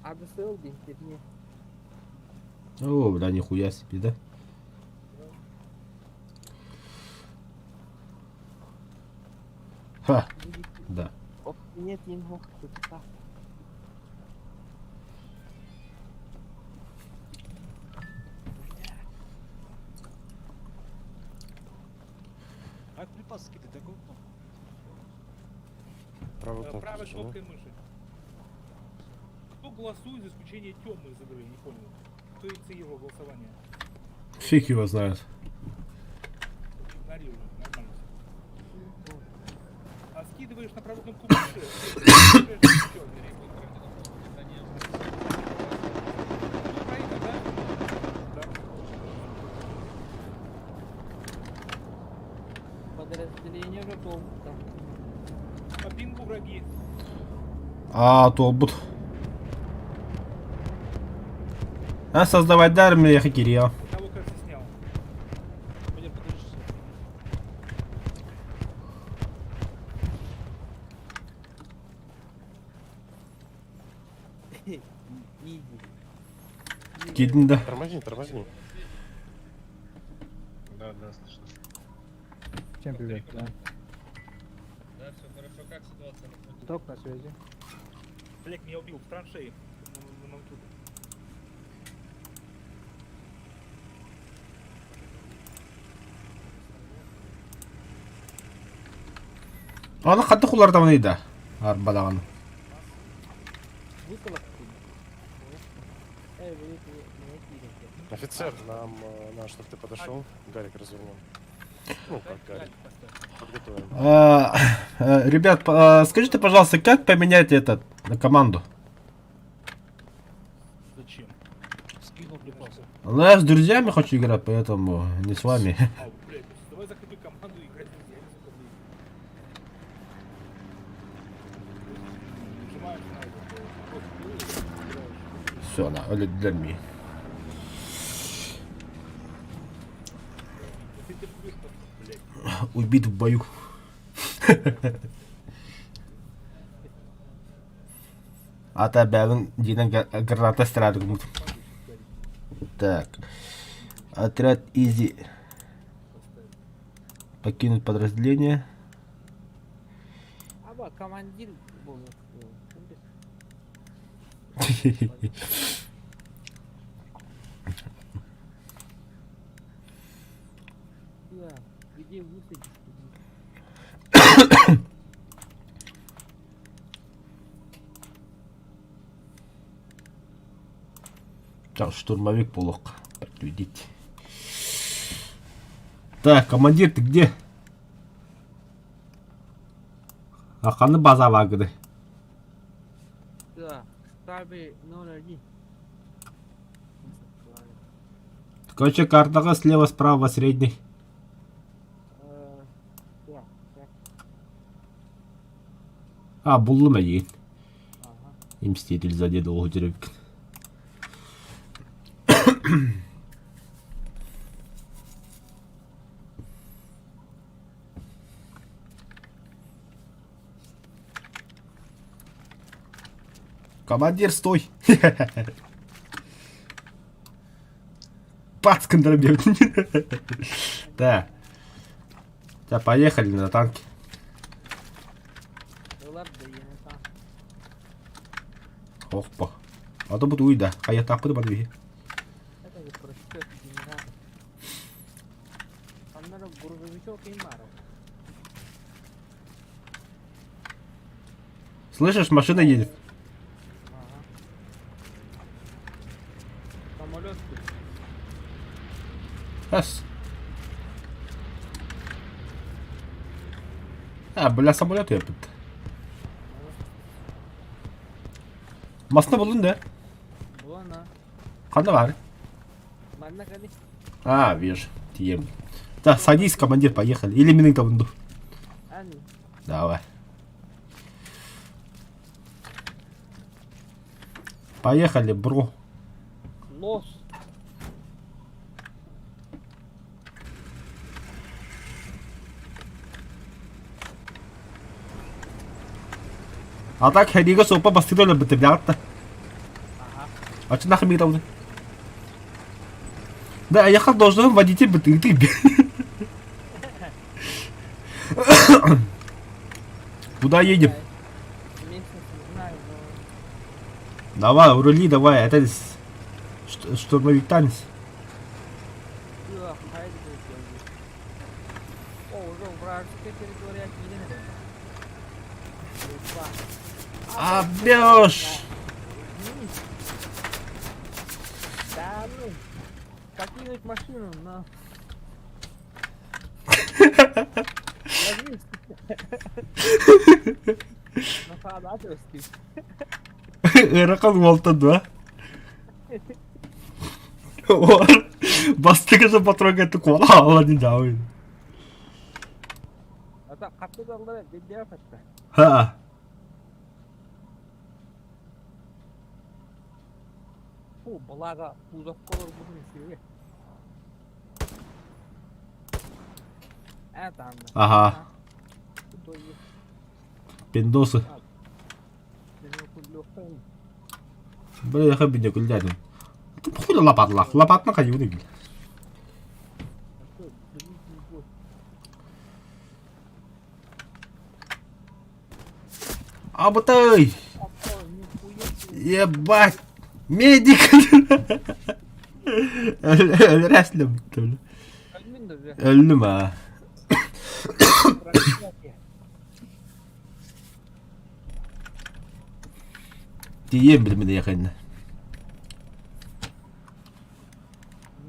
Абысыл диэн О, бля, нихуя себе, да? Ха, да. Нет, не мог тут. А припасы скидывай, такую кнопку. Правую кнопку Правой зажимай. кнопкой мыши. Кто голосует за исключение Тёмы из игры? Я не понял. Кто инициировал голосование? Фиг его знает. Игнорирую, нормально всё. А скидываешь на правую кнопку мыши. Всё. Ну, правильно, да? Да. Подразделение уже толком. По пингу враги. А, то бут. А, создавать дар мне хакерия. Того, кажется, снял. Валер, подожди. Изи. Киирдиҥ да. Тормозни, тормозни. Да, да, слышно. Всем привет, да. Да, все хорошо. Как ситуация на фронте? Ток на связи. Блять, меня убил в траншее. На Мамтуке. Аны хатты хулардан да. Арбадан. Выколок. Эй, вы не кидайте. Офицер, нам надо, чтобы ты подошел. Гарик развернем. Ну, как Гарик. Подготовим. Ребят, скажите, пожалуйста, как поменять этот на команду? Зачем? Скинул припасы. Ну, я с друзьями хочу играть, поэтому не с вами. А, блядь, давай закрепи команду и играть с друзьями, сука, блядь. Нажимаешь на этот, просто делаешь, играешь. Все, на, или для меня. Если ты будешь, просто, блядь. Убит в бою. А та бэйэбин дьиэнэн граната страдык. Так. Отряд Изи. Покинуть подразделение. Аба, командир был. Да, где высадишь? Так, штурмовик полок. Победить. Так, командир, ты где? А ханна база вагды? Да, штабе 01. Короче, картаға слева, справа, средний. А, буллум эйигин. Мститель сзади долго деревкин. Командир, стой! Пацкан дробил. Да. Да, поехали на танке. Опа. А то буду уйда. А я так буду подвиги. Слышишь, машина едет. Самолет Раз. А, бля, самолет я тут. Масна булун да? Була Ханна бар? Манна кали. А, вижу. Тием. Да, садись, командир, поехали. Или мины там. Давай. Поехали, бро. Лос. А так хэриигэ суоппа бастыыр өлөрбүттэр билэҕит да? Оччо нахуй миигин Да, я должен водитель бы ты ты. Куда едем? Давай, рули, давай, это штурмовик танец. Оббеж! Да ну, покинуть машину, но... На Ыарахан уолтан дуо? Бастакы же патронга куала хаалла дии дьаабын. Ха. Аха. Пиндосы. Бля, бинья күллээтим. Хуй лопатлаах. Лопатна хайыыбын игил. Абытай! Ебать! Медик! Өлөрөслүм. Өллүм аа. Тиийэн билимин эйиэхэ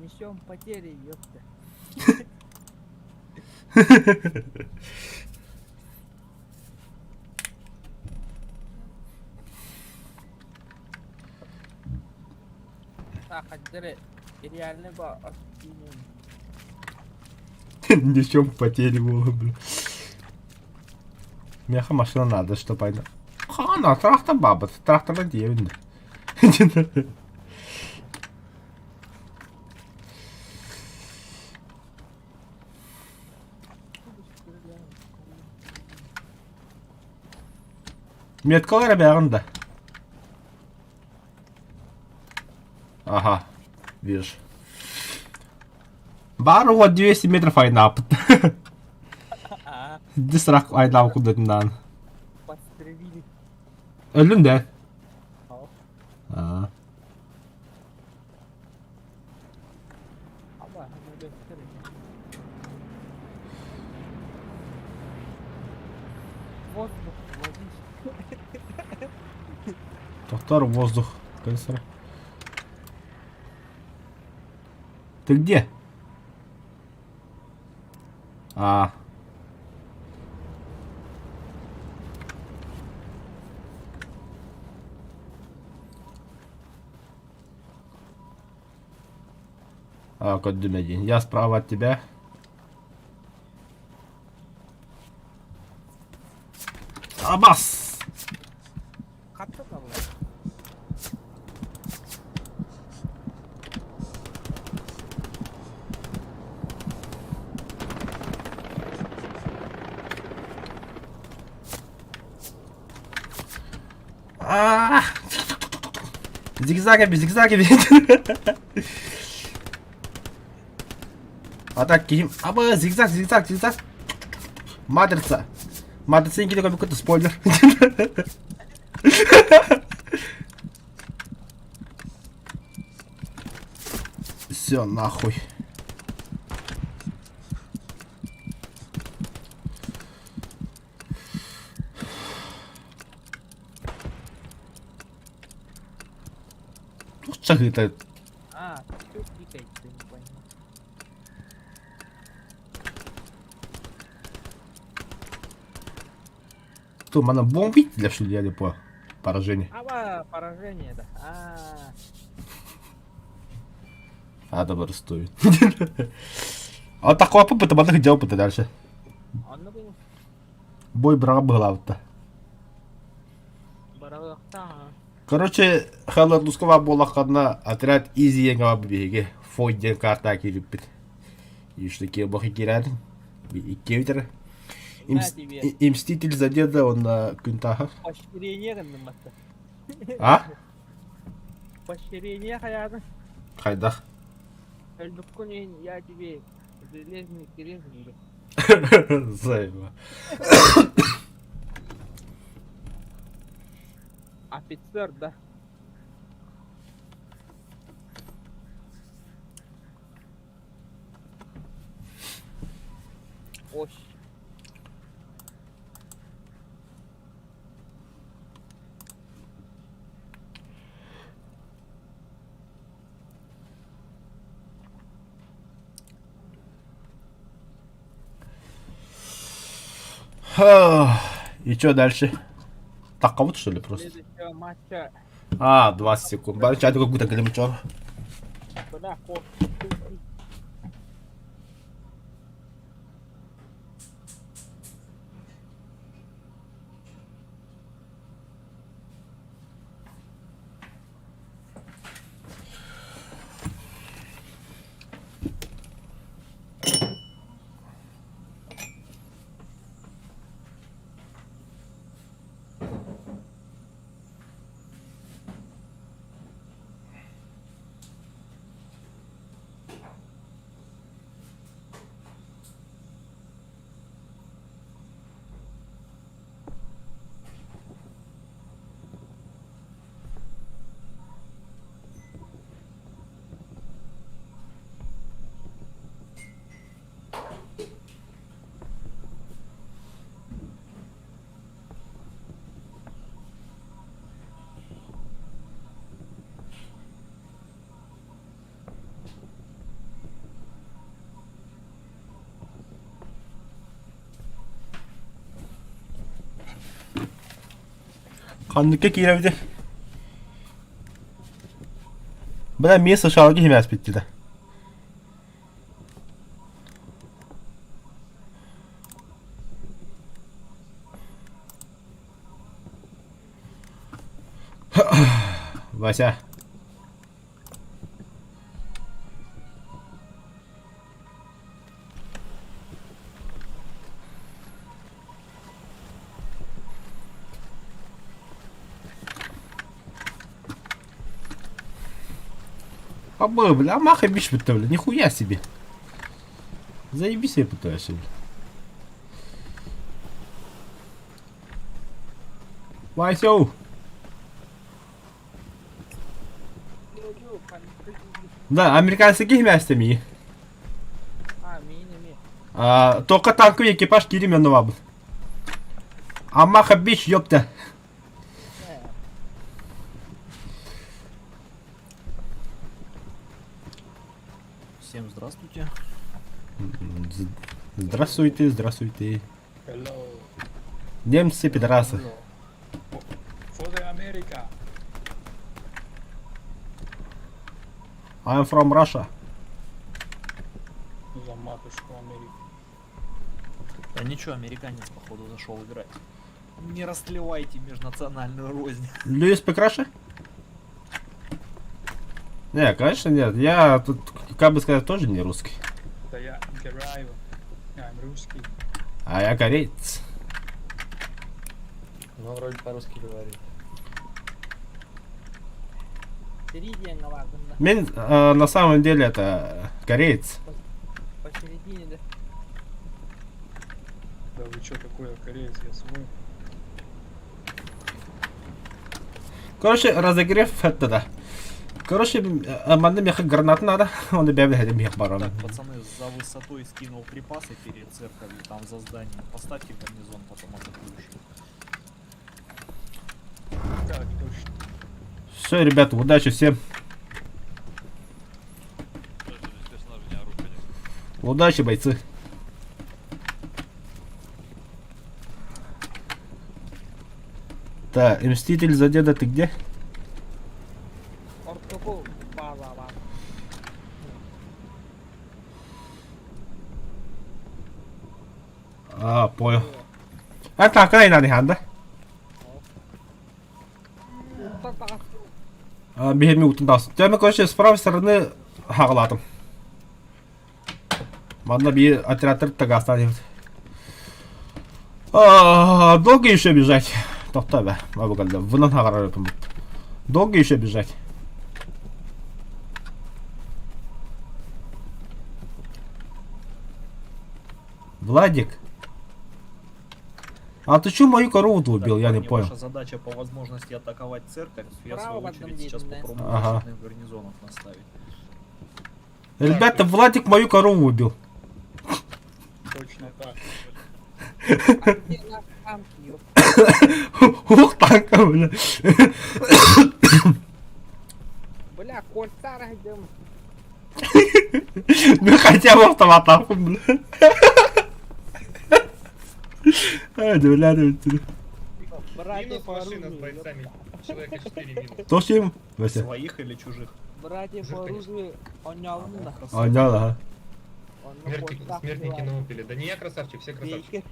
Несем потери, ёпта. Несем потери буолла бля. Миэхэ машина наада что пайда. Хаана трактор баабыт, трактордан тиийэбин да. Меткалар эрэ бэйэҕин да? Ага, вижу. Баар уот 200 метров айнааппыт. Дисрак айнаабы курдатыннаан. Өллүм да? Аа. Тохтоор воздух. Кэлсэрэ. Ты где? А. А, код один. Я справа от тебя. Абас! А! Зигзагами, зигзагами. А так, киһим. Аба, зигзаг, зигзаг, зигзаг. Матрица. Матрица иҥките какой-то спойлер. Все, нахуй. Чахыта. А, чё кликаете, не пойму. Кто, мана бомбить для что ли, я по поражение? Аба, поражение, да. А, А, добро стоит. А такого попыта, маннык дьалпыта дальше. Онно бу Бой браға быһылаабыта. баралыахтаах. Короче, Халатлускова буоллаххына отряд Изи диэҥҥэ биһиги Фой диэн картаҕа киирбиппит. И что такие бохи киирэрин иккиэбит На тебе. Мститель за деда он күн тааһар. Поощрение гынным батта. А? Поощрение хайаатын. Хайдах? Өлбүккүн иһин я тебе железный крест буду. Заеба. Офицер, да. Ощ. И что дальше? Так кого-то что ли просто? Следующего матча. А, 20 секунд. Бары чай такой гута калимчор. Бля, кот. Ханныкка киирэбит. Бля, место шалги химяс питтида. Вася. Абы, бля, маха биш бля, нихуя себе. Заебись я пытаюсь, бля. Васю! Да, американцы кихмястами. А, только танковый экипаж кирименова был. Амаха бич, ёпта. Всем. Здравствуйте. Здравствуйте, здравствуйте. Немцы, пидорасы. For the America. I'm from Russia. За матушку Америку. Да ничего, американец, походу, зашел играть. Не растлевайте межнациональную рознь. Do you speak Russia? Не, конечно нет. Я тут, как бы сказать, тоже не русский. Да я играю. Я русский. А я кореец. Ну, вроде по-русски говорит. Середина ладно. Мин на самом деле это кореец. Посередине, да. Да вы чё, какой я кореец, я свой. Короче, разогрев это да. Короче, манна меха гранат надо. Он и бэбэ мех барон. Так, пацаны, за высотой скинул припасы перед церковью, там за зданием. Поставьте гарнизон потом атакующий. Так, точно. Все, ребята, удачи всем. Удачи, бойцы. Так, Мститель за деда ты где? Ортоку баала баар. А, понял. А так, кай надо ханда. А, биһи утун дас. Тема, короче, с правой стороны хагалатым. Манна би отрядтар тагастан. А, долго еще бежать? Тохтоо бэ. Мабугалда. Вынан хагарар бут. Долго еще бежать? Владик. А ты чё мою корову-то убил? Так, Я не парни, понял. Ваша задача по возможности атаковать церковь. Я, в Справа свою в одном очередь, сейчас деле, да. попробую Ага. защитных гарнизонов наставить. Ребята, Владик мою корову убил. Точно так. А где наш танк, ёп? Ух, танка, бля. Бля, кольца идем. Ну хотя бы автомат, бля. Ай, да, бля, да, бля. Братья Минус по машина с оружию, ёп. бойцами. Человека 4 минус. То с ним? Вася. Своих или чужих? Братья Жир, по конечно. оружию, он А, А, красавчик. да, ага. Смертники, смертники на опеле. Да не я красавчик, все красавчики. Бейкер.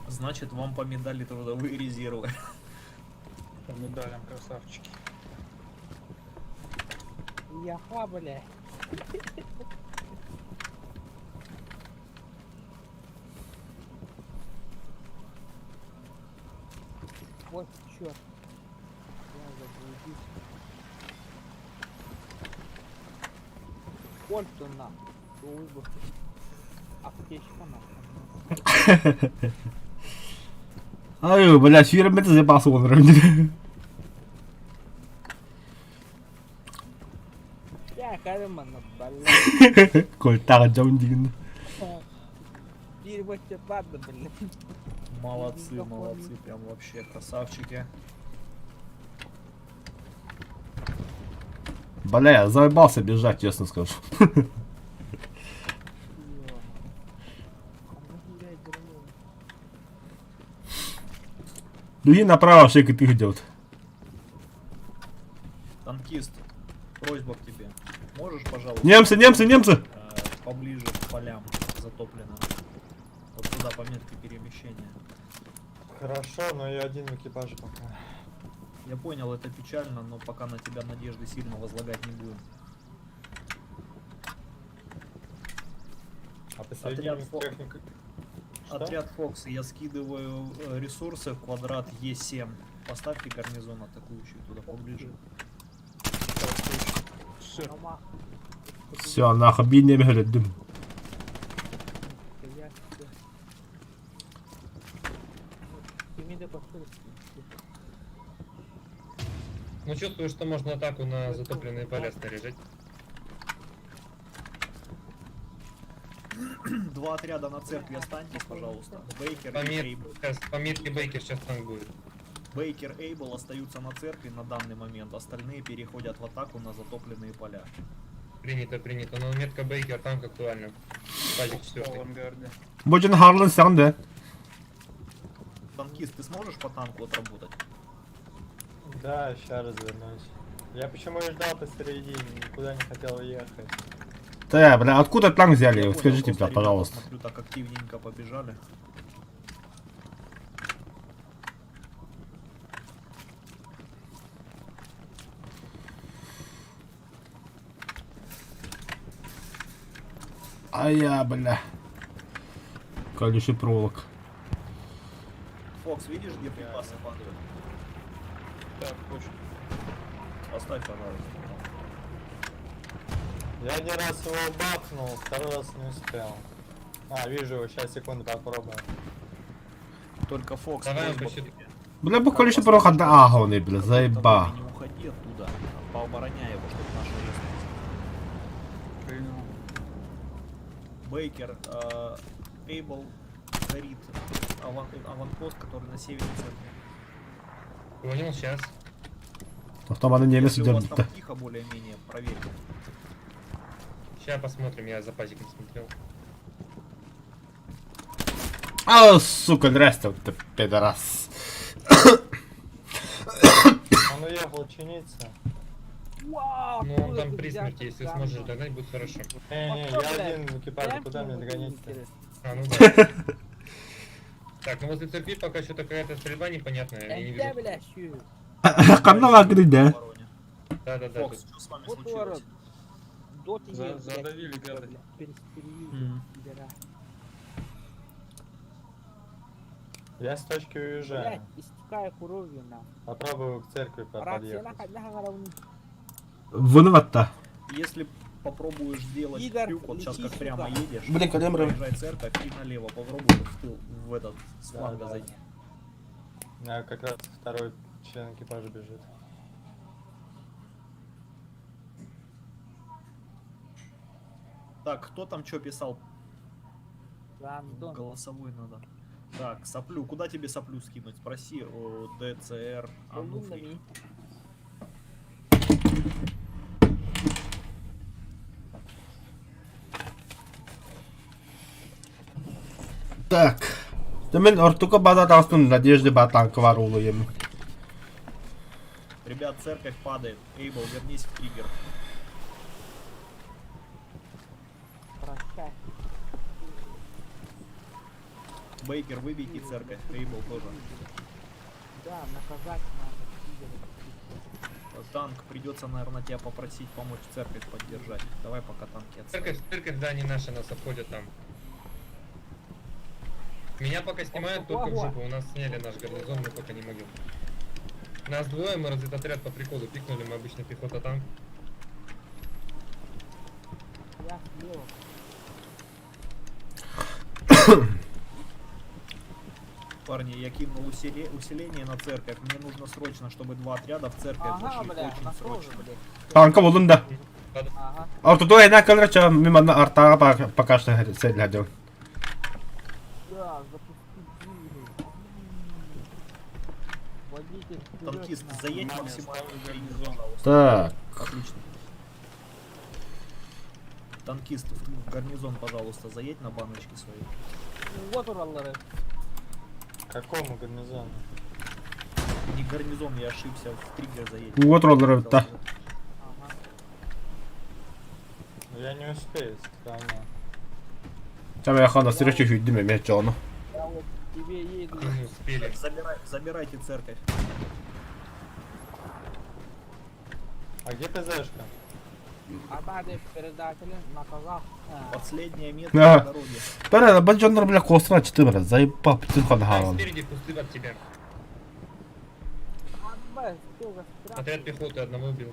Значит, вам по медали трудовые резервы. По медалям, красавчики. Яха, бля. Вот черт. Я заблудился. Кольцо на. Улыбу. Аптечка на. Ай, бля, сүйрем заебался он вроде. Я кармана, бля. Кольтага жаун деген. Переводчик, ладно, блин. Молодцы, молодцы, прям вообще красавчики. Бля, я заебался бежать, честно скажу. Ё. А ну, блядь, здорово. Дуги направо, шейка ты идет. Танкист, просьба к тебе. Можешь, пожалуйста, Немцы, немцы, немцы! поближе к полям затопленным? Вот туда по метке перемещения. Хорошо, но я один в экипаже пока. Я понял, это печально, но пока на тебя надежды сильно возлагать не будем. А посередине Отряд фо- техника... Что? Отряд Фокс, я скидываю ресурсы в квадрат Е7. Поставьте гарнизон атакующий туда поближе. Все. Рома. Все, нахуй, би неме өлөдүм. Я себе. Кими да повтори. Ну чувствую, что можно атаку на затопленные поля снаряжать. Два отряда на церкви останьтесь, пожалуйста. Бейкер По, и мет- Эйбл. сейчас, по метке Бейкер сейчас танк будет. Бейкер Эйбл остаются на церкви на данный момент. Остальные переходят в атаку на затопленные поля. Принято, принято. Но метка Бейкер, танк актуальна. Пазик четвертый. Бу дьон Харлан саҕын да. Танкист, ты сможешь по танку отработать? Да, сейчас развернусь. Я почему и ждал посередине, никуда не хотел ехать. Да, бля, откуда танк взяли? Я понял, Скажите, просто бля, ребята, пожалуйста. Смотрю, так активненько побежали. А я, бля. Колючий проволок. Фокс, видишь, где припасы падают? Так, точно. Поставь, пожалуйста. Я один раз его бахнул, второй раз не успел. А, вижу его, сейчас, секунду, попробуем. Только Фокс, Давай, просьба к почти- тебе. Бля, бу колючий проволок ханна ааһыаный, бля, В какой-то заеба. время Не уходи оттуда, а пообороняй его, чтобы наша резнулась. Бейкер, Эйбл горит аванпост, который на севере церкви. Понял, сейчас. Автоманы немец Если у вас идет. там тихо более-менее, проверь. Сейчас посмотрим, я за пазиком смотрел. А, сука, здрасте, ты пидорас. Он уехал чиниться. Вау, Ну, он откуда там ты при взял смерти, если этот сможешь гандон? догнать, будет хорошо. Не, не, А я кто, блядь? один в экипаже, Прям куда мне к нему догонить-то? интересно. А, ну да. Так, ну возле церкви пока что-то какая-то стрельба непонятная, я не Энте, вижу. бля, щу. Ханна лакры, да. Обороне. Да-да-да. Фокс, тут. что с вами Вот случилось? урод. Дот ел, блядь, задавили, сука, гады. бля, перестрелил, М. пидора. Я с точки уезжаю. Блядь, истекая кровью, нахуй. Попробую к церкви Рация подъехать. нахуй, нахуй, нахуй. Выныватта. Если попробуешь сделать Игорь, крюк, вот сейчас лети как прямо сюда. едешь, Блин, когда мы- проезжай церковь и налево, попробуй в тыл, в этот, с Да, фланга да. зайти. У меня как раз второй член экипажа бежит. Так, кто там что писал? Гандон. Голосовой надо. Так, соплю. Куда тебе соплю скинуть? Спроси о ДЦР Ануфрий. Так. Мен ортука база тастын Надежды батанкы бар улуйым. Ребят, церковь падает. Эйбл, вернись в триггер. Прощай. Бейкер, выбейте церковь. Эйбл тоже. Да, наказать надо, пидора. Танк, придется, наверное, тебя попросить помочь церковь поддержать. Давай пока танки отставим. Церковь, церковь, да, не наша, нас обходят там. Меня пока снимают только в жопу, у нас сняли наш гарнизон, мы пока не могем. Нас двое, мы разведотряд по приколу пикнули, мы обычно пехота танк. Я слева. Парни, я кинул усиление на церковь. Мне нужно срочно, чтобы два отряда в церковь Ага, зашли. бля, Очень на срочно. тоже, блядь. Танка болдун да. Ага. Ортуду эна калрача миманна артага пока что седлядел. Да, запусти двигатель. Водитель вперед, Танкист, нахуй. заедь максимально в триггер, пожалуйста. Так. Отлично. Танкист, в гарнизон, пожалуйста, заедь на баночки свои. Вот ураллары. К какому гарнизону? Не гарнизон, я ошибся, в триггер заедь. Вот роллеры, да. Ага. Ну, Я не успею, странно. Там я хана встречу хүддүм эме жону. Я вот к тебе еду. Не успели. Забирайте церковь. А где ПЗшка? А надо передателя наказал. А, Последняя метка Да. на дороге. Бара бу жоннор бля костра чыты бара. Заеба бүтүн хана Там хавал. спереди кусты от тебя. а, бля, что застрял? Отряд пехоты одного убил.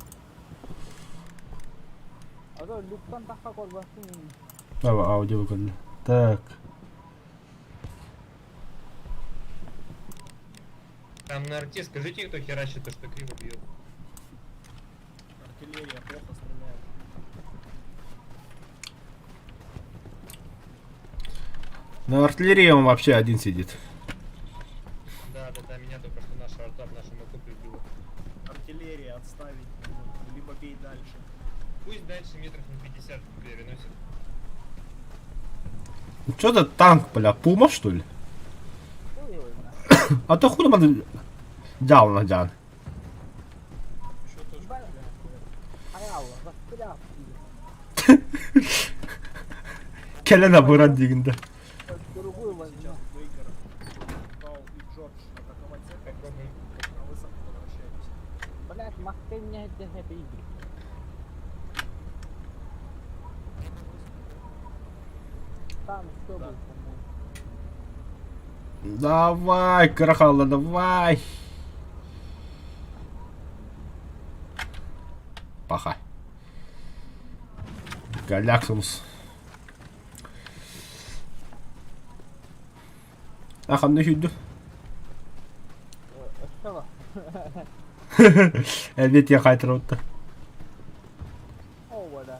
А то люктан так какой басын. Давай аудио көллө. Так. Там на арте скажите, кто херачит, то что криво бьет. Артиллерия плохо стреляет. На артиллерии он вообще один сидит. Да, да, да, меня только что наша арта в нашем окопе убила. Артиллерия отставить, либо бей дальше. Пусть дальше метров на 50 переносит. Что за танк, бля, пума что ли? Хуй его знает. А то хуй man дьаалына дьаан. Еще тоже. Бля. Ай, Алла, застрял. Кэлэн абыран диигин да. Другую возьму. Сейчас Бейкер, Паул и Джордж атаковать церковь, Попробуем. а вы со мной возвращаетесь. Блять, махты меня это это игры. Там что Да. был, по-моему. Давай, Карахалла, давай. Паха. Галяксумс. Аханны хүдді. Что? Әлбетте қайтырып отты. О, да.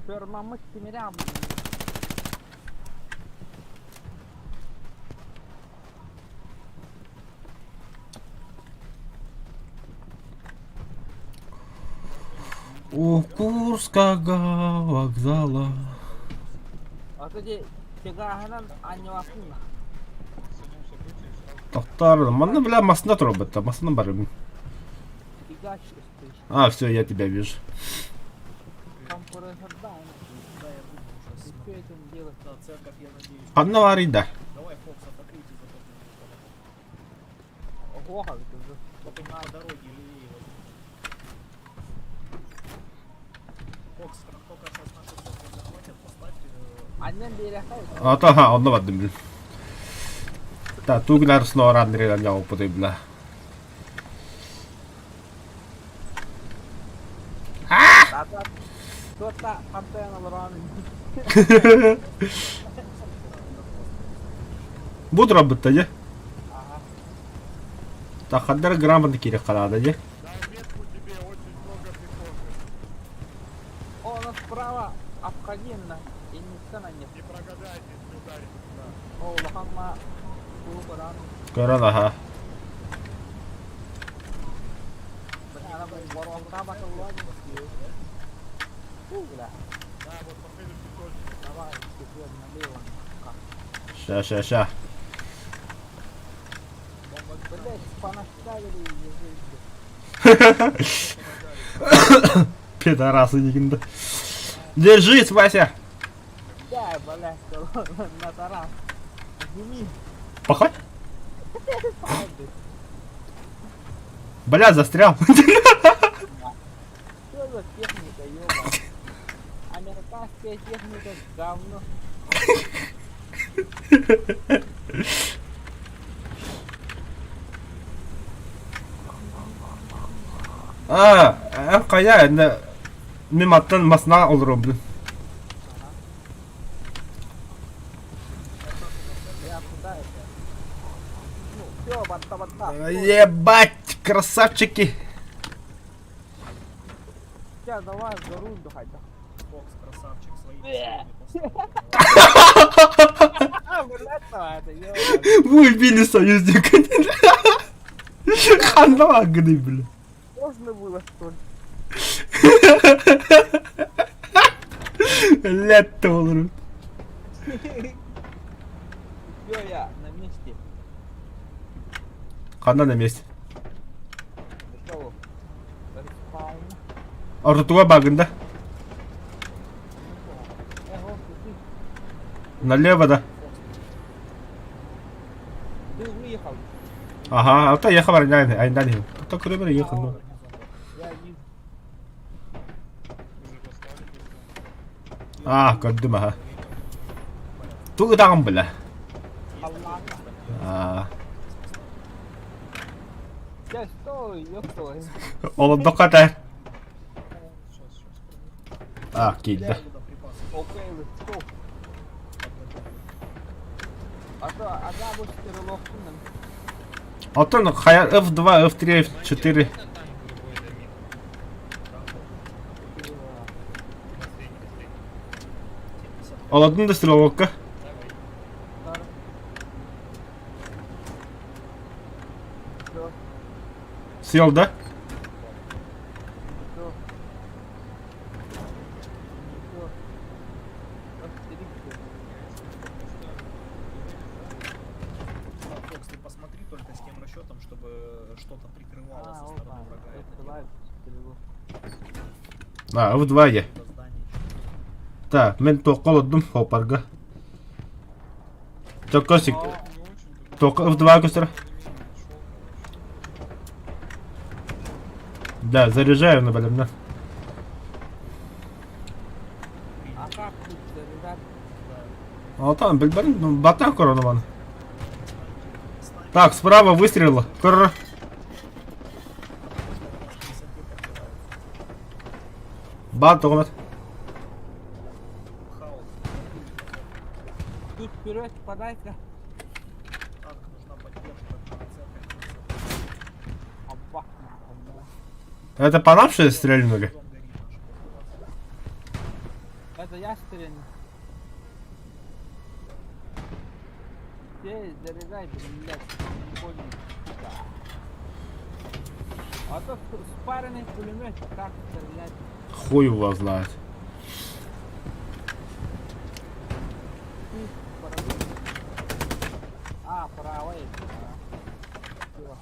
Фермамыт кимирям. У Курского вокзала. А то де тягаһынан анньылаһын. Тоқтар, манна, бля, масына тұр бітті, масына бар. Тягач стоишь. А, все, я тебя вижу. Компрессор даун. Да, я буду сейчас И что этим делать? Да, церковь, я надеюсь. Қанна бар еді. Давай, Фокс, атакуйте затопленную Ого, это уже. Потом по дороге левее возьму. Фокс, как только сейчас нашу церковь захватят, поставь Аннен берехай. Ата, ха, онна бардым бил. Та, тугнар сноран релан яу пыты, бля. Тата. Кто-то антенна лоран. Бу тұр бітті, же? Ага. Та, хандар грамотно керек қалады, же? Да, метку тебе очень много пехоты. О, у нас справа обходи на. И не цена нет. Не прогадайте, если ударите туда. О, лоханма. Кулу баран. Көрін, аха. Бля, она бы воронка бакалуа. Фу, бля. Да, вот по следующей точке. Давай, теперь налево. Ша, ша, ша. Блять, понаставили языки. Пидорасы дегенді. Держись, Вася! Да, блять, на таран. Жми, Пахать? падай. Бля, застрял. Что за техника, ёба? Американская техника говно. А, эн қая, енді мен аттан масына олырым, блин. Я куда это? Ну, все, батта батта. Ебать, красавчики! Сейчас давай за руль духать. Фокс, красавчик, своими силами поставил. А, блядь, давай это, ёба. Вы убили союзника. Хана гны, блин. Можно было, что ли? Лет олырым. Все, я на месте. Хана на месте. Пришел. Респаун. Ортуға багында. Ого, ты, Налево, да. ты выехал. Ага, а то я хабар не айдан. То көрө ехал. Я вижу. Уже поставили. А, көрдүм аха. Тугы дагын бля. Аллах. А, Я стой, ёпта. олондокко та. Сейчас, сейчас, проверю. А, кийди. Куда припасы Окей, let's go. А то, одна больше стрелок. Отон хая F2, F3, F4. Можно танк любой до мин? На средний, средний. Олодун да стрелокка. Давай. Все, Съел, да? все. чтобы что-то прикрывало А, со опа, стороны врага это открываю дело. стрельбу. А, в2 е. До здания Так, мен тоққа олордум хопарга. Тоққа сик. Тоққа в2 көстөр. Да, заряжаю на бэлэмнэ. А как тут заряжать? Алтан, билбэрин, бата корона ман. Так, справа выстрелила. Кор. Бат тоғымат. Тут вперед подай-ка. Танк нужна поддержка на церковь. Абах, нахуй, да. Это по нам что ли стрельнули? Дом горит наш возле вас. Это я стрельну. Эй, заряжай, блядь, не понял. Да. А то спаренный пулемет, как стрелять? Хуй его знает. Ты правый. А, правый. Всё.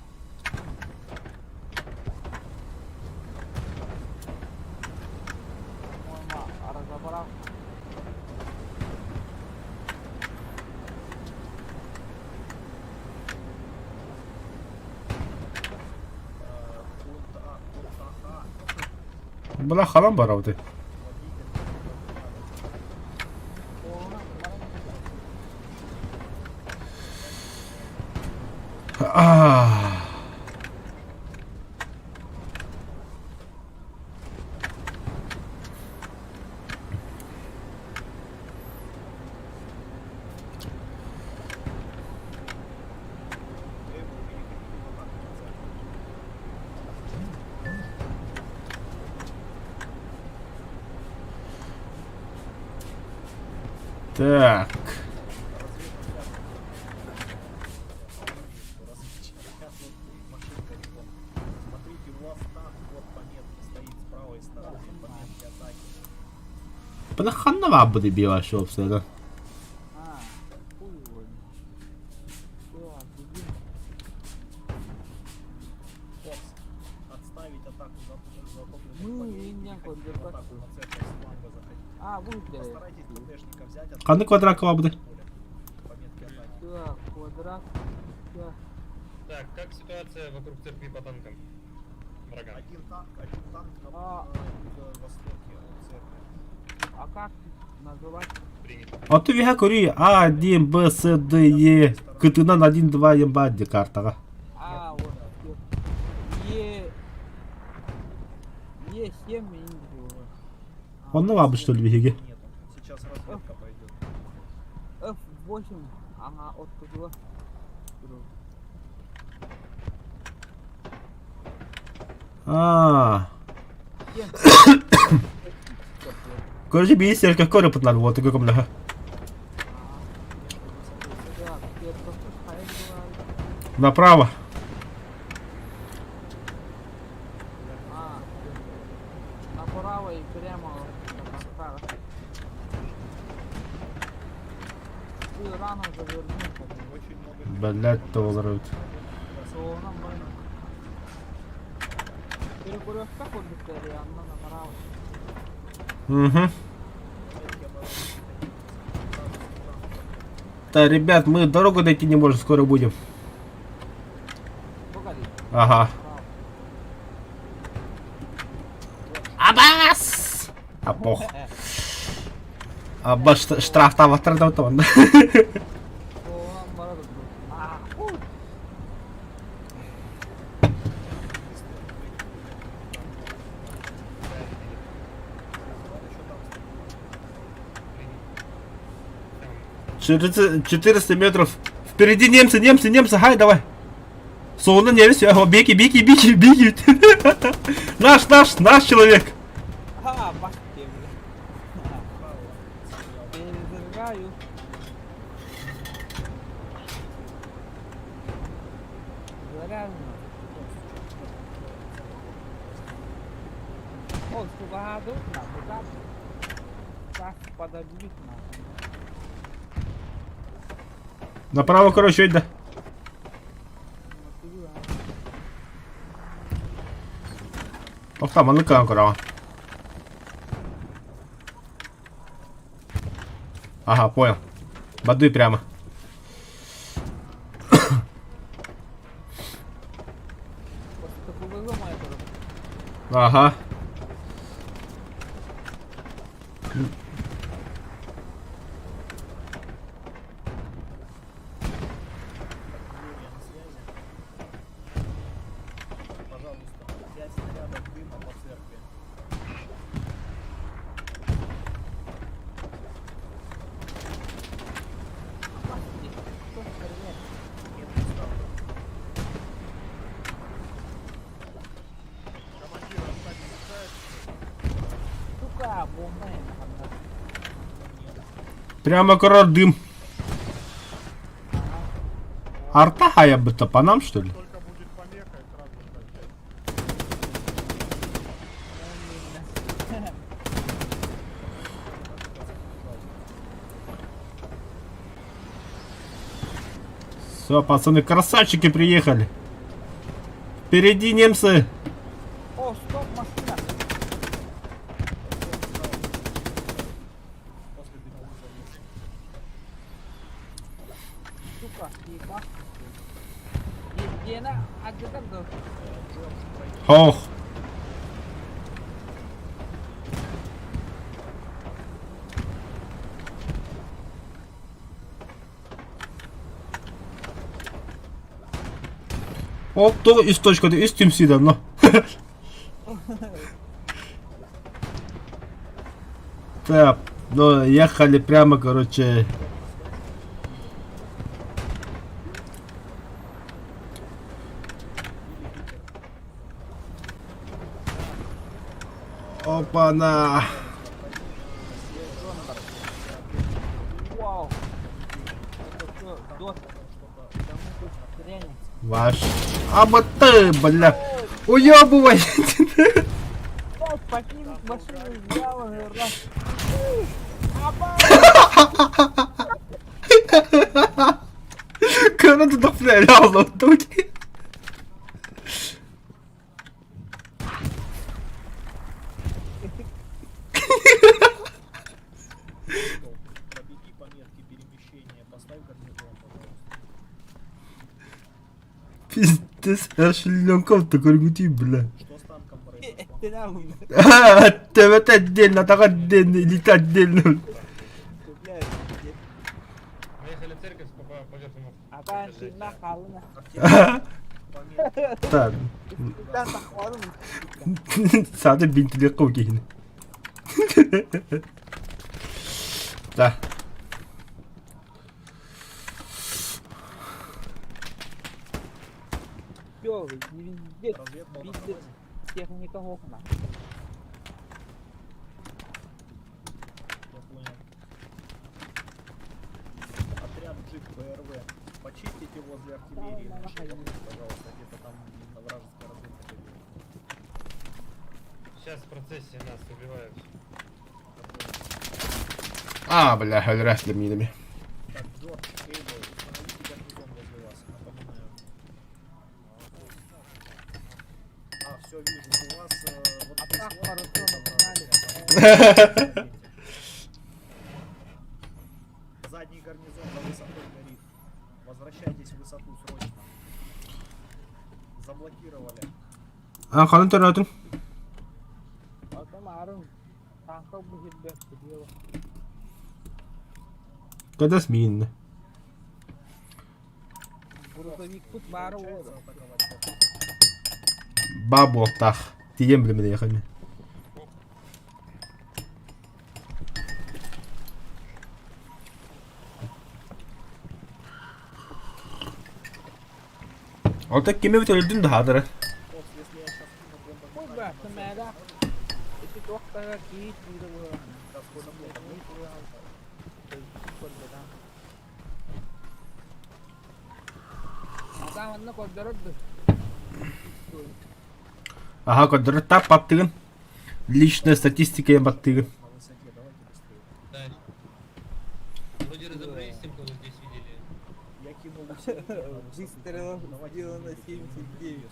По-моему, разобрал. Пункт А, пункт АХ. Бля, халам барауды. А. Так. Машинка рекон. Смотрите, у вас танк вот по метке стоит с правой стороны, по метке атаки. Бля, ханна буде біла, що все, да? А, хуй его. Всё, беги. Фокс, отставить атаку затопленных Ну, полей и и не переходить в контратаку. атаку на церковь с фланга заходить. А, выстрелил. Постарайтесь ТТшника взять от Қандай квадрат буде? поля по метке атаки. Всё, квадрат. Всё. Так, как ситуация вокруг церкви по танкам? Врага. Один танк на, А. на юго-востоке от церкви. А как называть? Принято. А ты вега кори А, 1, Б, С, Д, Е. Кытынан 1, 2, емба картаға. А, вот. всё. Е... Е7 и Онны бабы что ли веге? Нету. Сейчас разведка пойдет. F8. Ага, от туда. А. Короче, бей серка коры пытнар вот такой комната. Направо. А, направо и прямо на Ты рано завернул. Очень много Блять, того взорвут. Перекресток вот она направо. Угу. Да, ребят, мы дорогу дойти не можем, скоро будем. Погоди, Ага. направо. Абас! А пох. Аба штраф там отрадал там. О, нам А, хуй. Принято. Там 400 метров. Впереди немцы, немцы, немцы, хай, давай. Солно немец, ага, беги, беги, беги, беги. Наш, наш, наш человек. А, башки, бля. Перезаряжаю. Заряжено. О, сука, гадут нахуй, да? Так подобьют нахуй. Направо, короче, да. Смотрю, а. Охта маннык кыһан көрөҕүн. Ага, понял. Воды прямо. Ага. Пожалуйста, 5 снарядов дыма по церкви. Прямо король дым. Арта хая будто по нам, что ли? Только будет помеха, и сразу же Все, пацаны, красавчики приехали. Впереди немцы. О, стоп, машина! Сука, ебать. Евгена, а где там Ох. Оп, то из точка, из тюмсида, но. Так, ну, ехали прямо, короче. Опа-на! Вау! Это что, дота? Ваш. А вот ты, бля. Уебывай! Блядь, покинуть машину сделано, раз.可能都不了了，都。 Пробеги по метке перемещения, поставь гарнизон, пожалуйста. Пиздец, аж ленков такой гути, бля. Что с танком произошло? Ты нахуй, ТВТ отдельно, так отдельно, элита отдельно. блядь. Мы ехали в церковь по верхнему. А там на халына. Так. Сады бинтили қау Да. Всё, везде, везде техника окна. Я понял. Отряд джип БРВ. Почистите возле артиллерии нашей, пожалуйста, где-то там вражеская разведка бегает. Сейчас в процессе нас убивают. А, бля, вряд ли минами. Так, Джордж, Кейбл, установите гарнизон возле вас, напоминаю. А, все вижу, у вас вот А здесь так вот, хорошо вот на она, Задний гарнизон за высотой горит. Возвращайтесь в высоту срочно. Заблокировали. А, ханын төрөтүн. Потом Арун танка будет дело. Когда сменно. Грузовик тут бары Получается олар. атаковать церковь? Бабу тах. Тием бля мен ехали. Ол так кеме бит өлдүн да хадыры. Фокс, если я сейчас кину Ой, бомбометание бля, на церковь, сымэла. Эти тоқтаға кейт дейді ғой. да, сколько Адам онны көрдөрөдү. Аха, көдөрө тап баттыгын. Личная статистика я баттыгын. на высоте, давайте быстрее. Да. Вроде разобрались с тем, кого здесь видели. Я кинул усиление на высоту. Выстрелов Давайте сделано быстрее.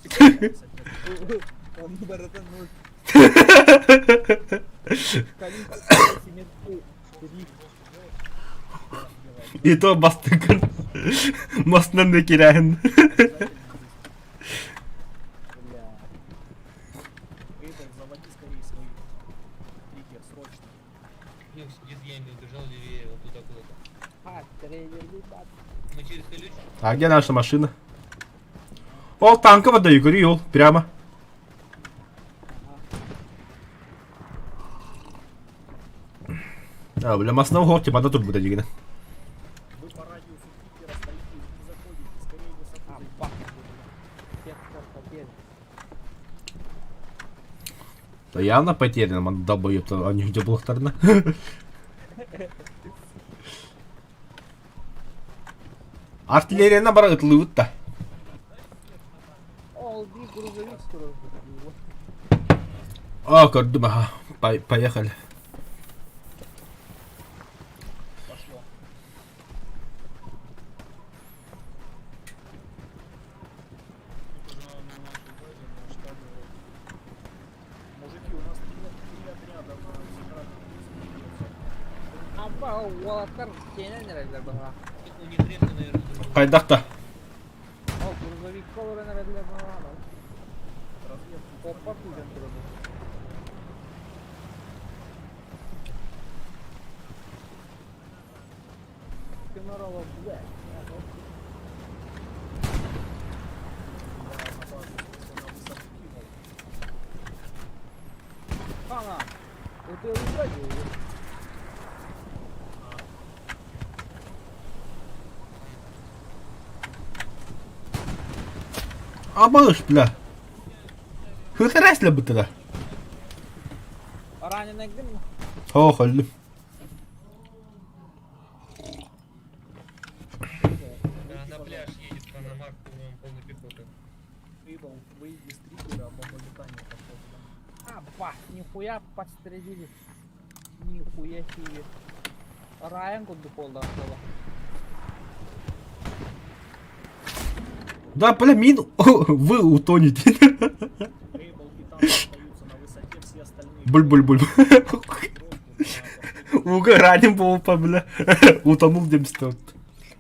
79. На высоте. Он братан, ну Количество смертей три. И то бастыкын маснан да кирэһин. Бля. Эйбл, заводи скорее свой триггер, срочно. Юг сидит в яме, убежал левее, вот туда куда-то. А, трейдер, бат. Мы через колючку. А где наша машина? Ол танка вода, Игорь, ел, прямо. А, бля, масна угол, типа, да тут будет дигина. Вы по радиусу триггера стоите и не заходите, скорее высоту А, займите. бах. Сектор победы. Да явно потеряна, ман долбоеб, они где блохтарна. Артиллерия наоборот лывыт-то. Ол би грузовик скоро О, көрдүм, ага. Поехали. Пошло. Тут уже на нашей базе, на штабе вроде. Мужики, у нас три отряда на центральном диске бьются. Аба, уолаттар кенен эрэллэр баҕа. У них резко, наверное, друг. Кайдахта. Ол грузовик олорон эрэллэр баҕа. Разведку Опа, күүтэн турабын. Кемерово, бля. я на базу, в смысле, на высоту кинул. Хана! Это убрать А малыш, бля. Хыхырас ли бы тогда? Раненый гын. О, холлю. Да, на пляж едет Панамак, по-моему, полный пехоты. Эйбл, выйди с триггера, бомбометание пошло туда. А, ба, нихуя подстрелили. Нихуя себе. Райан курдук oldu aslında. Да, бля, мин, вы утонете. Эйбл и танк остаются на высоте, все остальные... Буль-буль-буль. Группировку на последний Уга ранен был, бля. Утонул демстер.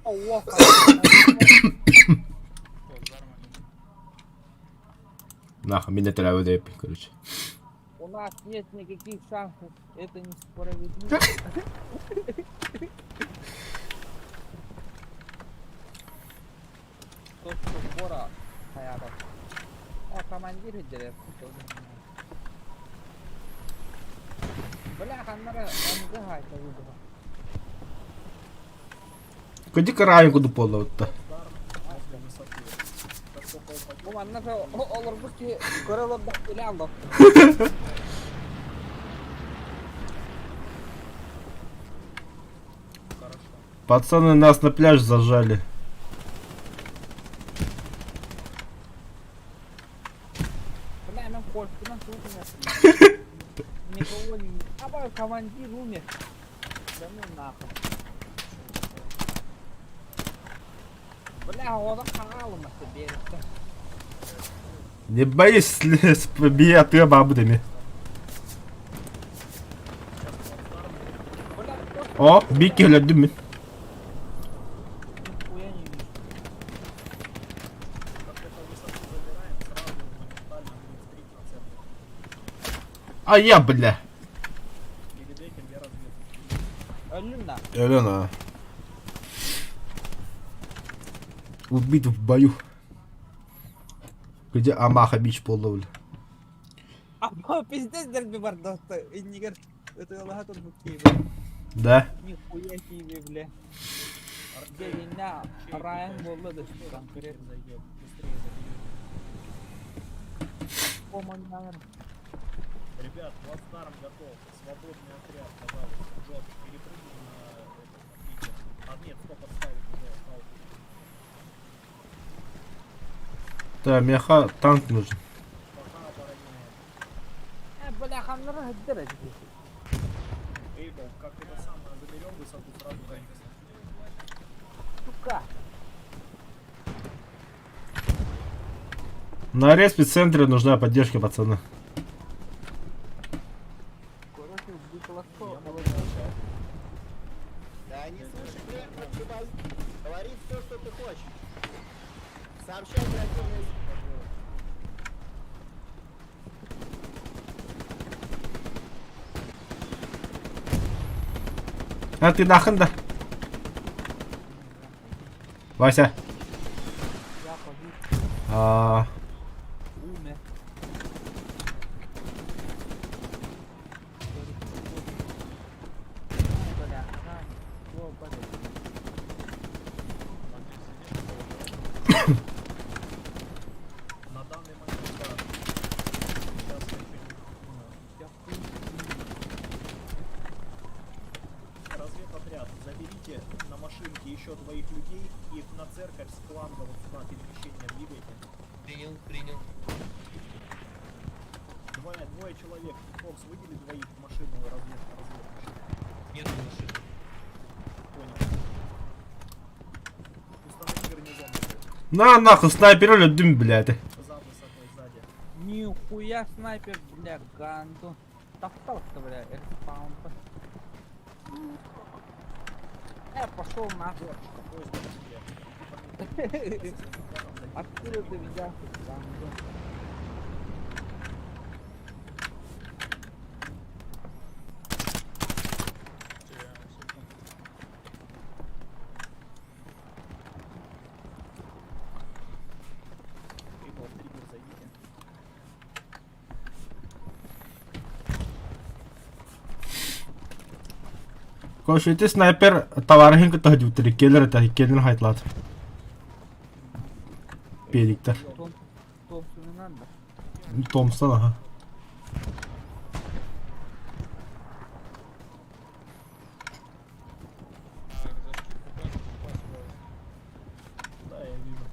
Allah Нахуй, меня травы короче. У нас нет никаких шансов. Это несправедливо. То, что Бора хаябат. О, командир дерев. Бля, ханнара, он гайка выбрал. Куди караю куду поло-то. возле высоты. Как только упадет, Бу манна олорбут ки көрө олордох биле алдық. хорошо. Пацаны нас на пляж зажали. Бля, мен корктум, сука. Никого не... Аба, командир умер. Да ну нахуй. Бля, ода хаалым берікті. Не боись, бия ты бабдами. Бля, просто О, бики глядым. нихуя не вижу. Как только высоту забираем, сразу моментально блицкрик на центр. А я, бля. Перед этим я разведку. Өлүм да. Елена. Убит в бою. Где Амаха бич половля? Аба, пиздец дерби бар досты. Иннигер. Это Аллаха тут букей. Да? Нихуя себе, бля. Дегенне Райан болды да что конкретно. Зайдет, быстрее заберет. Помогнар. Ребят, плацдарм готов. Свободный отряд, пожалуйста. Джордж, перепрыгни на этот, на триггер. А нет, стоп, отставить уже. Паузу. Да, меха танк нужен. Пока обороняем. Э, бля, ханнара хаддер Эйбл, как это самое заберем высоту, сразу ганимся. Сука. На респе центре нужна поддержка, пацаны. А ты нахрен да? Вася. Я погиб, А, умер. Бля, на, о, блядь. На данный момент, да. Сейчас я еще не понимаю. Я хуй Разведотряд, заберите на машинке еще двоих людей и на церковь с фланга вот сюда перемещение двигайте. Принял, принял. Двое, двое человек. Фокс, выдели двоих в машину и развед, развед машину. Нет машины. Понял. Установи гарнизон На нахуй, снайпер өлдүм, блядь. за высотой сзади. Нихуя снайпер, бля, ганду. Топтался, бля, респаун. Пошел нахуй. Джордж, просьба к тебе. Иди по мне. Со своим отрядом зайди. Откуда ты взялся, гандон? Прибыл, в триггер зайдите. Короче, ты снайпер товарищин кытта дьүттэри келер это келер хайтлат. Пеликтер. Том, Томпсону надо. Томпсон, ага. Так, за шкирку каждый попасть Да, я вижу.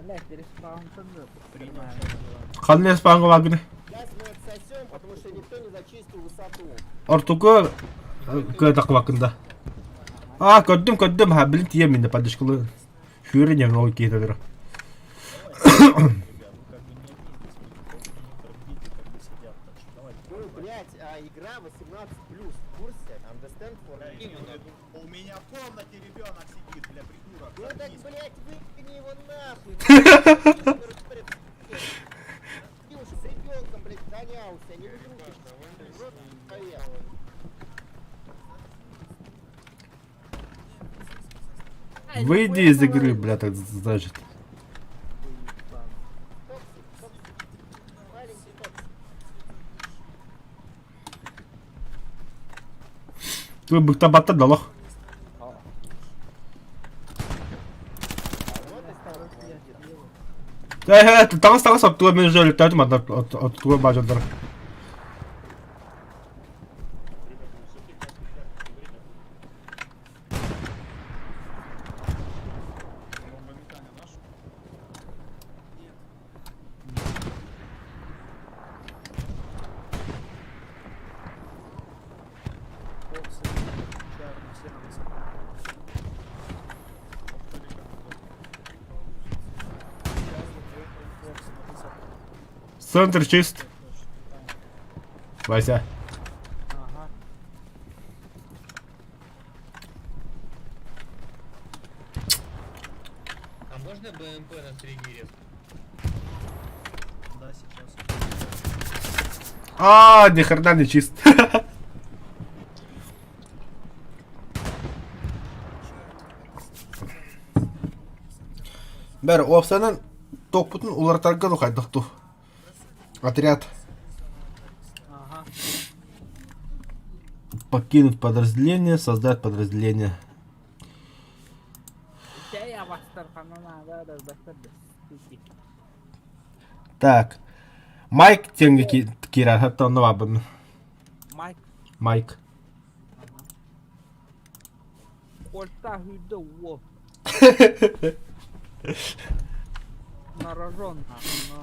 Блядь, респаун тоже. Принял, сейчас делаем. Ханны спанга вагны. Сейчас мы отсосем, потому что никто не зачистил высоту. Ортуку кыдак вакында. А, көрдүм, көрдүм, ха, блин, тием минде поддержкалы. Шүрі не ол кейдер. Ребят, вы как бы не одни здесь, некоторые дети как бы сидят, так что давайте. Ну, блять, а игра 18 плюс, в курсе? Understand for me? У меня в комнате ребенок сидит, бля, придурок. Ну так, заткнись. блять, выкини его нахуй. Ты уже с ребенком, блять, гонялся, не в игру ты, в рот поехал. Выйди из игры, бля, так значит. Токсик, токсик. Маленький токсик. Ты быкта батта далох. Вот и стал командиром. Э, тагыс тагыс оттуга мен уже летать от оттуга бажандар. Бомбометание наш? Фокс, Чарли, все на высоту. Чарли, Фокс на высоту. Центр чист. Вася. Ага. А можно БМП на средний рез? Да, сейчас. А, ни хрена не чист. Бер, опсанын токпутун улартарга духайдыкту. Отряд. Ага. Покинуть подразделение, создать подразделение. Да я вас тархану надо, да, да, да, суки. Так. Майк тенге кирар, хатта онно бабын. Майк, Майк. кольта гүйді о. На рожон, нахуй, ну.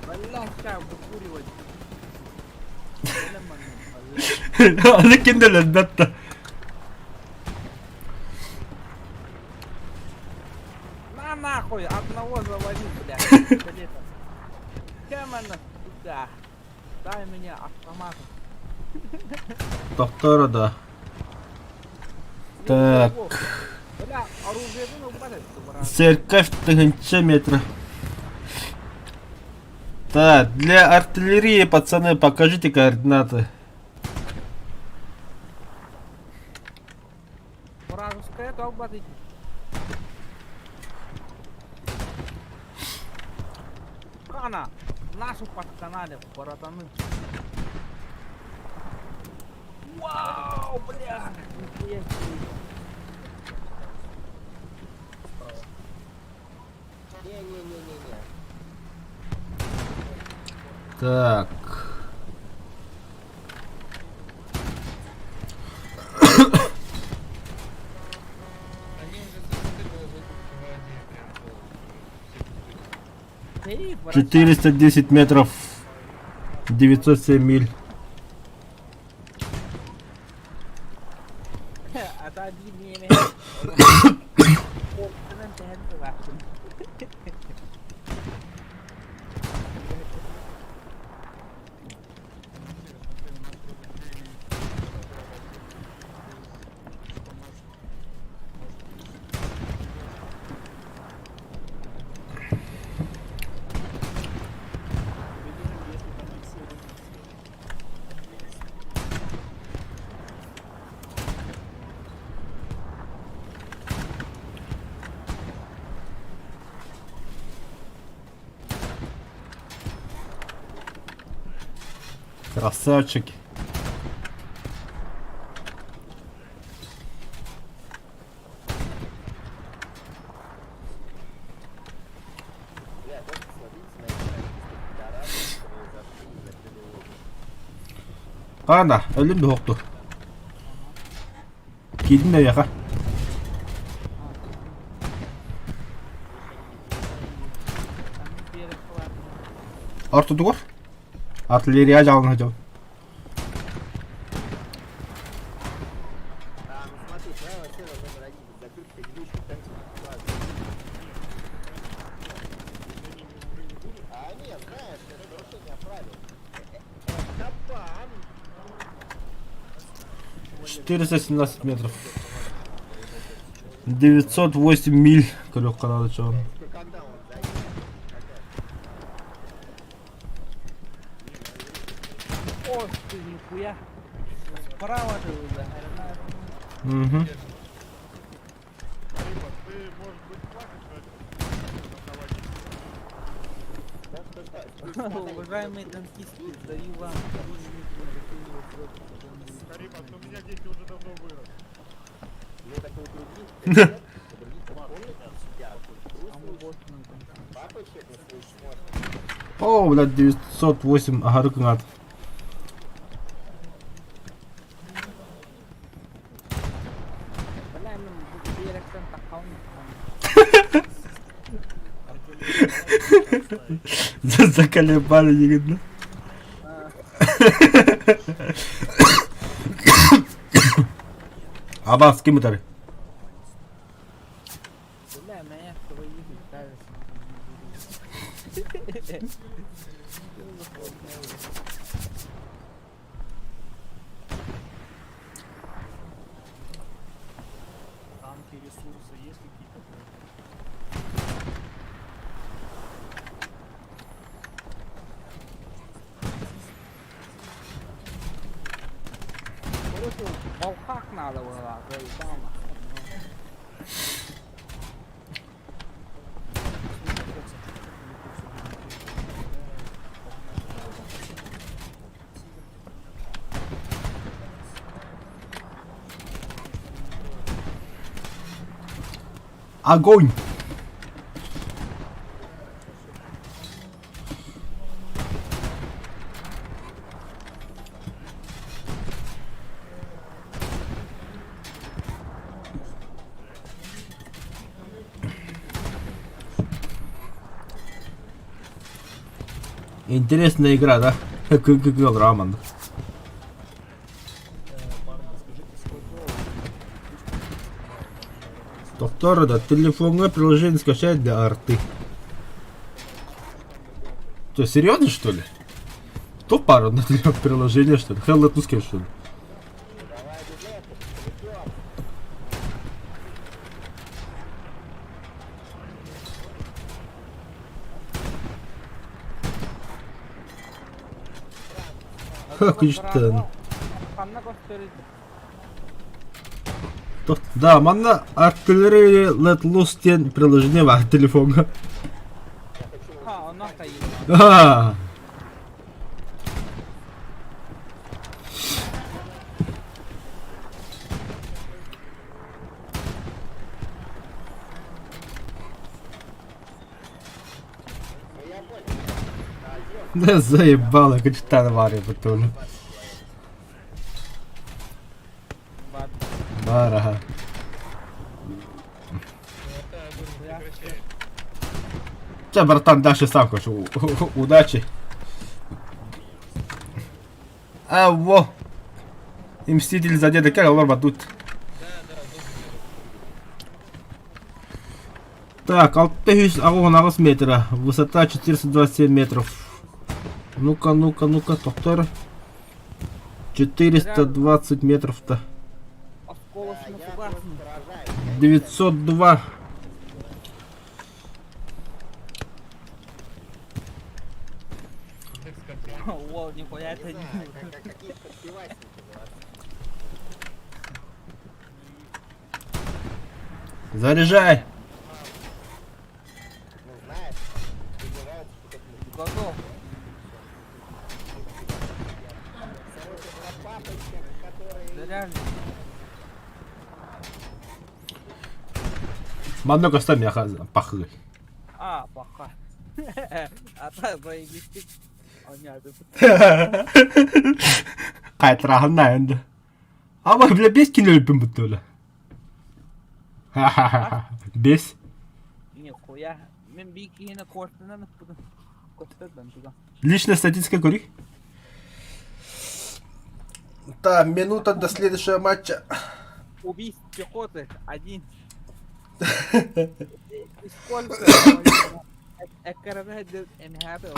Бля, ща выкуривать. Бля, маны, бля. Аны киндел элбетте. На нахуй, одного завалил, бля. пистолетом. Кэмэн, сука. Дай мне автомат. Тохтоор да. Так. Бля, оружиебын ылбат этти, брат. Церковь тыһыынча метра. Так, для артиллерии, пацаны, покажите координаты. Вражеская толба ты. Хана, нашу подканали, братаны. Вау, бля, нихуя себе. Не-не-не-не-не. Так. Они уже с высоты ползут к воде, прям полностью. Все пустые. Эй, врача. 410 метров. 907 миль. А та биир миэнэ. Уопсайынан тэһэн тылаахпын. Смотри, у нас вроде три что может, может Видимо, если там X1, Красавчики. Бля, вот посмотрите на эти каких-то пидорасов, которые зашли и закрыли лобби. Хана, өлүм дуһукту. Киирдин да яха. Ортотугар. Артиллерия дьаалана сылдьабын. А, ну смотри, правило сервер номер один. Закрыть предыдущий танк. Ладно. А нет, знаешь, это нарушение правил. Это бан. 417 метров. 908 миль. Көрүөххэ наада чоҕун. Когда он зайдет? Когда? Ох ты, нихуя. Справа ты, бля. Мгм. Рыба, ты, может быть, плакать начал? Отдавать. Да, что, что? Уважаемые танкисты, даю вам Кариба, у меня дети уже давно выросли. Ну так у других нет, у других комнатах сидят. А Папочек на свой смотрит. О, блядь, 908 аһары кыҥаат. Бля, мен бу биэрэктэн таххалын. Заколебали егідні. Абас, ким ытары? Бля, меня твои кажется. Танки, ресурсы есть какие-то? Короче, волхак надо было, заебал нахуй. Огонь! Интересная игра, да? Как Раман. Парни, скажите, сколько Доктор, да, телефонное приложение скачать для арты. Что, серьезно, что ли? То пару на приложение, что ли? Hell Let Loose, что ли? Давай без этого, идем. Ха, күчтэн. Ханна көстөр Да, манна Artillery Let Loose диэн приложение бар телефоҥҥа. Ха, онно хайыы. Аа. Да заебало, качтан варя потом. Бар, ага. Ну, это огонь не прекращает. Че, братан, дальше сам хочу. Удачи. А, во. И Мститель за деда кел, олор тут. Да, да, должен Так, 688 метра. Высота 427 метров. Ну-ка, ну-ка, ну-ка, доктор. 420 метров-то. Осколочно Я фугасный. просто поражаюсь. 902. Индекс контроля. О, нихуя Не это не. знаю, какие подпевасники молодцы. Заряжай. Ну, знаешь, тебе нравится, что как Готов. Короче, про папочек, которые... Заряжен. Манна көстөн миэхэ пахы. А, пока. А так заебись. О, нет, Кайтраһын енді. Ама бля бес кино өлбүм буттула. Ха-ха-ха. Бес. Нихуя. Мен бикини кортынан Көстөрдөн туга. Личная статистика көрүй. Так, минута до следующего матча. Убийств пехоты один. И сколько? Эккарабе энхабе.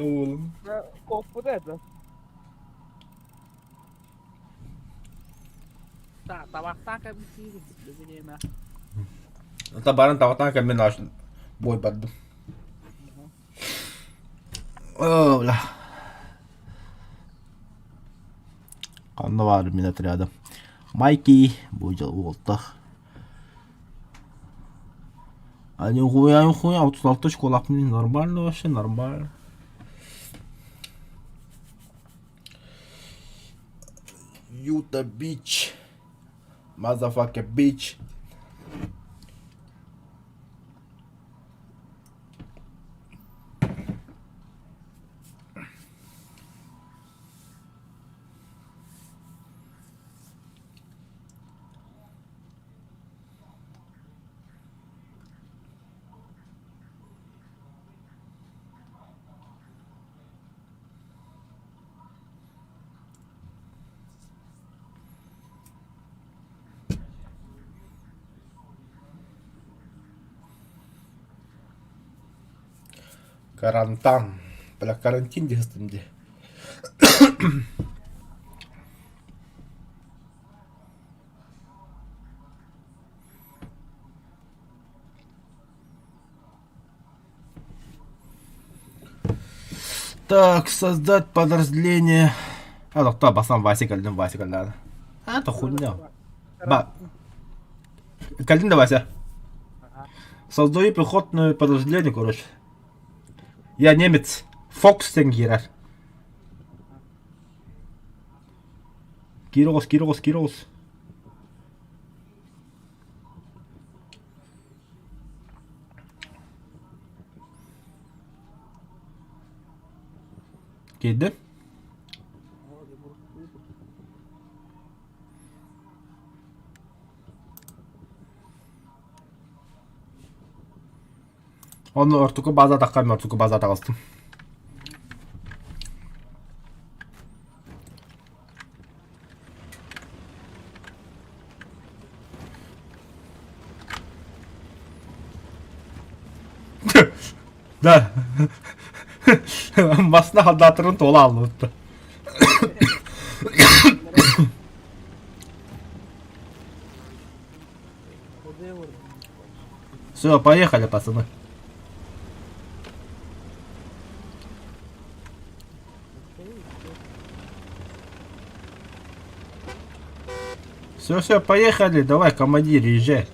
oğlum. Koppu da. Та, табахтан кәбисиз, билеме. Табарын табатан кәмен аш бой бардым. О, бля. Қанны бар мин отряда. Майки, бу жыл уолтах. Они хуя, хуя, 36 школа, нормально вообще, нормально. Юта бич. Motherfucker bitch. Карантан. Бля, карантин дегестим де. Так, создать подразделение. А, ну кто, басам Вася калдым, Вася калдым. А, это хуйня. Ба. Калдым да, Вася. Создаю пехотное подразделение, короче. Я немец. Фокс тенгирер. Кирос, Кирос, Кирос. Киирдим. Онно ортуку база тахха ортуку база таҕыстым. Да. Масна халдаатырын туола аллыбытта. Все, поехали, пацаны. Все, все, поехали, давай, командир, езжай.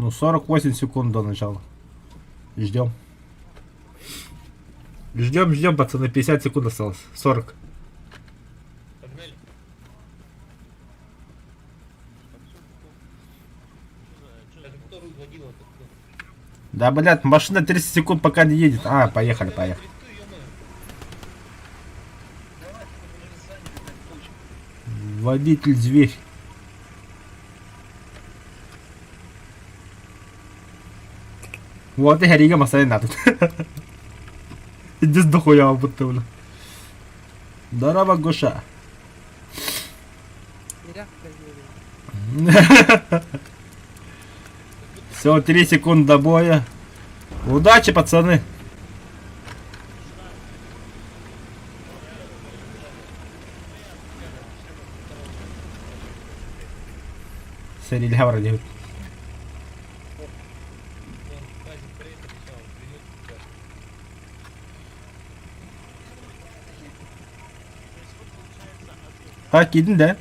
Ну, 48 секунд до начала. Ждем. Ждем, ждем, пацаны, 50 секунд осталось. 40. Погнали. Это кто руль водил, это кто? Да, блядь, машина 30 секунд пока не едет. А, поехали, поехали. Водитель зверь. Вот и Харига Масай надо. Иди дохуя будто, бля. Здорово, Гоша. Все, 3 секунды до боя. Удачи, пацаны. Сэриилэһэ барар диэбит. А, киирдин да?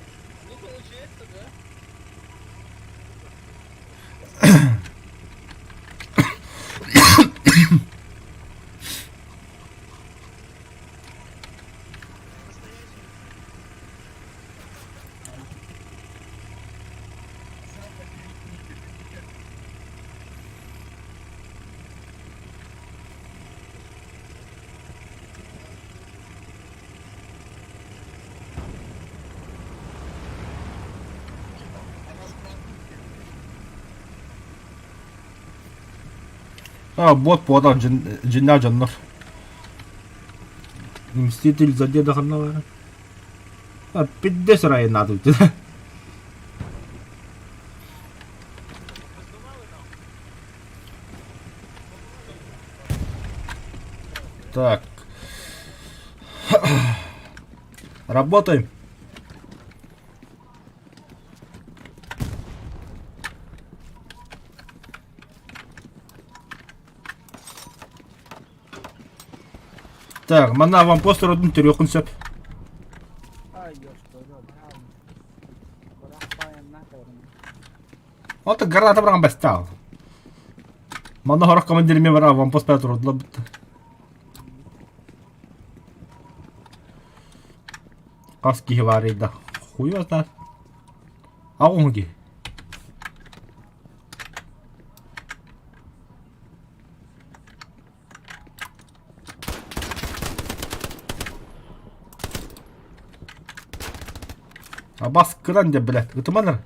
А, бот буолан дьиннээх дьоннор. Мститель за деда ханна бара. А, пиздец район надо. Так. Работаем. Так, манна аванпост родун төрүөххүн сөп. Вот граната быраган бастал. Манна хорох командир мен бар аванпост бара турдулар бутта. Хас киһи баар да. Хуй знает. Аҕуһун киһи. Абас кыран деп блядь. Ытыманыр.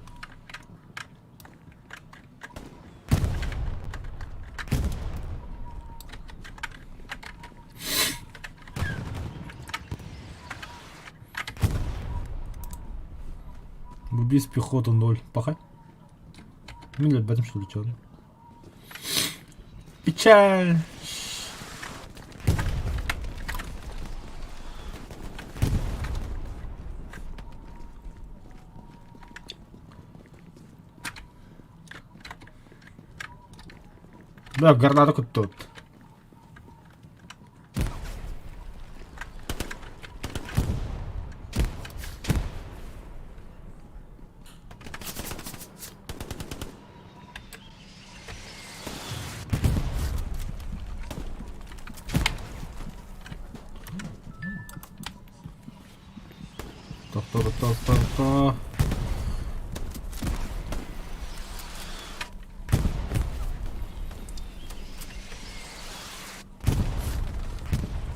Убийств пехоты 0. Пахай. Ну, или этом что ли, чё? Печаль. Да, гранату тут. Тохтоо тохтоо.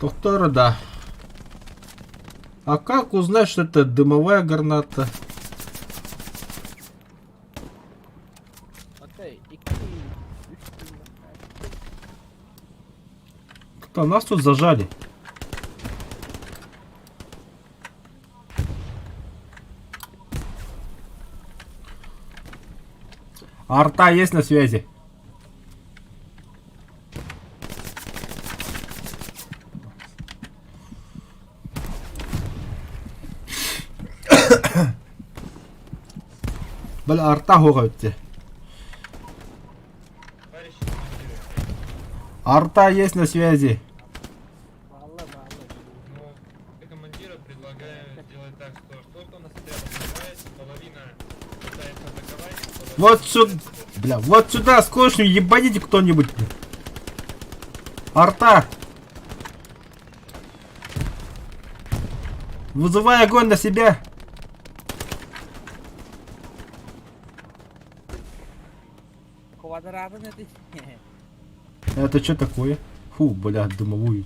Тохтоо да. А как узнать, что это дымовая граната? Кто нас тут зажали? Арта есть на связи? Бля, арта хоҕойте. Арта есть на связи. Ну, командира предлагаю сделать так, что что-то у нас отряд открывается, половина пытается атаковать, половина Вот сюда, бля, вот сюда, скошню, ебаните кто-нибудь. Арта! Вызывай огонь на себя! Квадратын эти. Это что такое? Фу, бля, дымовую.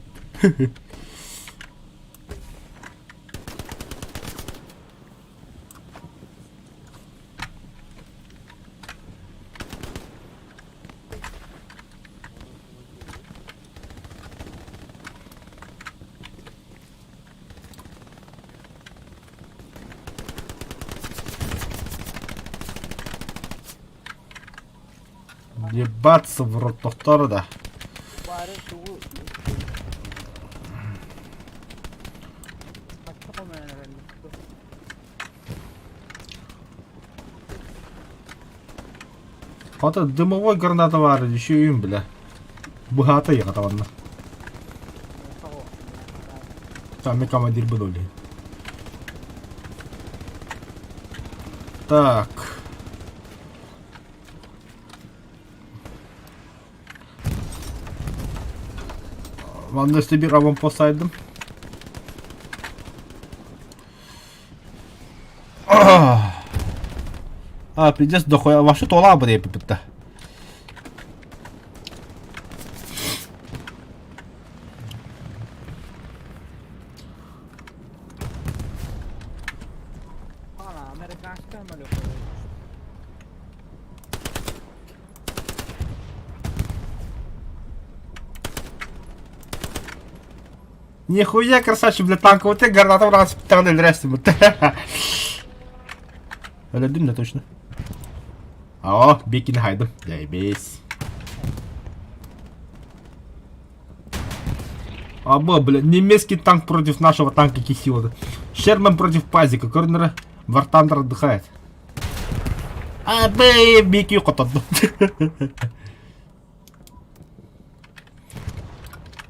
Ебаться в рот повтора, да. Бары тугу. Бачка помэнэрэллэр. Вот это дымовой граната варит, еще им, бля. Богато я ладно. Там и командир был, блин. Так. Манна өстө bir аванпост сайдым. А, пиздец, дохуя. Вообще туола бы битта. Ана, американская молекула. Нихуя, красавчик, бля, танк, вот ты гранатом раз пятый рестим. Өлөрдүм да точно. О, Бекин хайдым. Заебись. Аба, бля, немецкий танк против нашего танка Кисилова. Шерман против Пазика. Корнера Вартандер отдыхает. А, б, Беки хотодду.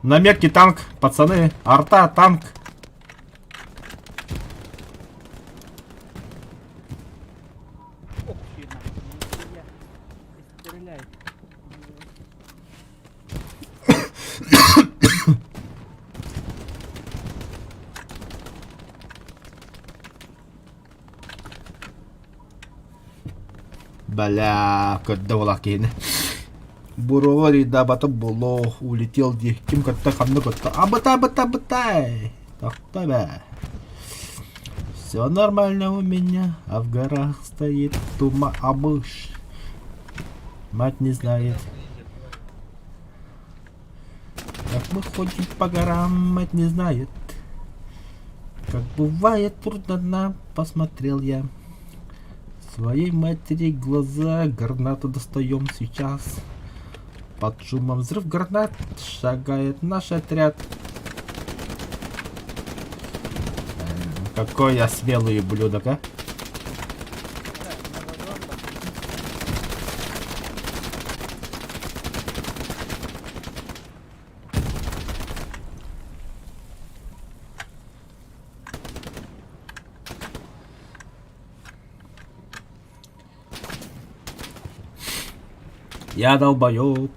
На метке танк, пацаны. Арта, танк. Общий нахуй. Нихуя. Стреляй. Бля, көрдө буолар киһини. Буруо рейдабата боло улетел ди. Ким көттө, ханна көттө. Абыта, абыта, абытай. Тохто бә. Все нормально у меня, а в горах стоит тума абыш. Мать не знает. Как мы ходим по горам, мать не знает. Как бывает трудно нам, посмотрел я. Своей матери глаза гранату достаем сейчас. Под шумом взрыв гранат шагает наш отряд. Какой я смелый ублюдок, а? Я долбоеб.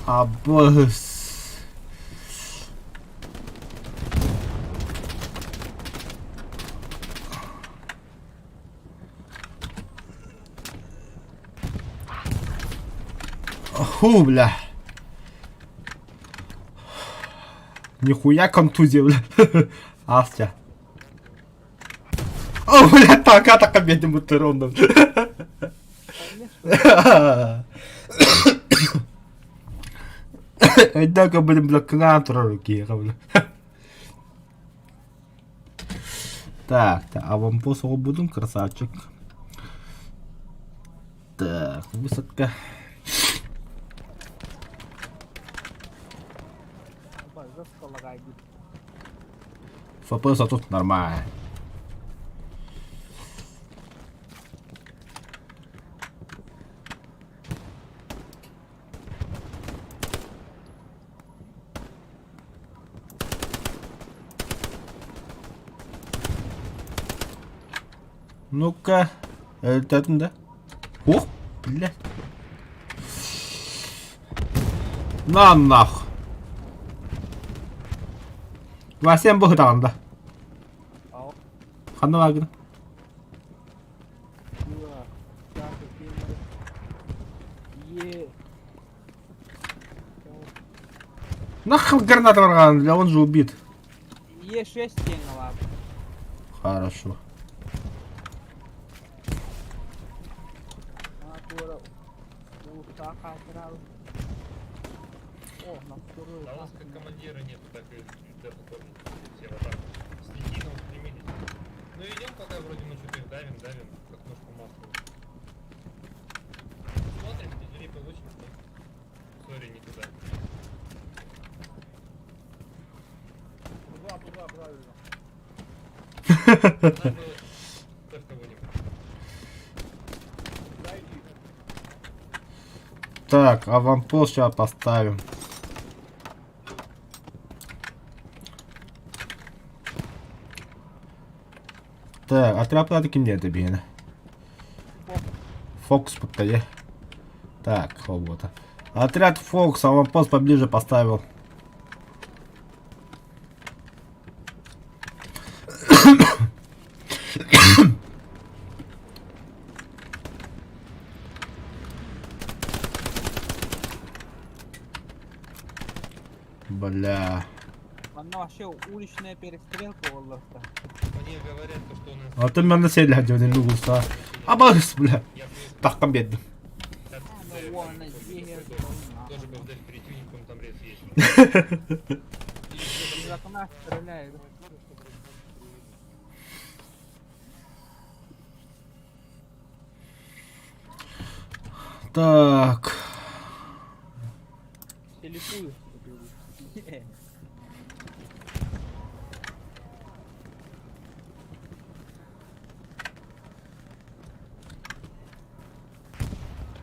Абыс. Фу, бля. Нихуя контузия, бля. Астя. О, бля, так, атака бедным бутероном. Однако, блин, бля, к руки, бля. Так, так, а вам посол будем, красавчик. Так, высадка. ФПС а тут нормально. Ну-ка, это да? Ох, блядь. На нах. Васям быһытаҕын да. Ханна бааргын? Нахуй граната барган, бля, он же убит. Е6 кинула. Хорошо. Да у нас как командира нету, так и до полковника. Все вот так стихийно устремились. Ну идем пока вроде мы что-то их давим, давим, как нож по маслу. Смотрим, пиздюлей получим, что? Sorry, не туда. Туда, туда, правильно. Надо было так кого-нибудь. Так, аванпост сейчас поставим. Так, отряд ким нет бина. Фокус подходи. Так, вот. Отряд Фокс, аванпост поближе поставил. Бля. Она вообще уличная перестрелка была. Они говорят, то, что у нас... А ты меня селя один лугуста. А бас, бля. Я Тахкам бедный. Тоже был дать перетюнинг, он там рез есть. Из окна стреляет. Так. Телепую.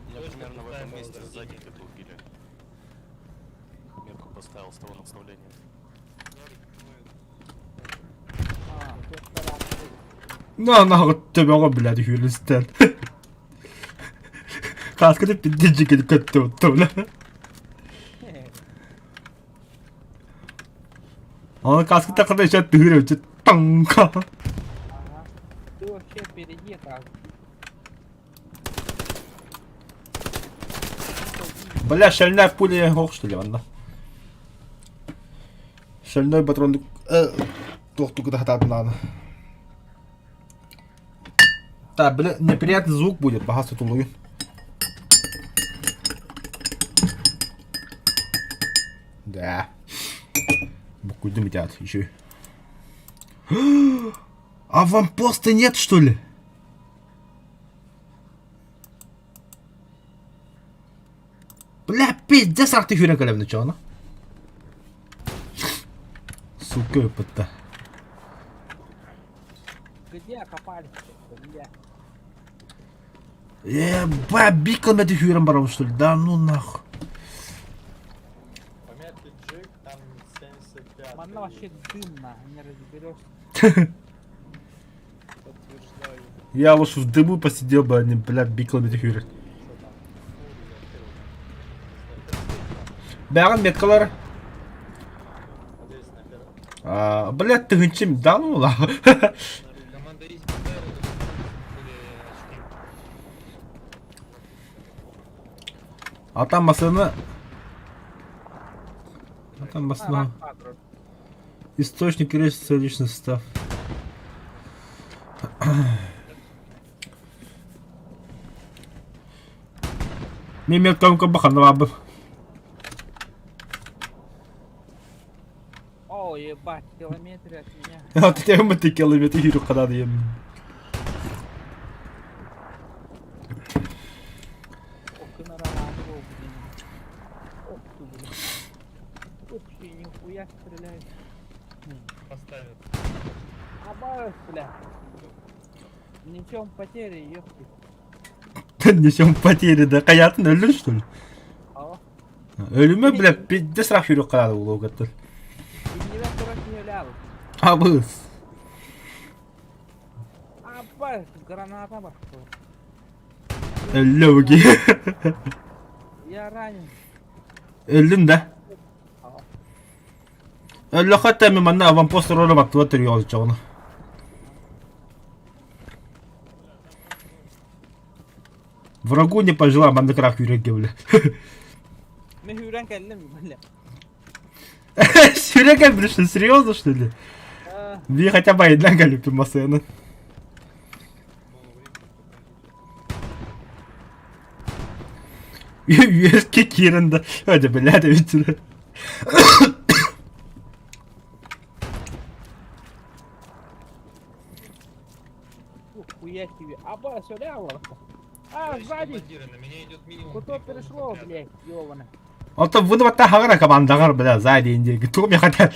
Меня примерно в этом месте сзади где-то убили. Метку поставил с того направления. На нахуй тебя, блядь, Хюлистен. Касканы пиздец көттү бля. Он каска так еще тыры, танка. Ага. Ты вообще впереди так. Бля, шальная пуля, ох, что ли, ладно. Шальной патрон... Тохту куда надо. Так, бля, неприятный звук будет, богатство тулуги. Да. Буквально метят еще. А вам поста нет, что ли? Бля, пиздец, ах ты хюря начала. Сука, опыта. Где окопались? Бля. Еба, бикон это хюрем баром, что ли? Да ну нахуй. По метке Джик там 75. Она вообще дымно, не разберешься. Подтверждаю. Я лучше в дыму посидел бы, а не, бля, бикон это хюрем. Бәрін меткалар. Здесь на первом. А, бля, тыгынчым, да ну ла. Команда есть поставила, были очки. А там массыына... А там массыына... Источник речи личный состав. Мен мелком баханна бабы. О, ебать, километры от меня. А ты тем ты километр юру када дием. Ох ты, блин. Ух ты, нихуя стреляет. Поставят. Абаш, бля. Несем потери, ёпты. Несем потери, да? Хайатын өлөр, что ли? Aa. Өлүмэ, бля, пиздец раф юру када улугаттыр. Иннибэр турар киһи өлө Абыс. Абаш, граната бар. Өллө Я ранен. Өллүн да. Aa. Өллөхө тэми манна аванпост ролу баттыба төрү олчоҕуна. Врагу не пожелал маннык ыраах күүрэргэ бля. Мин сүүрэн кэллим, бля. Сүүрэн бля, что, серьезно, что ли? Би хотя бы айдан кэлиппин массыанан. Үөскэ киирэн да, дьэ бля эбит Хуя себе. Аба, сюда, А, сзади! Командиры, на меня идет минимум Куда три полных перешло, отряда. блядь, ёбана. Оттон выныбатта хаҕара командаҕар бля сзади диэки тугум хотя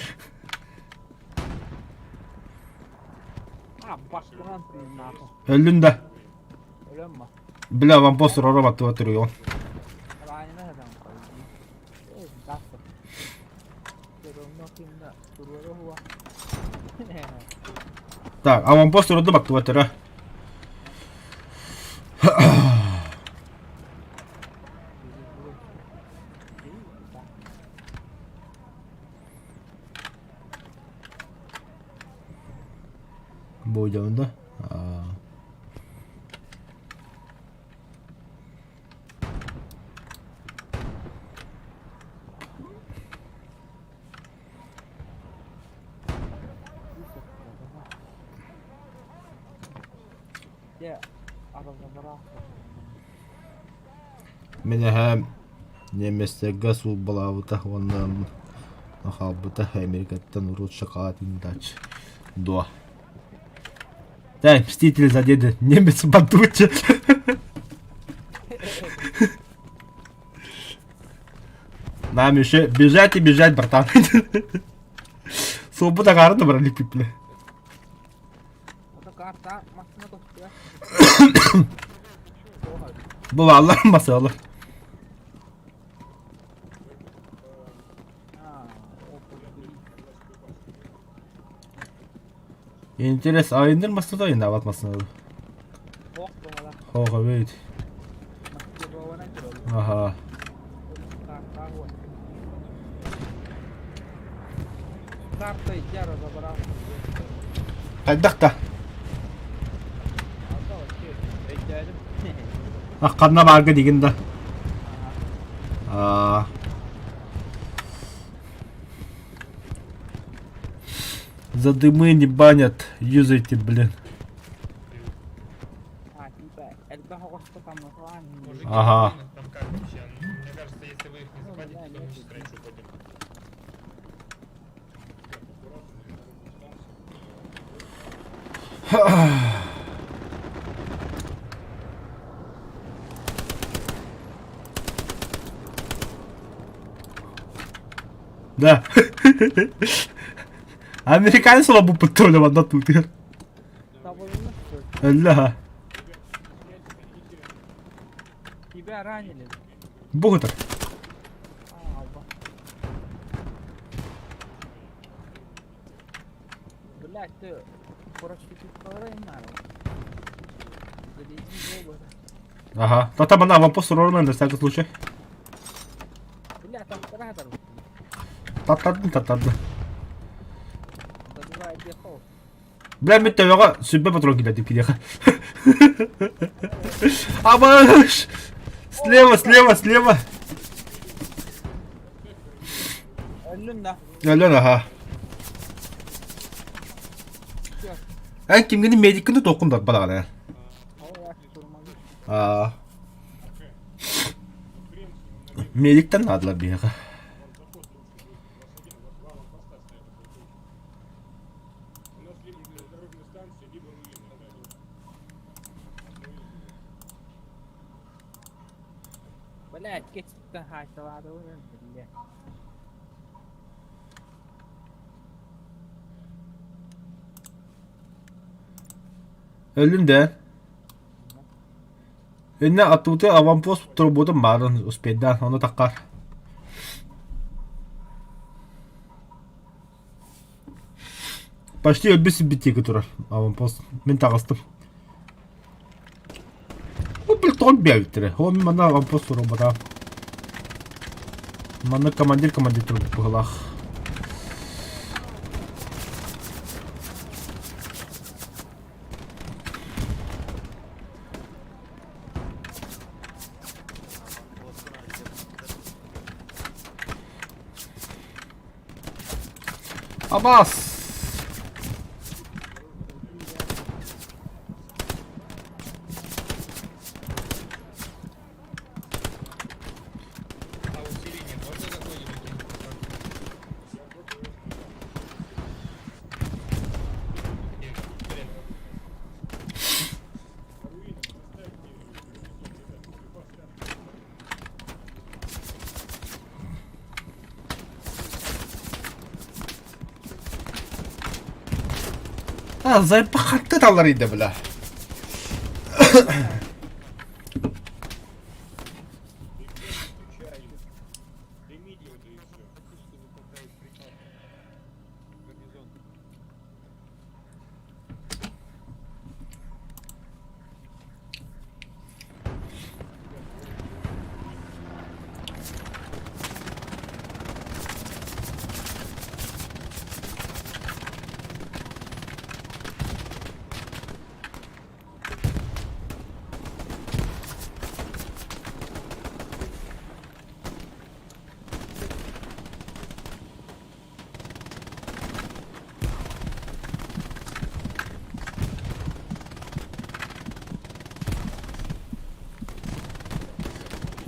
А, башкалан ты нахуй. өллүн да. Өлөм Бля аванпост ролу баттыба төрү Ранена там Э, дастыр. Все равно кимна туруора хуа. Так, аванпост ролу баттыба төрө. Буйдон да. А. Дьэ, араллара. Мин эһээм немецтэргэ суулбалаабыта уонна хаалбыта Америкаттан урут шоколад иҥдач дуо. Да, мстители задели немец Бандучи. Нам еще бежать и бежать, братан. Суолбут аҕаарын да баран илпиппинэ. Ото карта массыына көстүө. Бу бааллар масалар. Аа, Интерес айыныр массада айындаабат массыына. Ох, буолла. Хоҕо эбит. Маскированан турар. Аха. Карта вот. Карта я разобрал. Хайдах да? Ата вообще өйдөөдүм. Ханна баарга дигин да. Аа. За дымы не банят, юзайте, блин. А, типа, элбэх оҕосто тамматаан. Мужики, Ага. на руинах там как вообще? Ну, Мне кажется, если вы их не захватите, то мы сейчас раньше упадем. Да. Американец лабу пыттылы манна туутугар. Табылынна что ли? Өллө Тебя ранили. Бу так. А, алба. Блядь, ты проститутка надо. Залези в оба. Ага. Тата манна аванпост туруорунан на всякий случай. Бля, там оператор. Таттардым таттардым. Забивает бехов. Бля, мин төбөҕө сүрбэ патрон киллэрдим киниэхэ. Абыш! Слева, слева, слева! Өллүн да. Өлөн аха. Эн кимгини медиккин да туоххун да балаҕана. Аа. Медиктен наадалар биһиэхэ. Блядь, кетчуптан хаайталаадыбын биллэ. Өллүм да. Иннэ аттыбыты аванпост турбутум баарын успейдаан ону таккар. Почти өлбүт сирбит диэки турар аванпост. Мин таҕыстым. Бу бил тоҕо биэбиттэрэ. Ол мин манна аванпост туруорбатаҕым. Манна командир командир турбут быһыылаах. Абас! А усиление можно какое-нибудь? А, зайпахатты талар иде бля.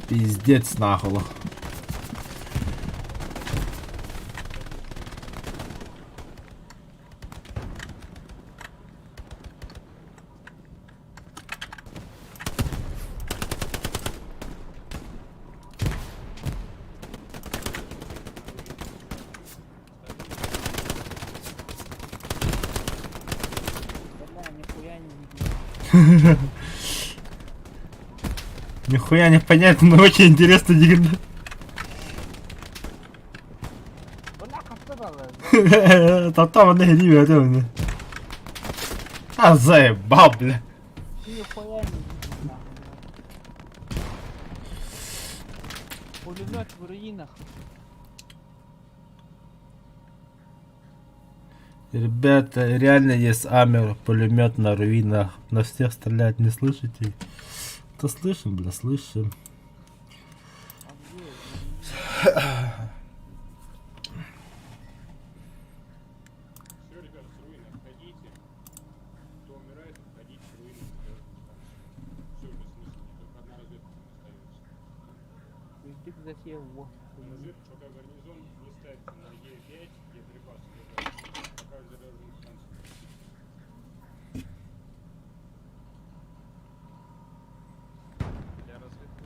Пиздец нахуй. Бля, нихуя не видно. Нихуя не понятно, но очень интересно дигэн. Бля, хапта балар. Таптаа манна херии бөтө мені. А заебал, бля. Нихуя не видно. Пулемет в руинах. Ребята, реально есть амер, пулемет на руинах. На всех стрелять не слышите? Да слышим, бля, слышим. А где? Все, ребята, с руины отходите. Кто умирает, отходите с руины. Все, бессмысленно. Только одна разведка там остается. Вздык засел, во. Разведка пока гарнизон не ставится на Е5, где припасы лежат. Пока задорожную станцию. Для разведки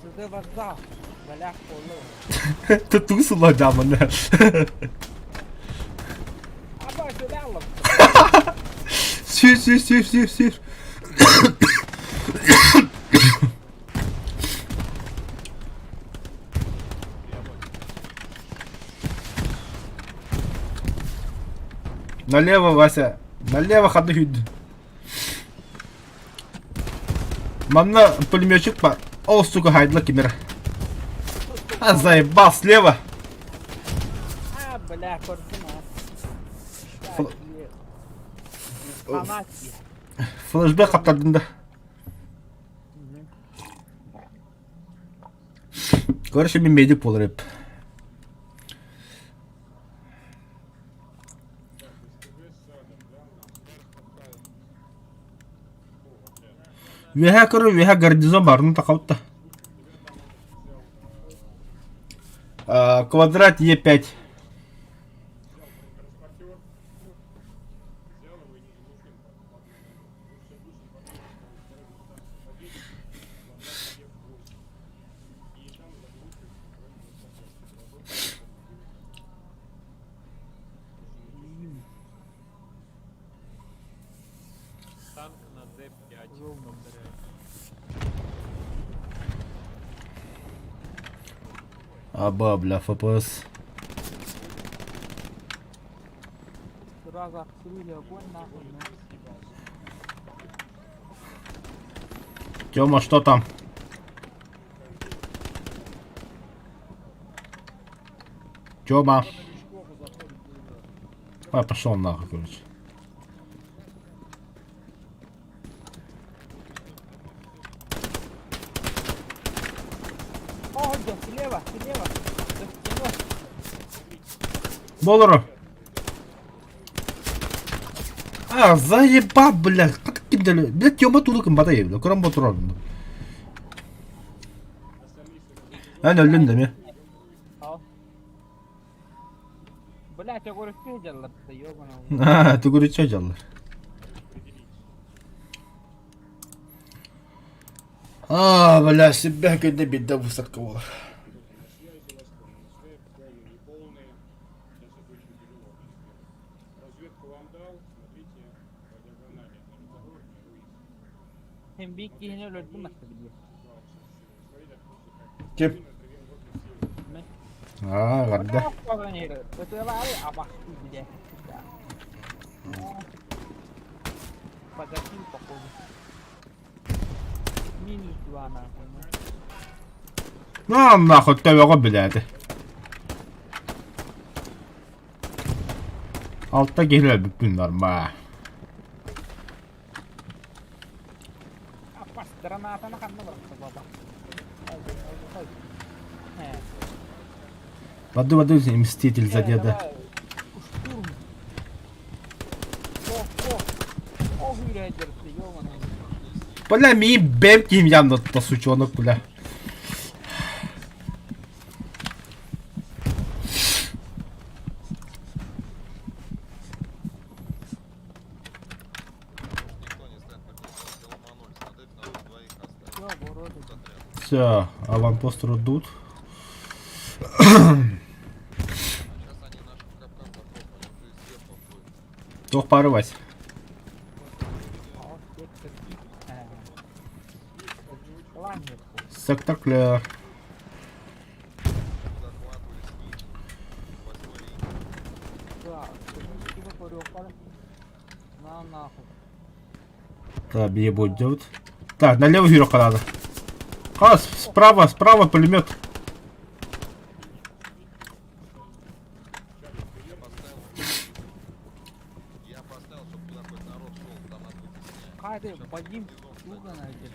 СД вокзал. Бля, полу. Ты тусила, да, мана. Аба, сюда, Сир, сир, сир, сир, сир. Налево, Вася. Налево ходы хүд. Манна пулеметчик по... О, сука, хайдла кимер. А, заебал, слева. А, бля, корзина. Фл- Фанатки. Флешбэк хаптардын да. Короче, мин медик буолар эбит. Үөһээ көрөр, үөһээ гарнизон баар, ну такаутта. Квадрат Е5. Танк на Д5, повторяю. Аба, бля, ФПС. Сразу открыли огонь нахуй. ну. Тёма, что там? Тёма. А, пошел нахуй, короче. О, да, слева, слева. За стеной. Болору. А, заебал, бля. Как ты бля? Бля, Тёма тулукум бата бля. Көрөн ботурар. Эн өллүн да ме. Ал. Бля, тебя говорю, федерлар, ёбаный. А, төгүрүччү дьаллар. А, бля, себя күндэ бидде высадка буолар. Hem bir kihini öldürdüm aslında biliyor. Ким? Аа, гарда. Погасил, походу. Минус два нахуй. ну. На нахуй төбөҕө билээти. Алта киһи өлбүппүн норма. Апас, гранатаны ханна бырахта баба. Воды воды мститель за деда. Штурм. О, о. О, hüyredirdi, ёбаный. Бля, мии бэм киим яннатта сучонок, бля. Никто не знает, как все ломанулись. На Д надо двоих оставить. Всё, вроде. С отряда. Все, аванпост рудут. А сейчас они нашим капкан захлопнули, уже и сверху будет. Туох парывать. О, сектор И. Ламер. Сектор клер. Захватывали снизу. Восьмой линии. Да, типа порёпали. На нахуй. Так, бие будет делать. Так, налево Юрка надо. А, справа, справа пулемет. Я поставил. Я поставил, чтобы туда хоть народ шел, там надо вытеснять. Хайде, Сейчас Вадим, гарнизон туго стоит. найдет.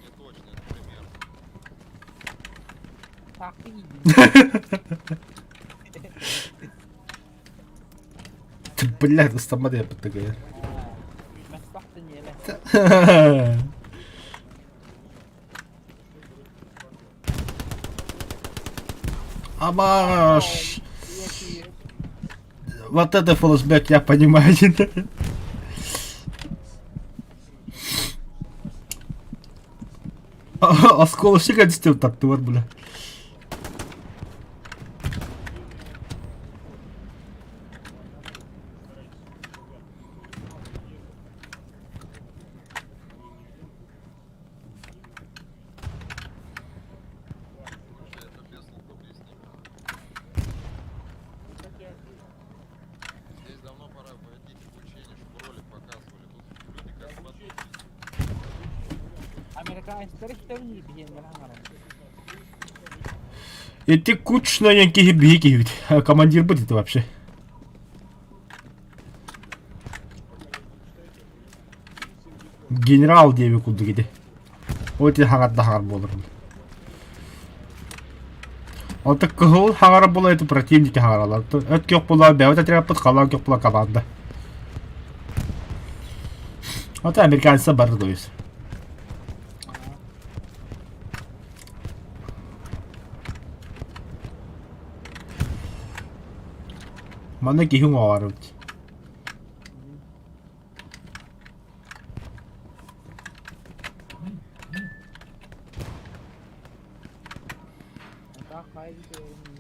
Не точно, это пример. Так и иди. Ты, блядь, ыстаммат эппит такая. Мәспахты неле. Амаш! Вот это флешбэк, я понимаю. Осколочек отстил так, ты вот, бля. Слушай, это без толку объяснить. Здесь давно пора вводить обучение, чтобы ролик показывали. Тут люди как в аду сидят. Американецтар итэбин биһиэннэр хаҥаран. Ити кучно киһи биһи киһибит. Командир будет это вообще. Генерал диэби курдук ити. Ол ити хаҥарда хаҥар буолар. Оттон кыһыл хаҥара була это противники хаҥаралар. Өт күөх була бэйэбит отрядпыт, халлаан күөх була команда. Вот американцы бары то есть. Манна киһи уҥуоҕар эбит.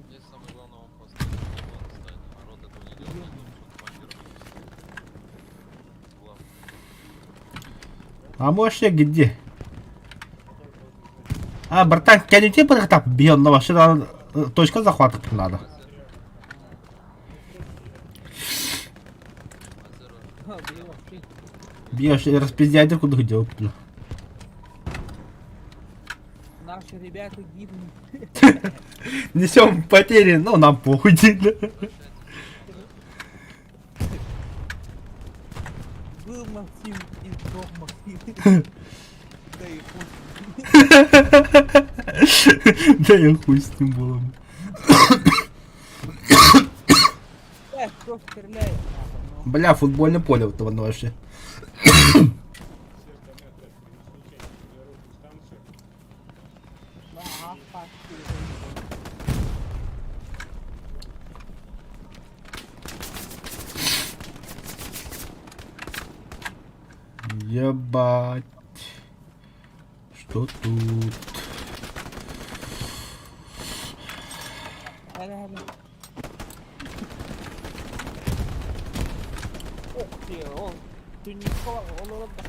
Здесь самое главное он поставить, чтобы он станет. Народ этого не делает, я думаю, что командир Главное. А может где? А, братан, кәлите бір бьем, вообще надо, точка захвата надо. Бьешь, распиздяй куда хотел. Наши ребята гибнут. Несем потери, но нам похуй. Был Максим и сдох Максим. Да и хуй. Да я хуй с ним было. Э, кто стреляет? нахуй, ну? Бля, футбольное поле вот одно вообще. Ну, ага, факт, переходи. Ебать. Что тут? Hadi hadi. Ох ты, ол түннүккэ олорон да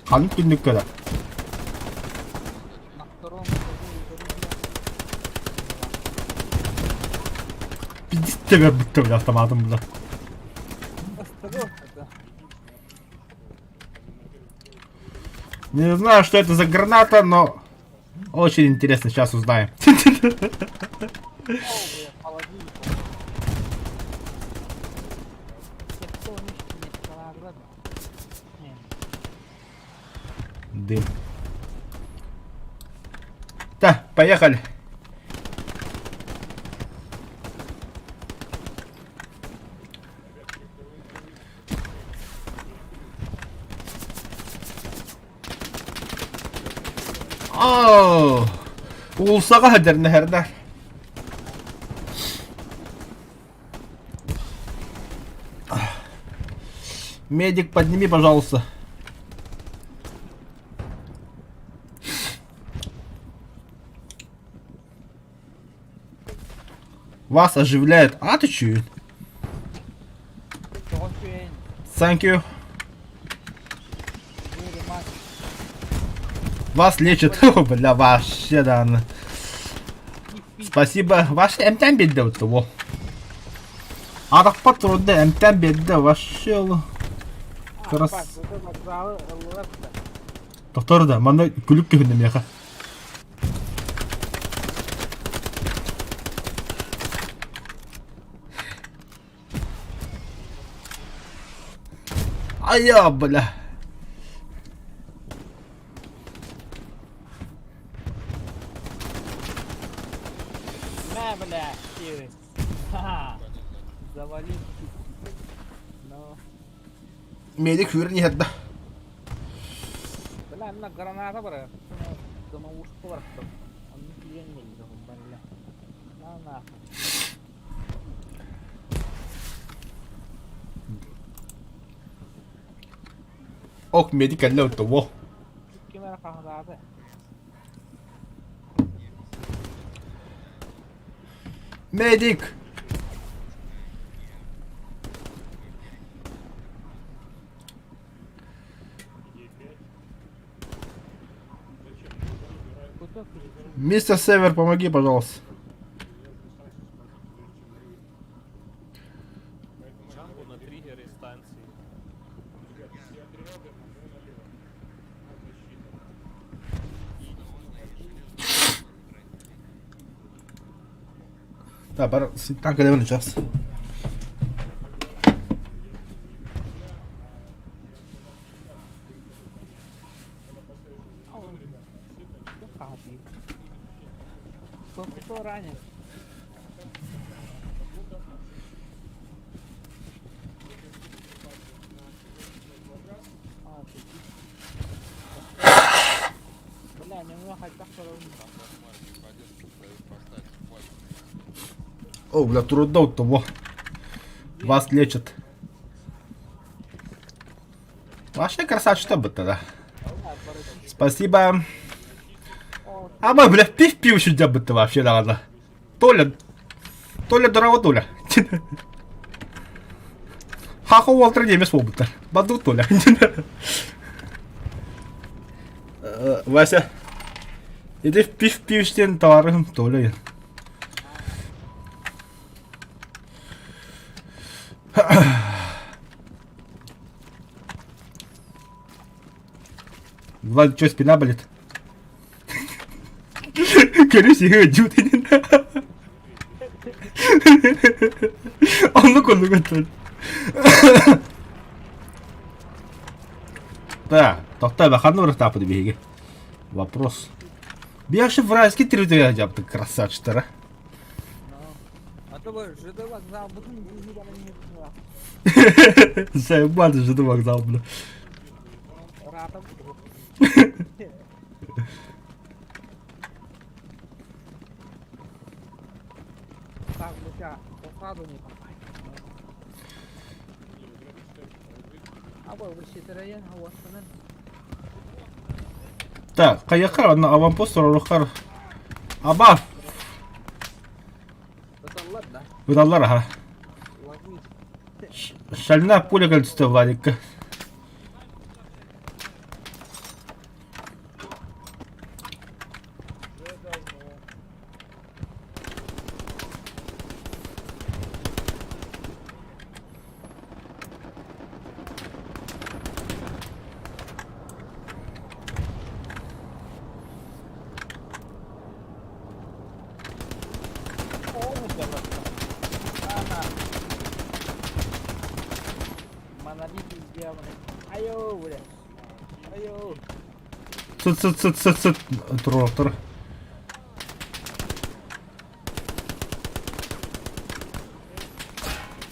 Ханнык түннүккэ да. На втором этаже Пиздец тебя будто бля автоматом бля. Осторожно, да. Не знаю, что это за граната, но очень интересно, сейчас узнаем. О, бля, положили, по-моему. Я кто не сказал, Не. Дым. Так, поехали. О, уулуссаҕа сылдьар нэһэрдэр. Медик, подними, пожалуйста. Вас оживляет. А ты чё? Тоҕо үчүгэй, Thank you. very much. Вас лечат. О, Бля, вообще, да. Спасибо. Ваш эмтээн биэрдэ вот того. Арахпат турда эмтээн биэрдэ вообще. ол. Крас. Бак, вот это вокзалы, ыллар да. Доктор да, манна күлүк көһүннэ миэхэ. Айа, бля. На, бля, силы. Ха-ха. Завалил. Ну, Медик хүрэн иһэр да. бля, на граната бара. Дымовушка бар. Он не пьян бля. На нахуй. Ок, медик кэллэ того. Ким эрэ хаһыҥнаата. Медик! Куда Мистер Север, помоги, пожалуйста. Джангу на триггере станции. Все отряды налево. На защиту. Да, бар, так, сейчас. хаһатыы. Кто ранен? Бля, нөҥүө хайдах көрөбүн О, бля, трудно того. Вас лечат. Вообще красавчик бы тогда. Спасибо. А мы, бля, пив пив еще бы ты вообще, да ладно. Толя, Толя, здорово, Толя. Хаха Уолтер немец буолбуттар. Баду Толя. Вася, иди пив пивштен товарым Толя. Влад, что, спина болит? Көрүс иһэ дьуут Оннук оннук өттөн. Да, тохтой баханны урахтаапыт биһиги. Вопрос. Биаши вражеский территория жаптык красавчиктара. А то бы ЖД вокзал бутын Заебали ЖД вокзал, бля. Так, бля, осаду не попасть. Так, хайахар, анна аванпост сорорухар. Аба! Ыдаллар аха. Шальная пуля кольцо Владика. Сыт сыт сыт сыт сыт туруохтар.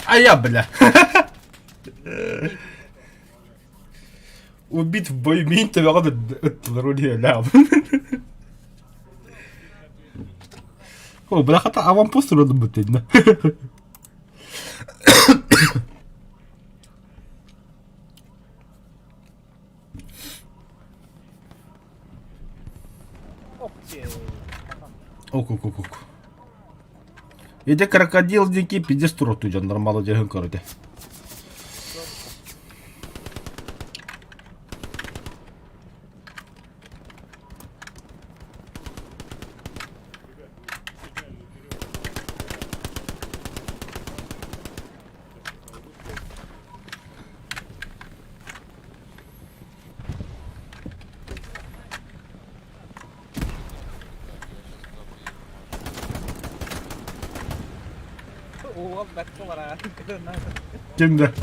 А я, бля. Убит в бою мин төбөҕө ыттылар үлүөлээх. О, бля, хата аванпост уродум бутынна. Ок, ок, ок, ок. Иди крокодил дикий, пиздец туроту дьон нормалы дьөһүн көрүтэ. Кимде?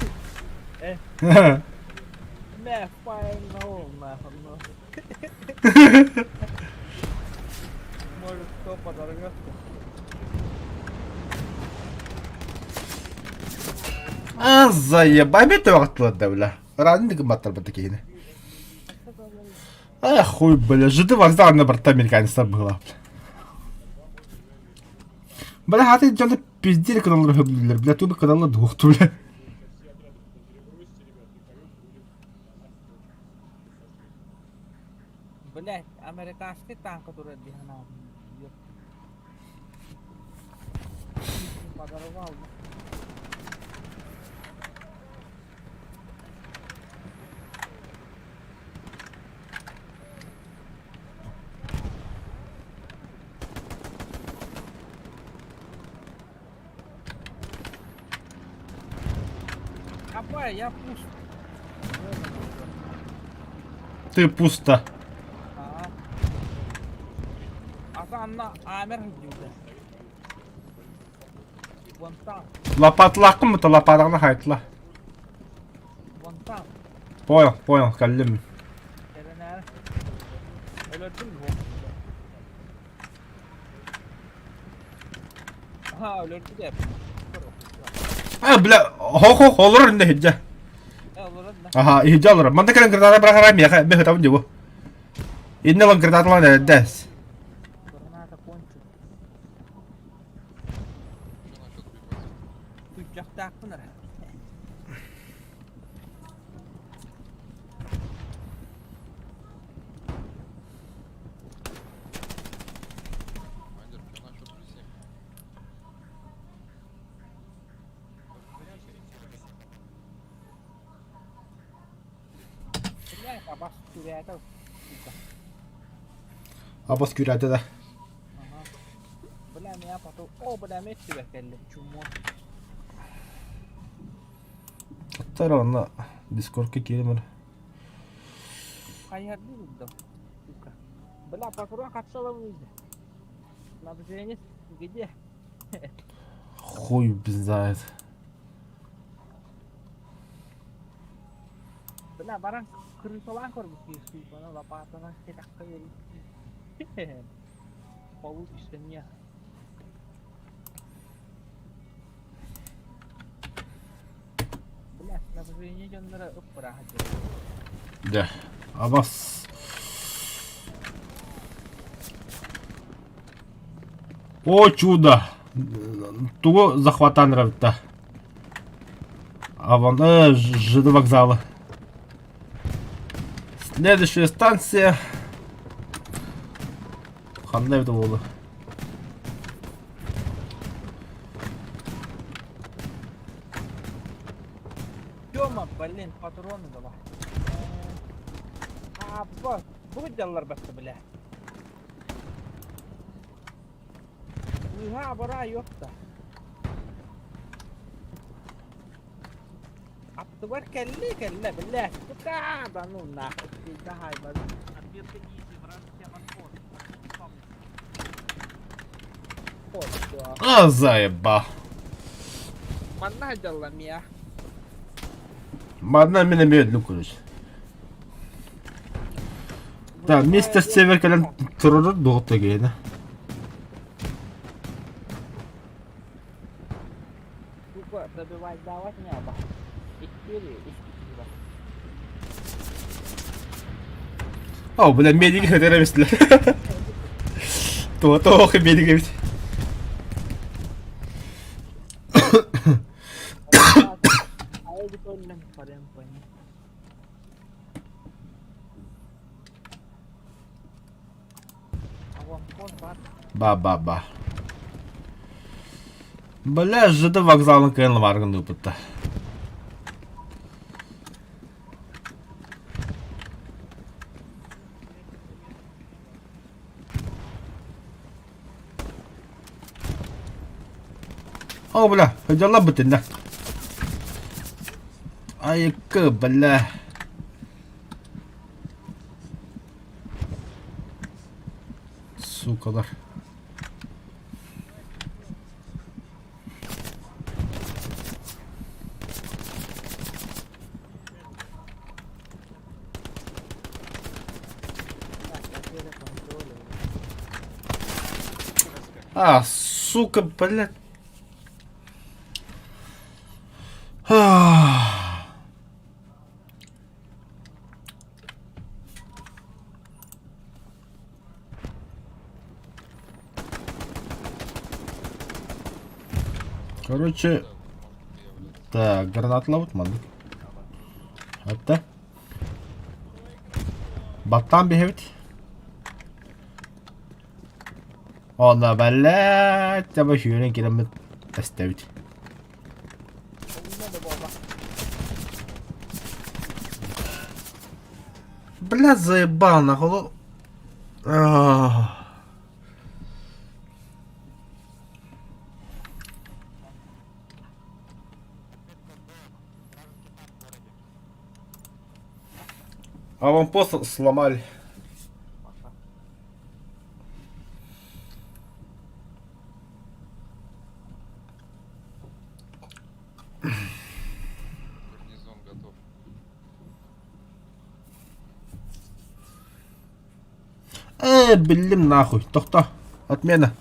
А заебами ты да бля. Рано гымматтарбыт киһини. Эх, хуй, бля, жиды вокзал на борта американецтар быһыылаах. Бля, хаты дьону пиздили кыналлар хөбүлүүллэр, бля, тугу кыналлар дуохту, бля. Блять, американский танк, который бегал. Подорвал. Апа, я пуст. Ты пусто. Ага. А там на Амер где Вон там. Лопатлааххын быта лопатаҕына хайытла. Вон там. Понял, понял, кэллим. Эрэнээр. Өлөрдүм бу. Аха, өлөрдү А, бля, хо-хо, олорор инде иһирдьэ. Аха, иһирдьэ олорор. Манна кэлэн граната бырахара миэхэ бэхэтабын дьыбы. Инне ылан гранаталаан эрдэс. Граната кончу. Күччэхтаахпын эрэ. Командир, что насчет плюс 7? Абас күрээтэ да. Бля, меня потом... О, бля, мен түбэ кэллим, чумуо. Аттар онно Дискордка киирим эрэ. Хайыһардыы булдум. Сука. Бля, патрон хатсалабын Снабженец где? Хуй знает. Бля, баран крысалаан көрбүт киһи суйбана лопатанан кэтэххэ үөрүү. Получится не. Бля, снабжение дьонноро ыппырааһа Дьэ, абас. О, чудо! Тугу захватан эрэбит А вон ЖД вокзала. Следующая станция. Ханна эбитэ буолуо. Тёма, блин, патроны давай. А, бу дьаллар баста, бля. Ыһа абара ёпта. Аттыбар кэллэ кэллэ, бля. Сука, да ну нахуй, давай, Отметка ниже, вражеский аванпост. А, заеба. Манна дьалла мия. Манна мин эмиэ өллүм короче. Да, мистер Север кэлэн турар дуота гиэнэ. Тупо добивать давать небо. И теперь и О, бля, медик хэтэр эбистилэр. Туох медик эбит. Ба-ба-ба. Бля, ЖД вокзалын кыайан лымааргын ыыппытта. О, бля, дьалла бытынна. Айыкы, бля. Сукалар. А, сука, блядь. Короче, так, гранаталаабыт маннык. Атта. Баттаан биһэбит. Онно бэлээ, таба сүүрэн киирэммит эстэбит. Бля, заебал нахуй. Аванпост сломали. Гарнизон готов. Э, блин, нахуй. Тохто. Отмена.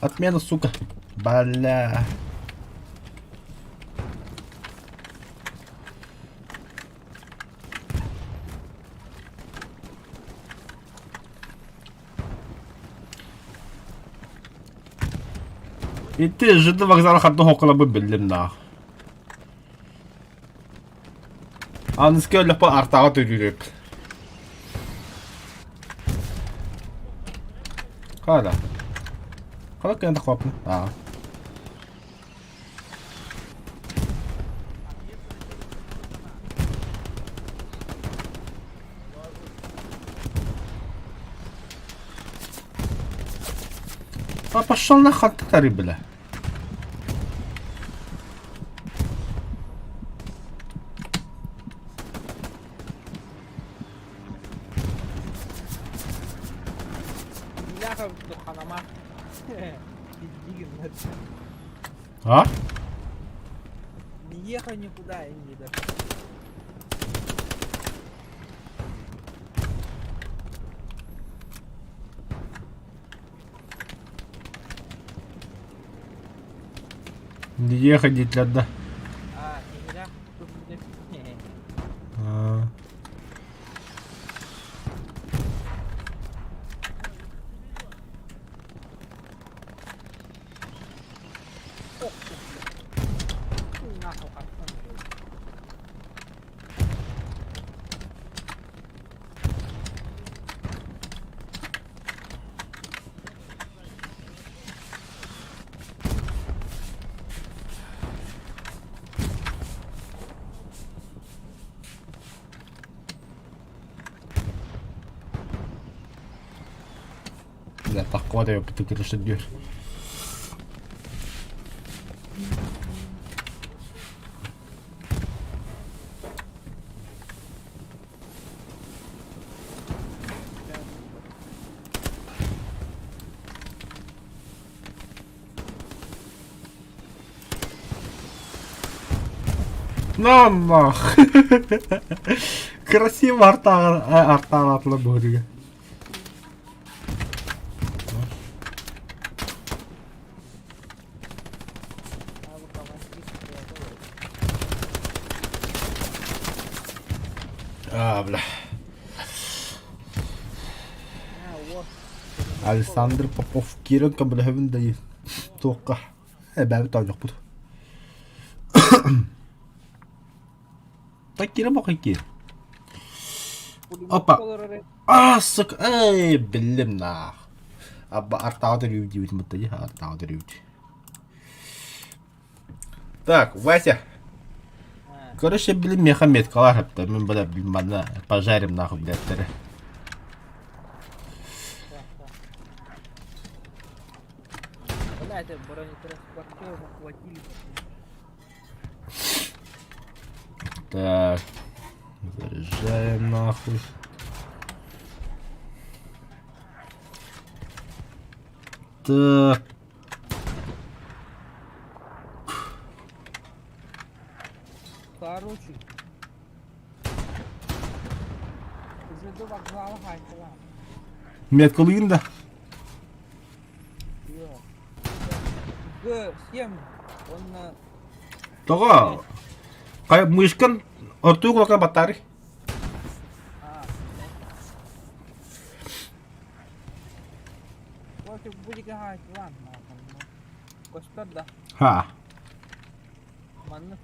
Отмена, сука. Бля. Ити ЖД вокзал ханна хокколабын биллим нах. Аныска өлөхпө артаҕа төрүүрүп. Хара. Хара кэнэ хопна. Аа. А пошел нахуй ты, бля. А? Не ехай никуда, Индида. Не ехать для да. А, А. Бля, такое я дверь. На нах. Красиво арта атла бөрүгө. А, бля. Александр Попов киирэн көмөлөһөбүн да туохха эбээбит оонньохпут. Так киирэн бохой киир. Опа. А, сука, эй, биллим нах. Абба артаҕа төрүүбүт диэбитим бытта дии, артаҕа төрүүбүт. Так, Вася. Короче, блин, меха меткалар хапта. Мин бля, блин, манна пожарим нахуй, блядь, Бля, это бронетранспортер захватили. Так. Заряжаем нахуй. Так. Короче. Уже до вокзала хайкала. Меткалыйын да. Г7. Он на... Тоҕо? Хай мышкан ортуу кулака баттаары. А, Короче, будет хайкала. Көстөр да. Ха. Маннык.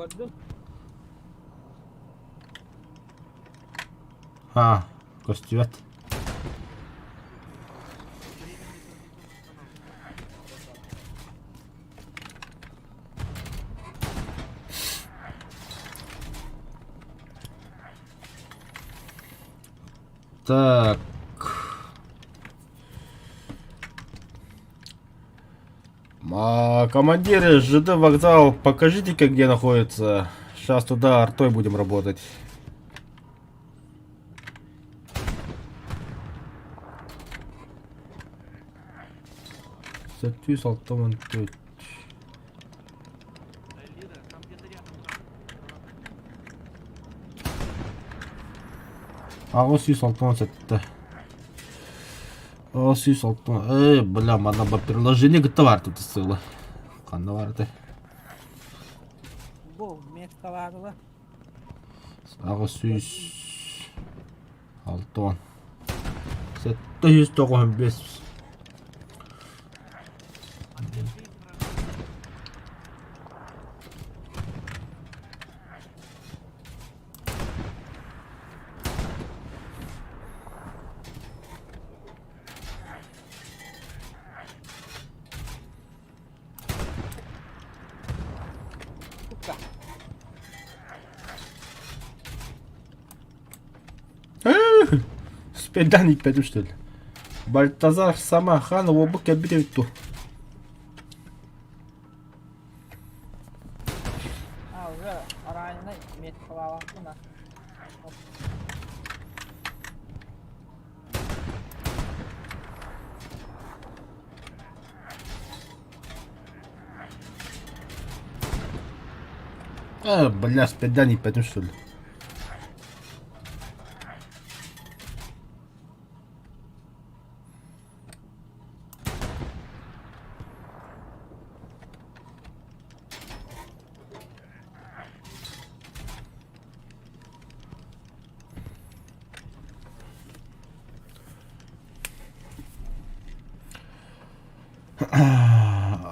Көрдүм. Ха. Көстүбэт. Так. А, командиры, ЖД вокзал, покажите-ка, где находится. Сейчас туда артой будем работать. 764. 867. 806. Эй, бля, манна ба приложение кытта баар тут сыла. Ханна баар этэй? Бу меткалаатыла. 860. 795. Сука. Спедан иппэтим что ли? Бальтазар сама хан уолбут кэлбит эбит дуо? А, уже раненый меткалаабаппын а. А, бля, спедан иппэтим что ли?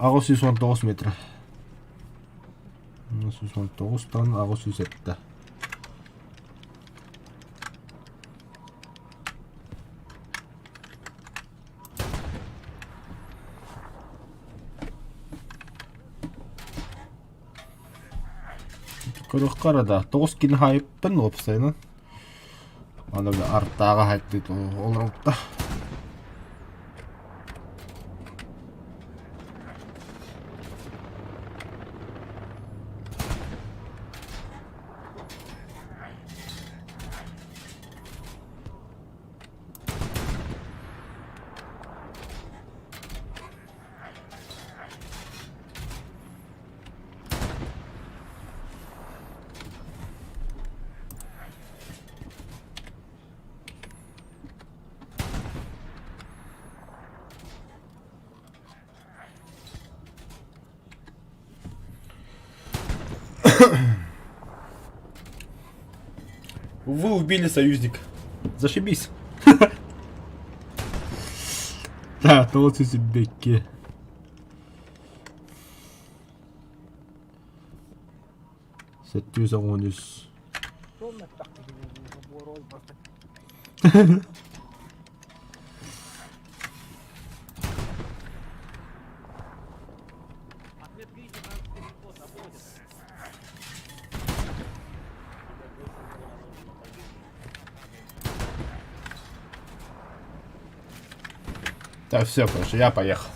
819 метр. 819 тан 807. Көрүөххэ эрэ да, тоҕус кини хаайыппын уопсайынан. Аны артааҕа хайдыы олорбута. Вы убили союзника. Зашибись. Да, то вот бекки. 713. Туох буорой просто. Так, все, короче, я поехал.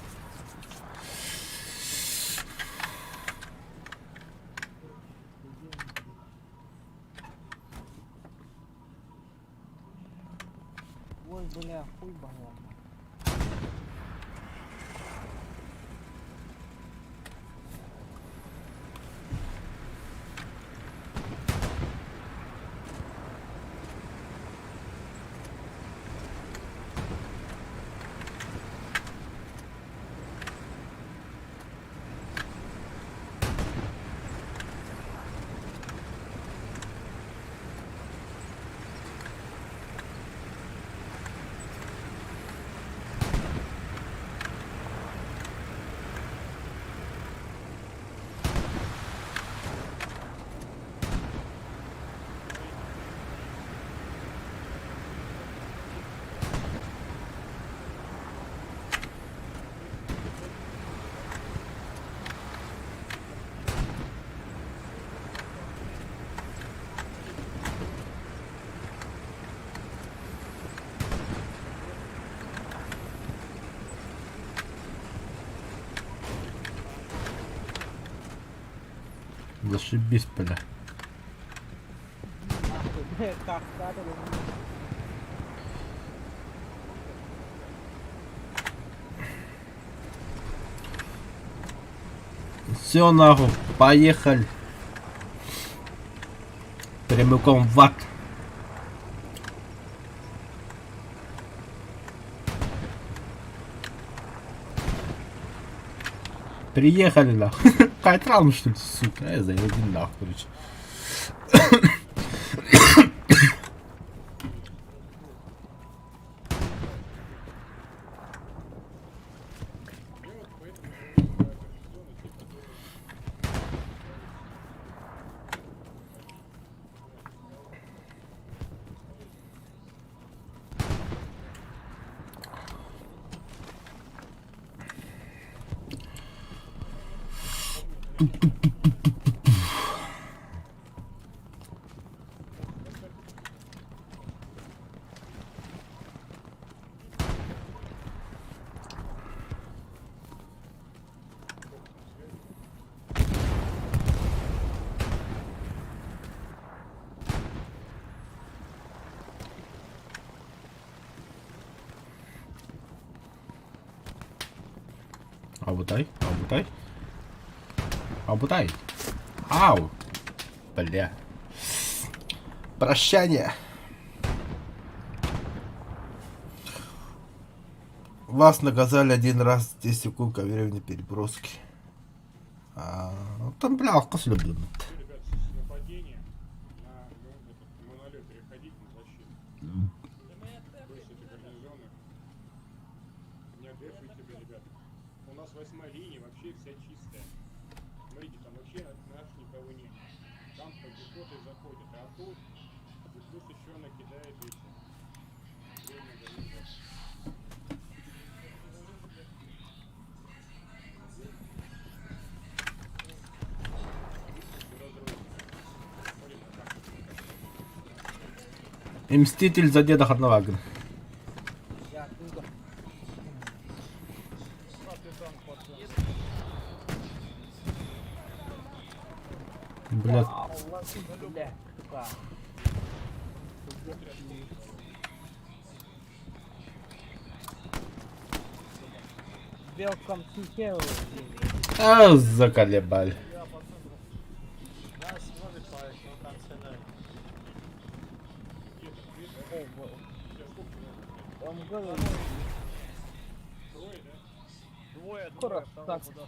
Ой, бля, хуй баллон. Зашибись, бля. Нахуй, бля, как надо, бля. Все нахуй, поехали. Прямиком в ад. Приехали нахуй. Кайтрал, что ли, сука? Я заеду нахуй, короче. Абутай, абутай. Абутай. Ау. Бля. Прощание. Вас наказали один раз 10 секунд ко времени переброски. А, ну, там, бля, алкас люблю. Ребят, с нападения на ну, этот, монолит переходить на защиту. Бросите гарнизоны. Не отдефайте, ребят. У нас восьмая линия вообще вся чистая. Смотрите, там вообще нас никого нет. Там по пехотой заходят, а тут и плюс еще накидает эти. Время гарнизон. И Мститель за деда Харнавагна. Я оттуда. Бля, Бля, сука. Welcome to hell. а, заколебали. Нас много человек, но там все ноль. Он говорит, Двое, Скоро двое, второй так. подошел.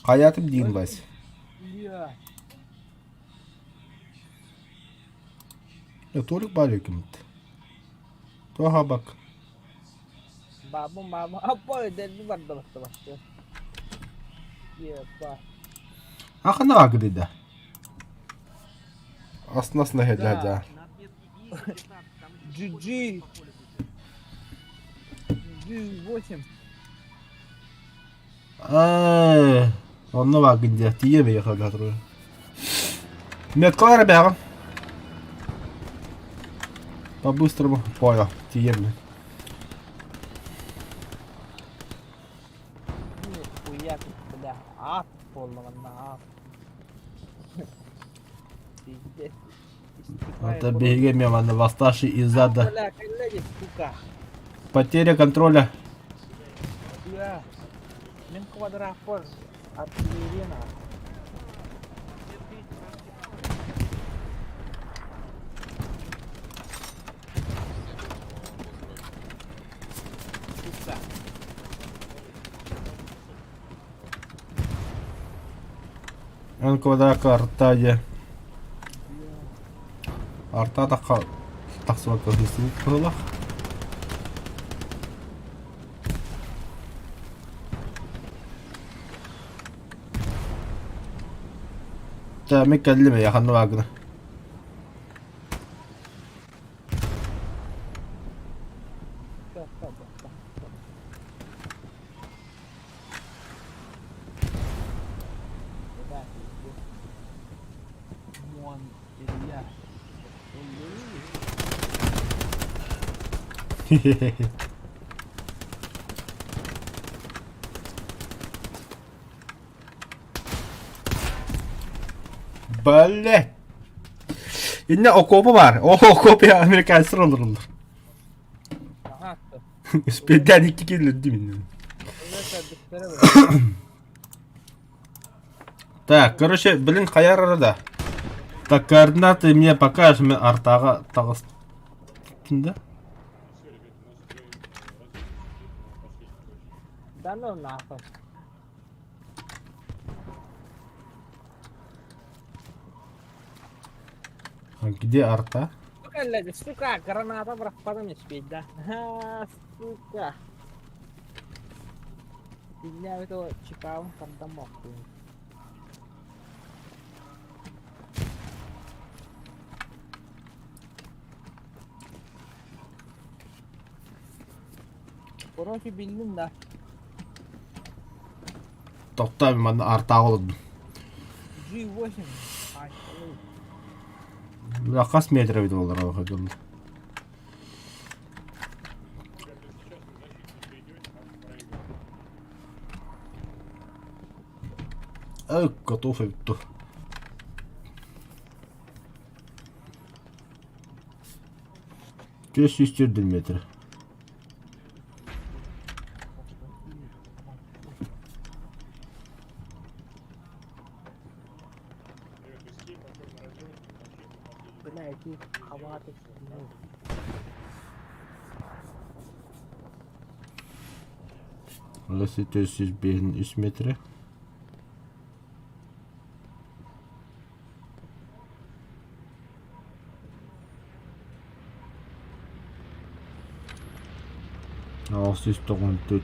Хаятым дейін Вась. бля. Я Толик бар екемит. Тоха бак. Баба, мама, апа, дәлі бар да баста баста. Еба. Ахана грида. Аснасна хеджа. GG. G8. Э, онно багын тие бе хагатро. Меткалар бяган. По-быстрому. Понял. Тие, блин. Нихуя тут, бля. Ад полного на ад. Пиздец. Это беге мемана восставший из ада. Бля, коллеги, сука. Потеря контроля. Бля. Мин квадрапор артиллерия. Сука. НКВД Артадия. Арта тақа тақсыба көзісін қылақ. Та мен кәліме яқанны вагны. Так, так, так, так. Бля, пиздец. Мон, Илья. Ой, Блять. Инне окопы бар. О, окоп я американецтер олар олар. Ага. Спирдян икки киллэрдим иннин. Так, короче, блин, хайар арада. Так, координаты мне покажешь, мен артаға тағыстым да? Да ну нахуй. А где арта? Сука, блядь, сука, граната бырахпатым успеть, да? Ха, сука. Меня этого чекал, там домок. Короче, биллим да. Тохтоо манна артаҕа олордум. G8. Ай, Хас метр эбит буолар ол гын. Ök, готов эбит ту. Түс үстүрдүн метр. Бля, эти халаты. Лesi 405 үс метре. 694.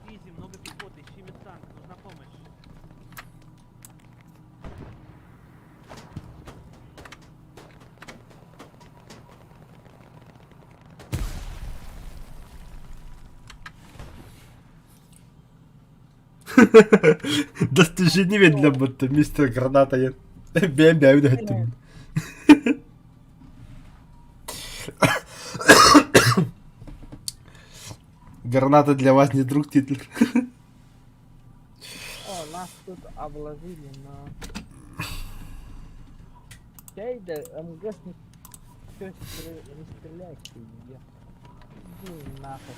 Изи, много пехоты, щемит танк, нужна помощь. Достижение для будто мистер Граната я. Бэм бэм дэттим. Граната для вас не друг титл. О, нас тут обложили, но... Чай да МГшник чё не стреляй, ты е. Иди нахуй.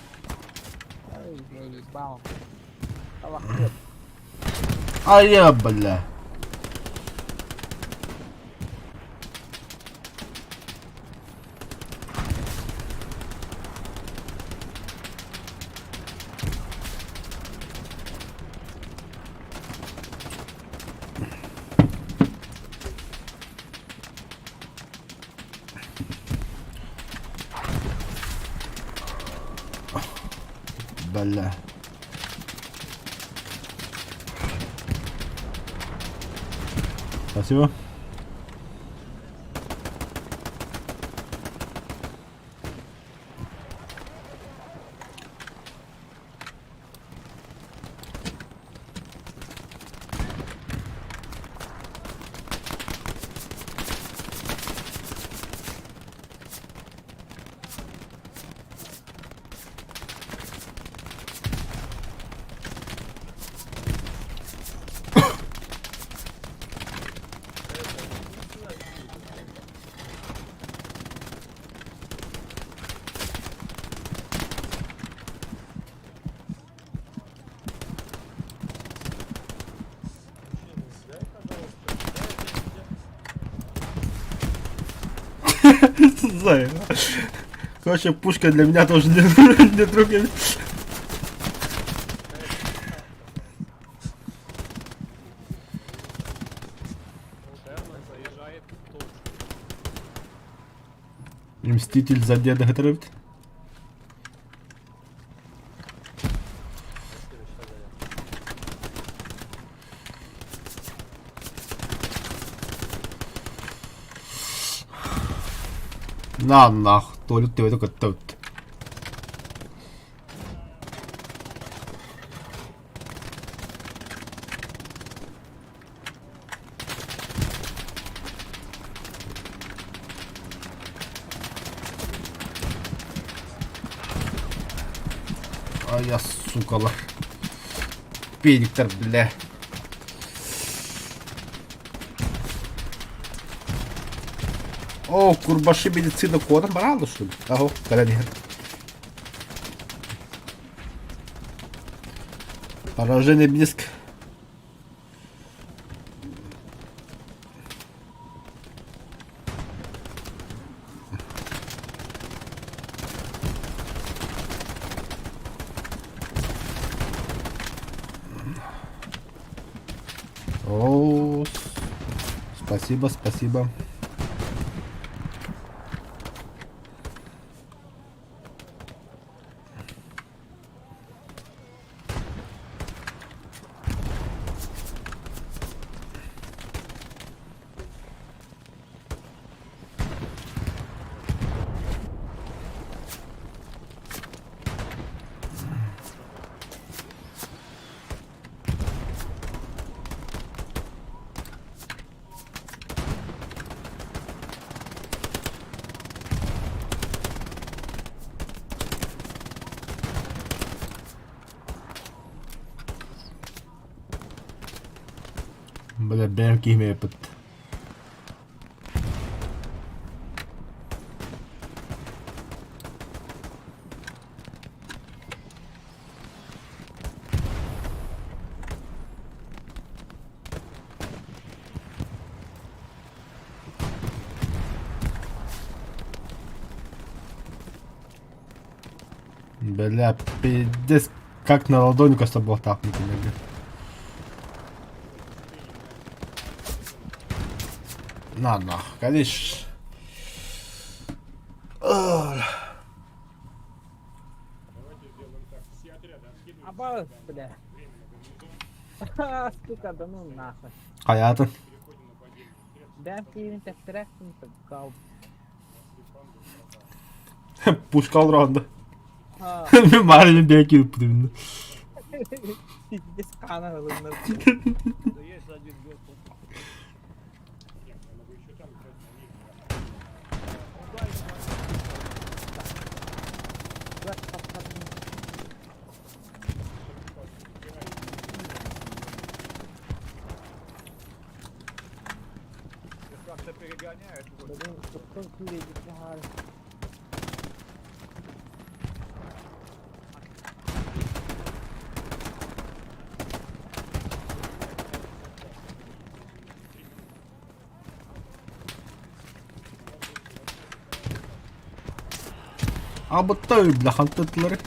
Ай, заебал. Аллах, А я, бля. Бля. Спасибо. Зая. Короче, пушка для меня тоже не, не друг. Мститель за деда готовит. На нах, Толик ты это готовит. А я, сукалар. Педиктэр, бля. О, курбаши медицина кодом баралды, что ли? Аһо, кэлэн иһэр. Поражение близко. О, спасибо, спасибо. Бля, бэйэм киһим эппит. Бля, пиздец, как на ладони костоболтах, например. На, нах, конечно. Абалыс, бля. Сука, да ну нахуй. Хайатын. Бэм киирин тэптэрээхпин гал. Пушка алранда. А, Марлин бэки ыппытым. Пиздец хаана ылыннар. Да есть один год. Как-то перегоняют. Блин, туттан киирейдик наһаа. Абытай, бля, хантытлары.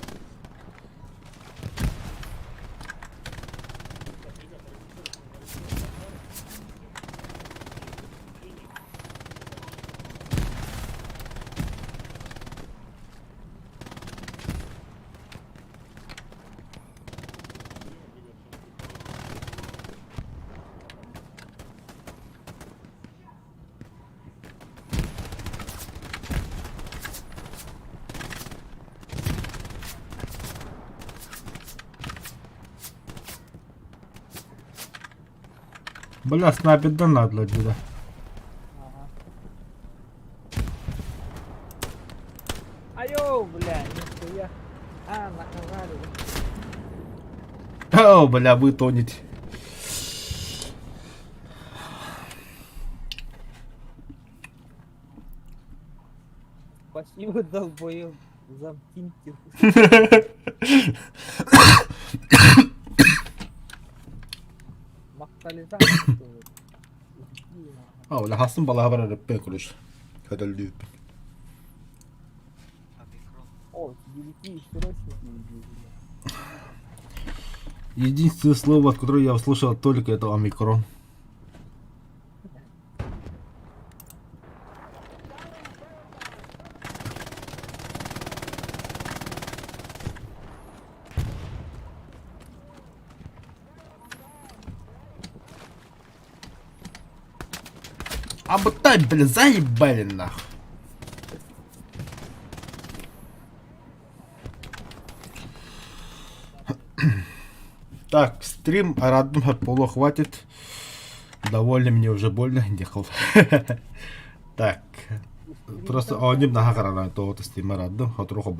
Бля, снайпердан надо бля. Ага. Айо, бля, нихуя. А, наказали. О, бля, вы тонете. Спасибо, долбоеб. Замкиньте. Мактализация. О, бля, хасын балаға барар өппен короче. Хөдөлдүү. О, девяти срочники бля. Единственное слово, от которого я услышал только это омикрон. Абытай, бля, заебали нахуй. Так, стрим родным полу хватит. Довольно мне уже больно. Дехал. Так. Просто оним наха карана то вот стрим родным, хотруху буду.